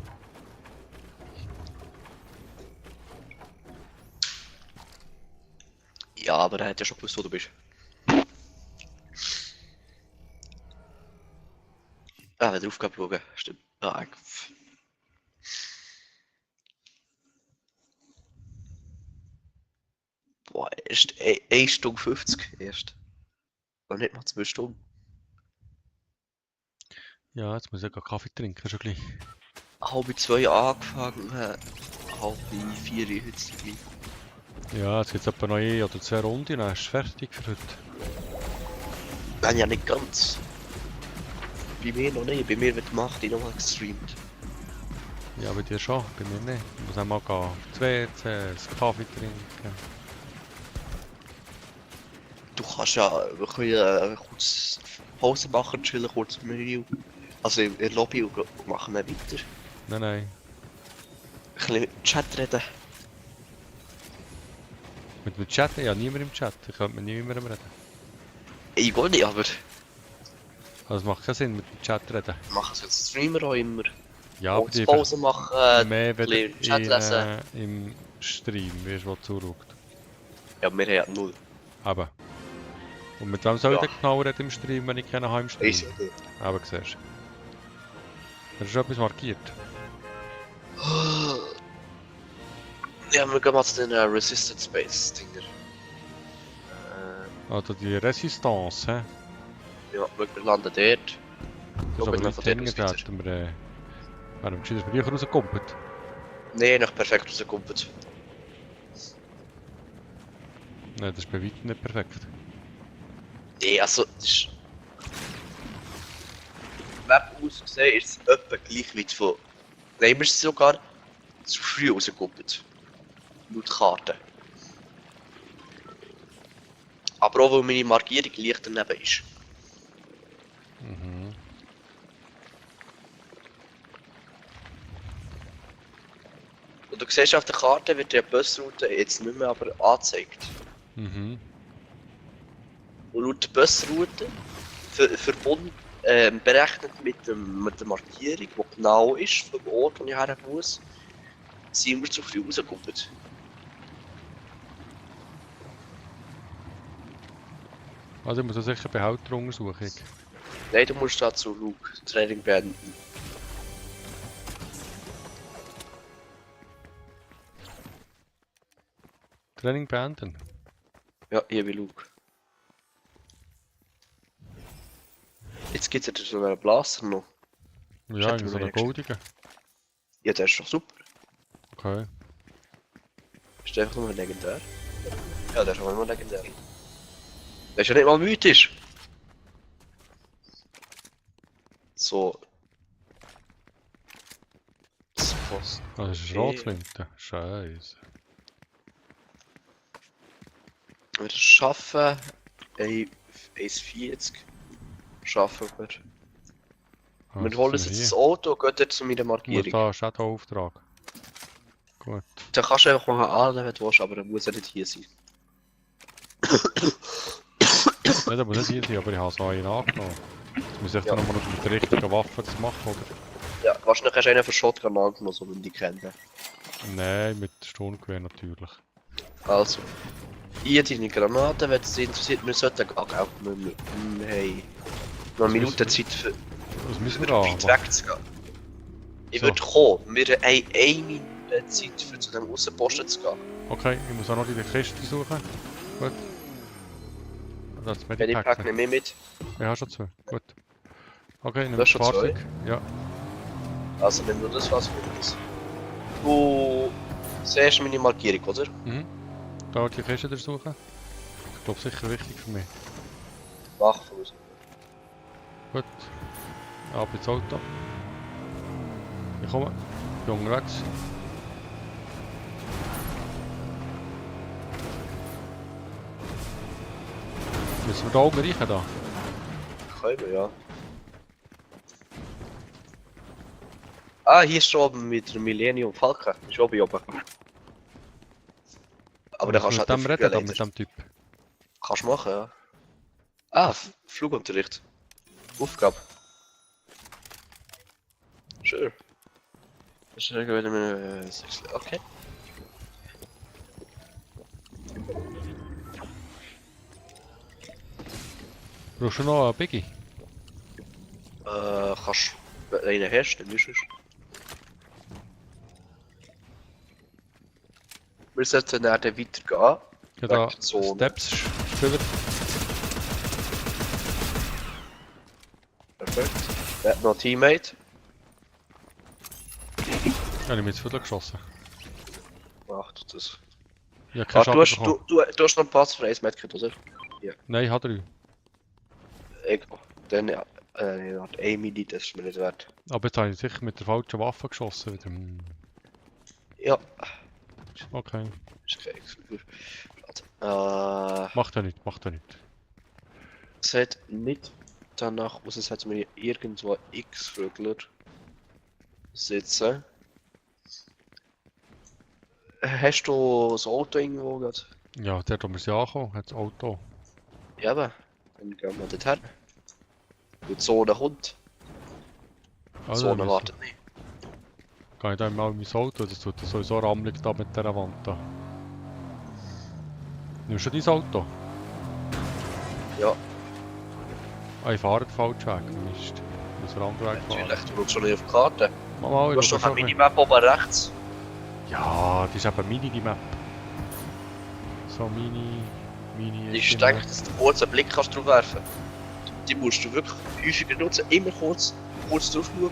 Ja, aber er hat ja schon gewusst, wo du bist. Ah, wieder Aufgabe schauen, stimmt. Ah, boah, erst 1 Stunde 50 erst. Und nicht mal 2 Stunden. Ja, jetzt muss ich gleich Kaffee trinken, schon gleich. Halb 2 angefangen, halb 4 jetzt dabei. Ja, jetzt gibt es etwa noch 1 oder 2 Runden, dann ist es fertig für heute. Nein, ja nicht ganz. Bei mir noch nicht, bei mir wird gemacht, ich nochmal gestreamt. Ja, bei dir schon, bei mir nicht. Ich muss einmal gehen auf die WC, einen Kaffee trinken. Du kannst ja, wir können kurz Pause machen, chillen kurz im Menü. Also in der Lobby und machen dann weiter. Nein, nein. Ein bisschen mit dem Chat reden. Mit dem Chat? Ja, niemand im Chat. Ich könnte mit niemandem reden. Ich will nicht, aber Also es macht keinen Sinn, mit dem Chat reden. machen es als Streamer auch immer. Ja, aber Kurz die Pause machen, mehr ein wenn bisschen Chat lesen. im Stream, wie du zuschaut. Ja, wir haben ja 0. Aber. Und mit wem soll ich Ja. denn genau reden im Stream, wenn ich keinen habe im Stream? Weiss ich nicht. Aber siehst du. Hast du schon etwas markiert? Ja, wir gehen mal zu den Resisted Space Dinger. Oder die Resistance, hä? Ja, wir landen dort. Das ist Schau, aber wenn wir nicht von dort hängen, aus da weiter. hätten wir... Wären wir gescheiter früher rausgekommen. Nein, noch perfekt rausgekommen. Nein, das ist bei weitem nicht perfekt. Nee, also, das ist... Map aus gesehen ist es etwa gleich wie von... Nein, wir sind sogar zu früh rausgeguckt. Laut Karte. Aber auch weil meine Markierung leicht daneben ist. Mhm. Und du siehst auf der Karte wird die Busroute jetzt nicht mehr aber angezeigt. Mhm. Und laut der Busroute verbunden, berechnet mit der Markierung, die genau ist, vom Ort, wo ich her muss, sind wir zu früh rausgekommen. Also ich muss ja sicher Behälteruntersuchung. Nein, du musst da zu Luke, Training beenden. Training beenden. Ja, hier wie Luke. Jetzt gibt es ja so einen Blaster noch. Ja, hätte in so mir einer geschickt. goldigen. Ja, der ist doch super. Okay. Ist der einfach nur legendär? Ja, der ist auch immer legendär. Der ist ja nicht mal mythisch. So. Das passt. Ah, das ist eine Okay. Schrotflinte. Scheiße. Wir schaffen 1,40. Schaffen wir. Ah, Wir was holen sind uns jetzt hier? das Auto und gehen dort zu meiner Ich muss Markierung. da Shadow-Auftrag. Gut. Dann kannst du einfach mal annehmen, wenn du willst, aber er muss ja nicht hier sein. Nein, das muss nicht hier sein, aber ich habe so einen angenommen. Jetzt muss ich Ja. dann nochmal mit der richtigen Waffe das machen, oder? Ja, wahrscheinlich hast du einen für Shotgun angenommen, so wenn die kennen. Nein, mit Sturmgewehr natürlich. Also. Hier deine Granaten, wenn es dich interessiert, wir sollten gehen. Wir haben noch eine Minute Zeit für Was müssen wir weit da? weg zu gehen. Ich So. würde kommen. Wir haben eine Minute Zeit für zu dem Aussenposten zu gehen. Okay, ich muss auch noch in der Kiste suchen. Gut. Das Wenn ich Medipack pack nicht. nicht mehr mit. Ich habe schon zwei. Gut. Okay, nimm Du das hast schon zwei? Fahrzeug. Ja. Also wenn du das was willst. Du siehst meine Markierung, oder? Mhm. Da die Kiste durchsuchen. Ich glaube sicher wichtig für mich. Mach voraus. Gut. Ab ins Auto. Ich komme. Ich bin unterwegs. Müssen wir da oben reichen da? Können wir, ja. Ah, hier ist schon oben mit der Millennium Falcon. Ist oben. Aber da kannst du mit halt dem nicht reden, da fliegen, mit leider. dem Typ. Kannst du machen, ja. Ah, Flugunterricht. Aufgabe. Sure. Das ist irgendwie eine okay. Brauchst du noch einen Biggie? Kannst du einen herstellen, ist es? Wir sollten dann weitergehen. Ich habe Weg da der Zone. Steps geschrieben. Perfekt. Er hat noch einen Teammate. Ja, ich habe jetzt Viertel geschossen. Ach, das. Ich habe keinen Ah, Schaden du hast bekommen. du hast noch einen Pass für ein Medkit, oder? Nein, ich habe 3. Ich, dann hat Amy die, das ist mir nicht wert. Aber jetzt habe ich sicher mit der falschen Waffe geschossen wieder. Ja, Okay. ist kein Gefühl. Macht ja nicht, macht ja nicht. Es hat nicht danach aus, es hat mir irgendwo X-Vögler sitzen. Hast du das Auto irgendwo gerade? Ja, dort, wo wir sie ankommen, hat das Auto. Ja, aber dann gehen wir dorthin. Und die Zone kommt. Die Also, Zone müssen- wartet nicht. Gehe ich da mal in mein Auto, das tut sowieso rammelig da mit dieser Wand da. Nimmst du dein Auto? Ja, Ah, ich fahre den falschen Weg, Mist. Ich muss den anderen Weg fahren. natürlich. Du schaust schon nicht auf die Karte. Mach mal, Du hast schau doch eine schon ein Minimap oben rechts. bisschen. Ja, das ist eben Mini, die Map. So, Mini... Ich denke, dass du kurz einen Blick kannst drauf werfen. Die musst du wirklich häufiger nutzen. Immer kurz drauf schauen.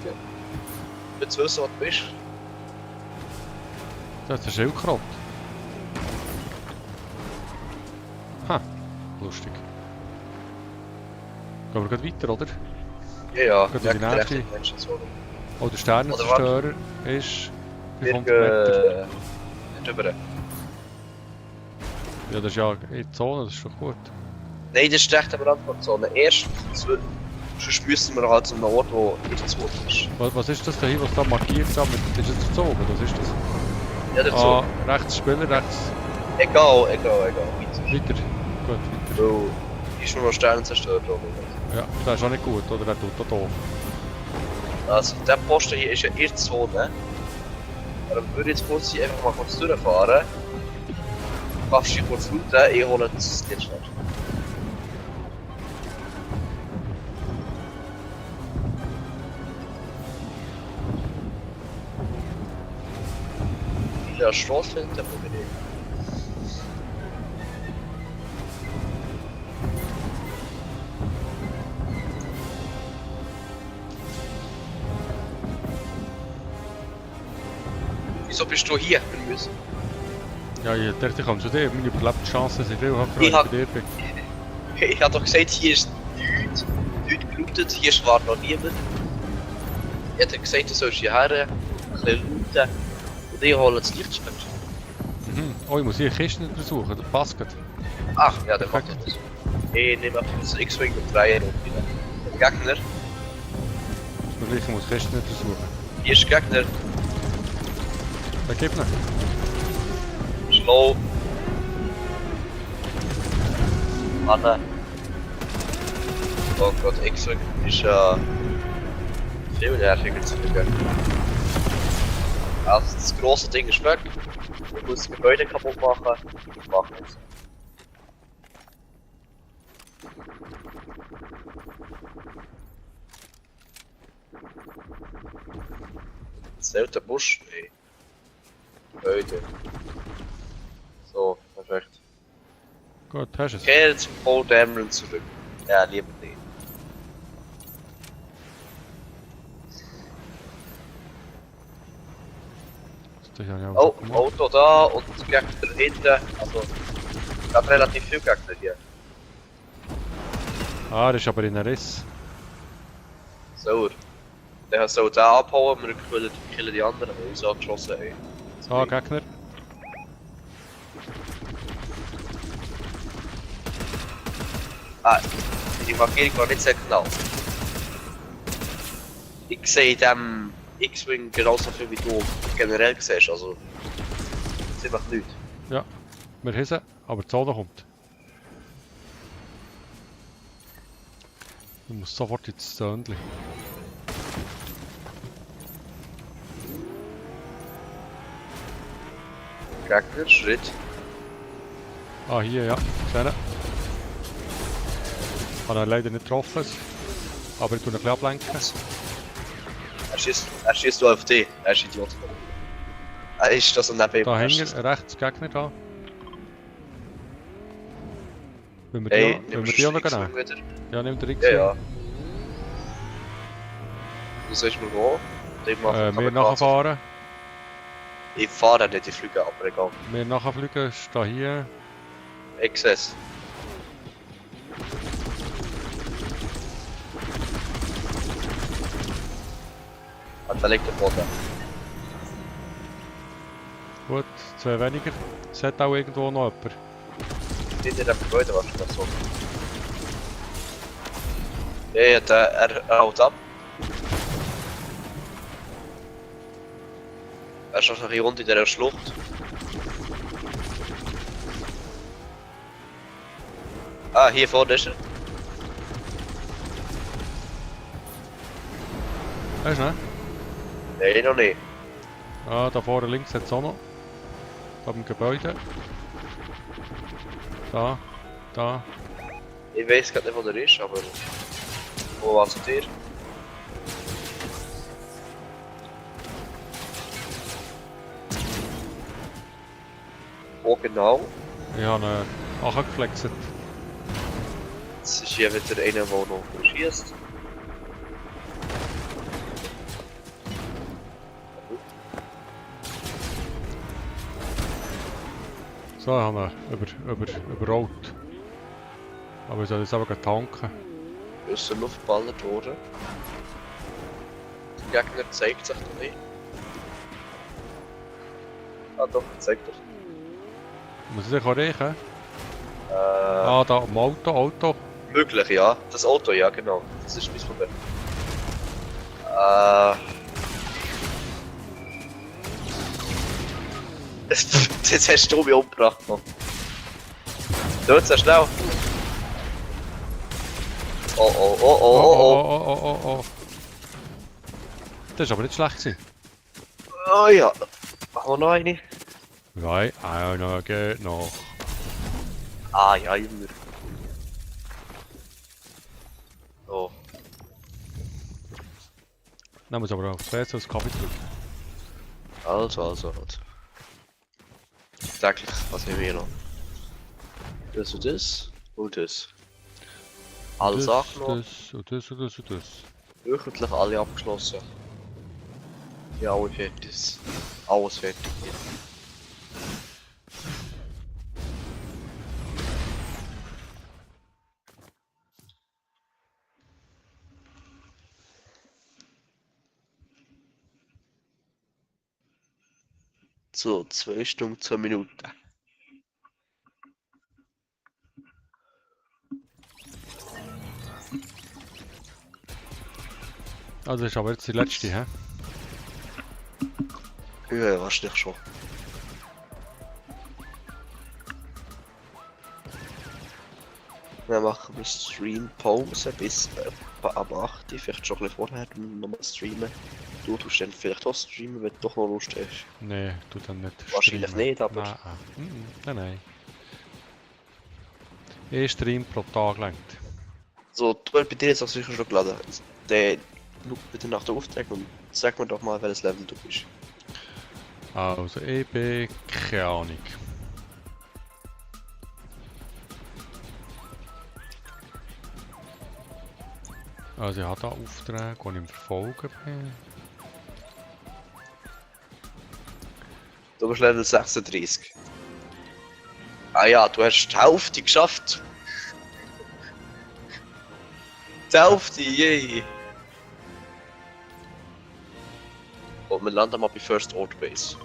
Wenn du wissen, was du bist. Das ist der Schildkrott. Ha, lustig. Gehen wir gleich weiter, oder? Ja, Geht ja, in die nächste. rechte Menschenzone. Oh, der Sternenzerstörer ist... Wie Wir kommt Meter? gehen nicht rüber. Ja, das ist ja in die Zone, das ist doch gut. Nein, das ist recht am Rand der Zone. Erst, sonst müssen wir halt zu einem Ort, wo in der Zone ist. Was ist das da hier, was da markiert ist? Ist das der Zoo, oder was ist das? Ja, der Ah, Zone. rechts Spieler, rechts Egal. Weiter. weiter. Gut, weiter. Weil, ist nur noch Sterne zerstört, oder? Ja, das ist auch nicht gut, oder? Der tut da doof. Also, der Posten hier ist ja in der Zone. Aber dann würde ich jetzt kurz hier einfach mal kurz durchfahren. Du kannst dich kurz looten, ich hole das jetzt schnell. In der Straße hinter mir. Wieso bist du hier? Wir müssen. Ja, ich dachte, ich komme zu dir. Meine Überlebenschancen sind viel höher, Ich wenn ich hab- bei dir bin. Ich habe doch gesagt, hier ist nichts gelootet, hier war noch niemand. Ich hätte gesagt, du sollst hierher, ein bisschen looten und ich hole das Lichtschwert. Mhm. Oh, ich muss hier Kisten untersuchen, das passt gut. Ach, ja, dann macht Perfekt. das. Ich nehme einfach das X-Wing und drehe und wieder. Der Gegner, Ist mir gleich, ich muss Kisten untersuchen. hier ist der Gegner, Da gibt noch. slow. Mann. Oh Gott, X-Wing ist ja viel nerviger zu fliegen. Also das große Ding ist weg. Ich muss das Gebäude kaputt machen. Ich mache es. Zählt der Busch? Nee. Gebäude. So, perfekt. Gut, hast du es. Kehre zum Paul Dameron zurück. Ja, lieber nicht. Das ist ja Oh, gemacht. Auto da und Gegner hinten. Also, ich habe relativ viel Gegner hier. Ah, das ist aber in einem Riss. So. Der soll den abhauen, wir killen die anderen, die uns angeschossen haben. Ah, Gegner. Ah, die Markierung war nicht sehr genau. Ich sehe in dem X-Wing genauso viel wie du generell siehst, also ziemlich nichts. Wir haben sie, aber die Zone kommt. Du musst sofort ins Zöndli. Gegner, Schritt. Ah, hier, ja. Gesehen. Ich habe ihn leider nicht getroffen. Aber ich tue ihn ein bisschen ablenken. Er schießt auf dich, er ist Idiot. Er ist das und neben ihm. Da er hängt schießt. rechts Gegner da. Wollen wir Hey, die, wollen wir die auch noch X-Wing nehmen? wieder? Ja, nimm den X. Ja, ja. Wo sollst du mir gehen? Ich mache Wir Kamikaze. nachfahren. Ich fahre nicht, ich fliege, aber egal. Wir nachfliegen. Ist da hier. XS. Und da liegt der Boden. Gut, 2 weniger. Es hat auch irgendwo noch jemand. Hinter dem Gebäude war schon so. Ja, er haut ab. Er ist noch ein bisschen rund in dieser Schlucht. Ah, hier vorne ist er. Hast du ihn? Nein, noch nicht. Ah, da vorne links hat es auch noch. Da beim Gebäude. Da. Ich weiß gerade nicht, wo der ist, aber... Wo war zu dir? Wo genau? Ich habe ihn angeflext. Das ist hier wieder einer, der noch schießt. So, haben wir überrollt. Aber ich soll jetzt aber gleich tanken. ist er nur verballert worden. Der Gegner zeigt sich noch nicht. Ah doch, zeigt er. Muss ich dich auch riechen? Äh, Ah, da am Auto. möglich, ja. Das Auto, ja genau. Das ist mein Problem. Jetzt hast du mich umgebracht, Mann. Tut sehr schnell. Oh oh oh oh oh oh. Das war aber nicht schlecht gewesen. Oh ja. Machen wir noch eine? Nein, einer geht noch. Ah ja, immer. Oh. Dann muss aber auf das aufs Kaffee drücken. Also. Täglich, was haben wir noch? Das und das und das. Alle Das, Sachen noch. das und das und das und das. Wöchentlich alle abgeschlossen. Ja, alle fertig. Alles fertig. So, 2 Stunden, 2 Minuten. Also das ist aber jetzt die letzte, hä? Ja, wahrscheinlich schon. Dann machen wir Stream-Pause bis ab 8 Uhr, vielleicht schon ein bisschen vorher nochmal streamen. Du tust dann vielleicht auch streamen, wenn du doch noch Lust hast. Nee, tu dann nicht. Wahrscheinlich streamen. nicht, aber- Nein. Ein Stream pro Tag lenkt. So, du hast bei dir jetzt auch sicher schon geladen. Dann schau bitte nach den Aufträgen und sag mir doch mal, welches Level du bist. Also ich bin keine Ahnung. Also ich habe da Aufträge, die ich im Verfolgen bin. Du bist Level 36. Ah ja, du hast die Hälfte geschafft. Die Hälfte, yay! Und wir landen mal bei First Order Base.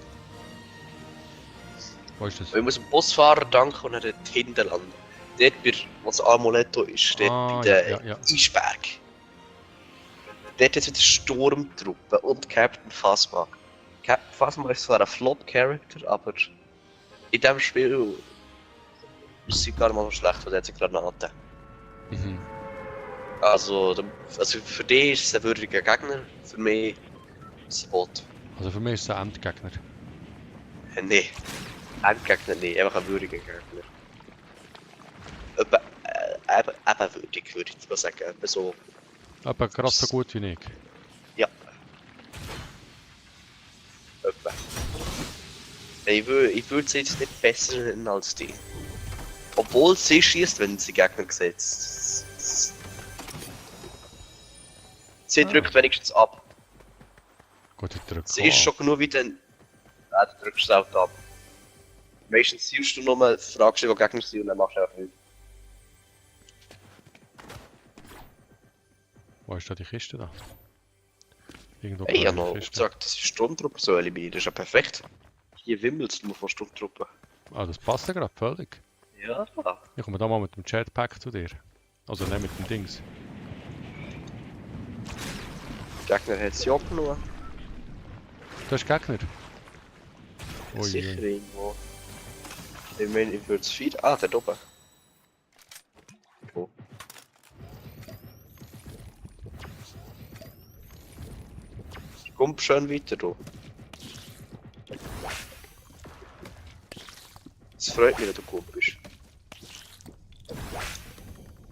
Wo ist das? Ich muss dem Busfahrer danken und er dort hinten landen. Dort, wo das Amuletto ist, dort Ah, bei der ja. Eisberg. Dort ist wieder Sturmtruppe und Captain Phasma. Captain Phasma ist zwar ein Flop-Character, aber in diesem Spiel ist sie gar nicht mal so schlecht, weil er hat sie Granaten. Mhm. Also für dich ist es ein würdiger Gegner, für mich ist es ein Bot. Also für mich ist es ein Endgegner. Nee, ein Gegner nicht, einfach ein würdiger Gegner. Eben würdig, würde ich mal sagen. Eben so, Aber gerade so gut wie ich. ja. Etwa. Ich würde sie jetzt nicht besser nennen als die. Obwohl sie schießt, wenn sie Gegner sieht. Sie drückt wenigstens ab. Gut, ich drücke Sie ist schon genug wie dann. Ja, du drückst sie auch ab. Meistens siehst du nur, fragst du, wo Gegner sind und dann machst du einfach nichts. Wo ist da die Kiste da? Irgendwo Hey, ich habe bei noch der Kiste. gesagt, das ist Sturmtruppe so eliminieren. Das ist ja perfekt. Hier wimmelt es nur von Sturmtruppen. Ah, das passt ja gerade völlig. Ja. Ich komme da mal mit dem Jetpack zu dir. Also nicht mit dem Dings. Der Gegner hat sie abgenommen. Du hast Gegner? Ui, Sicher ui. irgendwo. Ich meine, ich würde es viel. Ah, der da oben. Wo? Komm schön weiter, du. Es freut mich, dass du gut bist.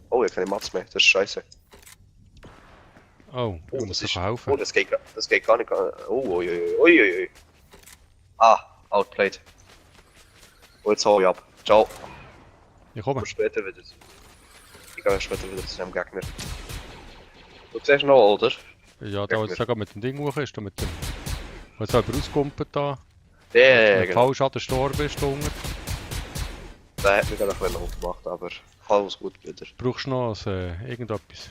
Oh, ich habe keine Mats mehr, das ist scheiße. Oh, ich Oh, muss das dir ist. helfen. Oh, das geht gar nicht. Oh, ui. Ah, outplayed. Oh, jetzt hau ich ab. Ciao. Ich komme. Aber später wieder. Ich gehe später wieder zu einem Gegner. Du siehst noch, oder? Ja, da Gegner. jetzt sogar mit dem Ding hoch ist, da mit dem... Wo jetzt jemand rauskumpelt da. Ja, Wenn du genau. falsch an der Stor bist, unten. Der hat mich gerade ein bisschen hochgemacht, aber alles gut wieder. Brauchst du noch irgendetwas?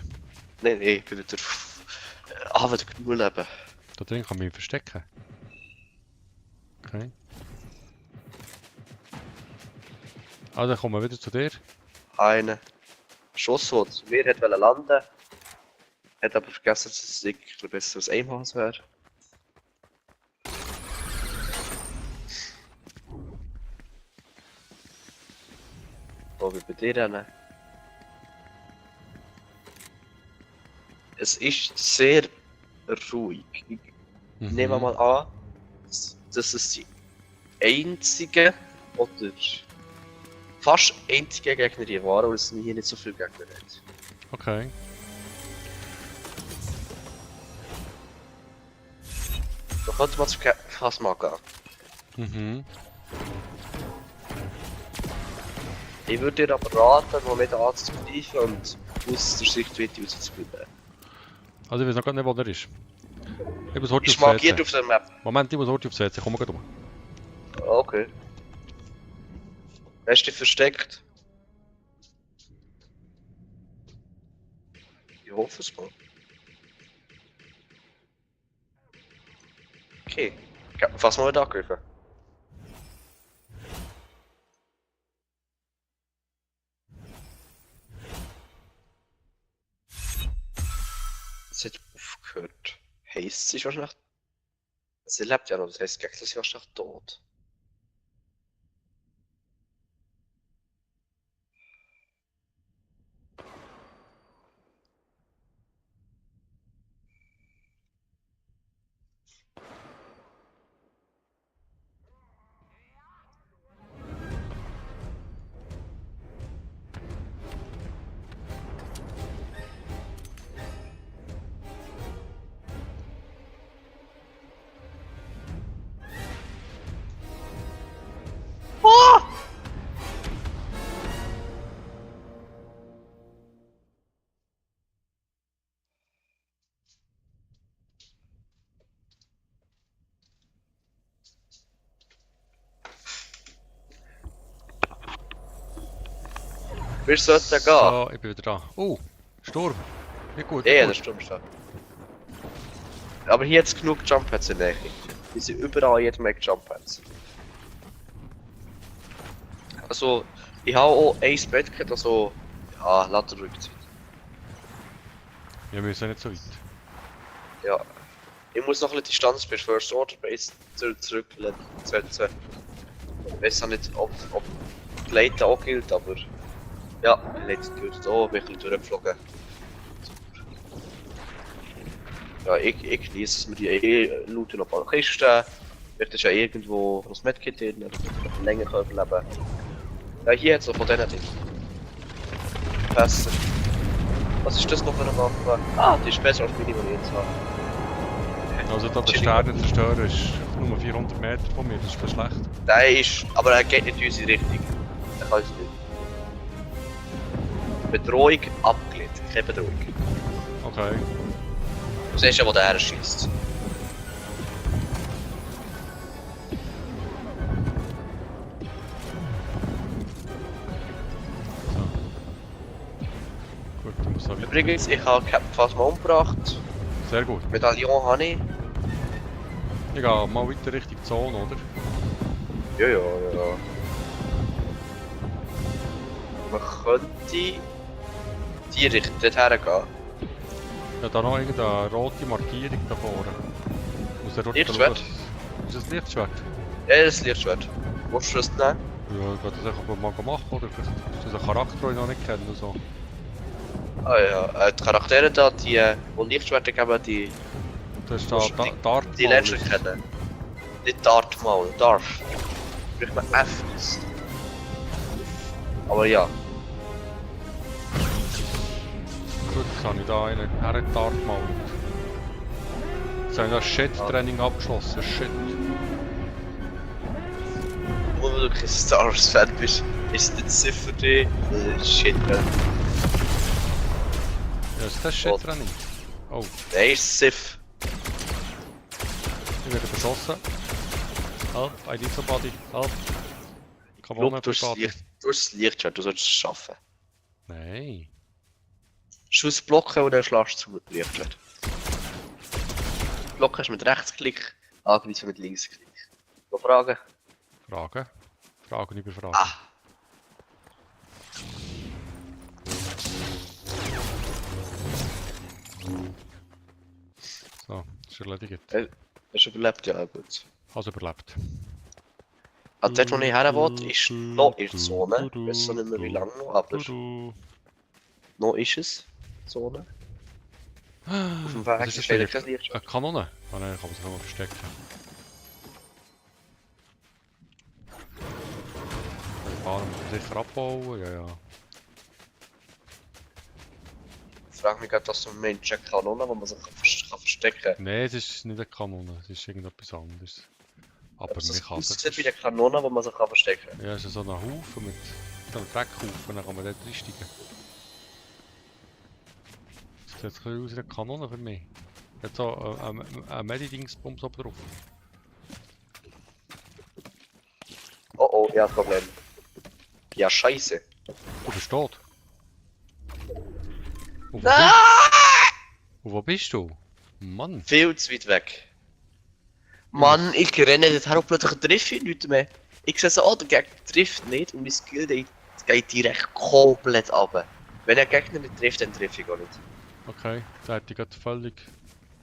Nein, ich bin wieder... Ah, wieder genug Leben. Da drin kann man mich verstecken. Okay. Ah, dann kommen wir wieder zu dir. Einer. Schuss, der zu mir hat landen, hat aber vergessen, dass es ein besseres Aimhaus wäre. Wo wir bei dir rennen. Es ist sehr ruhig. Ich nehme mal an, dass es die einzige oder fast einzige Gegnerin waren, weil es hier nicht so viele Gegner hat. Okay. Da könnte man zu Phasma gehen. Mhm. Ich würde dir aber raten, Moment anzugreifen und aus der Sichtweite rauszubleiben. Also ich weiß noch gar nicht, wo der ist. Ich muss heute Ist aufs markiert WC. auf der Map. Moment, ich muss heute aufs WC. Komm mal gleich um. Okay. Hast du dich versteckt? Ich hoffe es mal. Okay. Ich hab fast mal nicht angegriffen. Es hat aufgehört. Heisst, sie ist wahrscheinlich... Sie lebt ja noch, das heisst, die Gegner sind wahrscheinlich tot. Wir sollten gehen. So, ich bin wieder da. Oh, Sturm. Nicht gut, nicht Ja, gut. das stimmt schon. Aber hier hat es genug Jump Pads in der Nähe. Die sind überall jede Menge Jump Pads. Also, ich habe auch ein Bett gehabt, also... Ja, lass den Rückzeit. Wir müssen nicht so weit. Ja. Ich muss noch ein bisschen Distanz bis First Order Base zurücksetzen. Ich weiß auch nicht, ob die Leiter auch gilt, aber... Ja, die Leiter gilt auch, bin ich ein bisschen durchgeflogen. Ja, ich genieße es, wir die looten noch ein paar Kisten. Vielleicht ist ja irgendwo das Medkit drin, oder wir länger überleben können. Ja, hier hat es noch von denen Dingen. Pässe. Was ist das noch für eine Waffe? Ah, die ist besser als meine, die ich jetzt habe. Also da der Sterne zerstören ist nur 400 Meter von mir, das ist voll schlecht. Der ist, aber er geht nicht in unsere Richtung. Er kann es nicht. Bedrohung abgelehnt, keine Bedrohung. Okay. Du siehst ja, wo der schießt. Gut, dann muss er wieder. Übrigens, ich habe Captain Phasma umgebracht. Sehr gut. Medaillon habe ich. Ich gehe mal weiter Richtung Zone, oder? Ja. Man könnte die Richtung dorthin gehen. Ja, da noch irgendeine rote Markierung da vorne. Muss er dort Lichtschwert? schauen. Ist das ein Lichtschwert? Ja, das Lichtschwert. Willst du das nehmen? Ja, ich werde das einfach mal machen, oder? Vielleicht ist das ein Charakter, den ich noch nicht kenne. So. Ah ja, die Charaktere da, die Lichtschwerter geben, die Das ist da Musst du Dart. die lernst du kennen. Nicht Dart mal, Darf. Braucht man F. Aber ja. Gut, jetzt habe ich da einen Dart gemalt. Jetzt habe ich das Shit-Training abgeschlossen. Shit. Nur weil du kein Star Wars Fan bist, ist nicht Sith für dich. Shit, man. Ja, ist das Shit-Training? Oh, Der ist Sith. ich werde beschossen. Help, I need somebody. Help. Come on, Look, du hast everybody. das Lichtschwert, du solltest es schaffen. Nein. Schuss blocken und dann schlägst du zu Lichtschwert. Blocken hast du mit Rechtsklick, angreifen mit Linksklick. Noch Fragen? Fragen? Fragen über Fragen. Ah. So, ist erledigt. Hast du überlebt? Ja, gut. Also überlebt. Also dort, wo ich her will, ist noch in der Zone. Ich weiß noch nicht mehr wie lange noch, aber noch ist es. Zone. Auf dem Weg Was ist ist das leider für kein Licht. eine Kanone? Ah nein, kann man sich auch mal verstecken. Die Bahn muss man sicher abbauen, ja. Ich frage mich gerade, was du meinst, eine Kanone, die man sich kann verstecken kann. Nein, es ist nicht eine Kanone, es ist irgendetwas anderes. Aber Es man kann aussieht wie eine Kanone, die man sich verstecken kann. Ja, es ist so ein Haufen mit so einem Dreckhaufen, dann kann man dort reinsteigen. Das sieht jetzt ein bisschen aus wie eine Kanone für mich. Hat so ein Medi-Dingsbums oben drauf. Oh oh, ja, das Problem. Ja, scheiße. Du bist tot. Und wo bist du? Mann. Viel zu weit weg. Mann, ich renne dort her und plötzlich treffe ich nichts mehr. Ich sehe so, oh, der Gegner trifft nicht und mein Skill geht direkt komplett runter. Wenn der Gegner nicht trifft, dann treffe ich gar nicht. Okay, der hat dich gerade völlig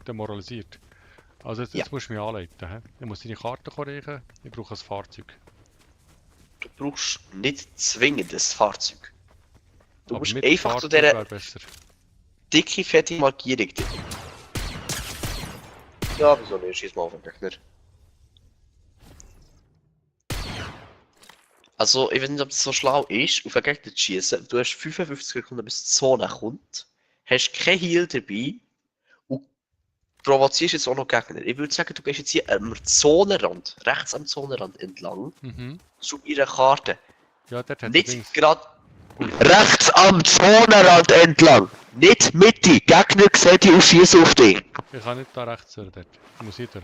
demoralisiert. Also jetzt musst du mich anleiten. He? Ich muss deine Karte korrigieren, ich brauche ein Fahrzeug. Du brauchst nicht zwingend ein Fahrzeug. Du Aber musst mit einfach Fahrzeug zu dieser wäre besser. dicke, fette Markierung. Ja, wieso nicht? Schieß mal auf den Gegner. Also, ich weiß nicht, ob es so schlau ist, auf einen Gegner zu schießen. Du hast 55 Sekunden, bis die Zone kommt, hast kein Heal dabei und provozierst jetzt auch noch Gegner. Ich würde sagen, du gehst jetzt hier am Zonenrand, rechts am Zonenrand entlang, zu ihrer Karte. Ja, dort hat Nicht gerade rechts am Zonenrand entlang, nicht Mitte. Gegner sehen dich und schießen auf dich. Ich kann nicht da rechts durch, dort. Ich muss hier durch.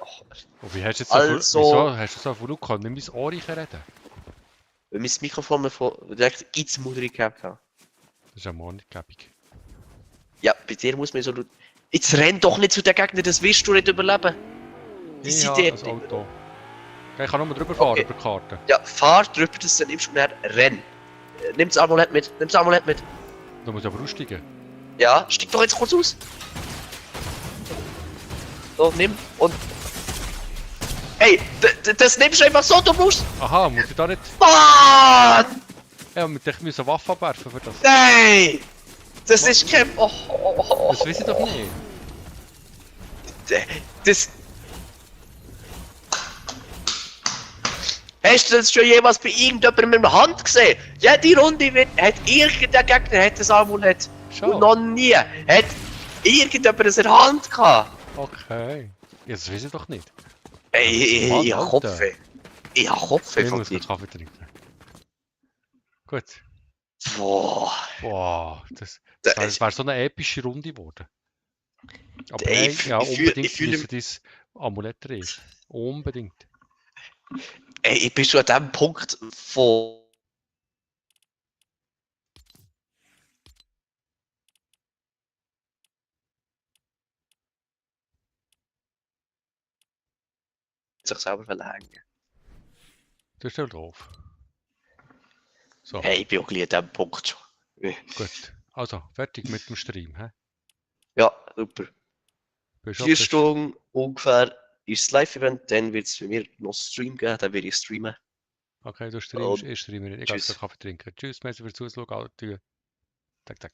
Ach, Oh, wie hast du jetzt Also- so viel... Wieso hast du so viel Luca? Nimm mein Ohr reden. Wenn mein Mikrofon mir direkt ins Mundring gehabt hat. Das ist ja mal nicht gäbig. Ja, bei dir muss man so... Jetzt renn doch nicht zu den Gegnern, das wirst du nicht überleben. Die Ich sind habe dort ein nicht. Auto. Okay, ich kann nur drüber fahren, Okay. über die Karte. Ja, fahr drüber, das dann nimmst du und dann renn. Nimm das Amulett mit, nimm das Amulett mit. Da muss ich aber aussteigen. Ja, steig doch jetzt kurz aus. So, nimm und... Ey, das nimmst du einfach so, du musst... Aha, muss ich da nicht... Mann! Ja, ich muss eine Waffe abwerfen für das. Nein! Das ist kein... Oh, oh, oh, Das weiß ich doch nicht. Das... Hast du das schon jemals bei irgendjemandem mit der Hand gesehen? Jede Runde hat irgendein Gegner das Amulett. Schau. Und noch nie hat irgendjemand das in der Hand gehabt. Okay. Ja, das weiß ich doch nicht. Ey, Mann, ich hab Alter. Kopfweh. Ich hab Kopfweh Ich von muss dir. kurz Kaffee trinken. Gut. Boah. Boah, das Das wär so eine epische Runde geworden. Aber Ey, nein, ja, ich fühl- unbedingt ich fühl- müssen dieses Amulett drehen. Unbedingt. Ey, ich bin schon an dem Punkt von... sich selber verlangen. Du stell drauf. So, Hey, ich bin auch gleich an dem Punkt schon. gut. Also, fertig mit dem Stream. Hä? Ja, super. Bist 4 Stunden ungefähr ist das Live-Event, dann wird es bei mir noch Stream geben, dann werde ich streamen. Okay, du streamst, Und ich streame nicht. Ich gehe tschüss. Kaffee trinken. Tschüss, merci fürs Zuschauen. Tag, Tag.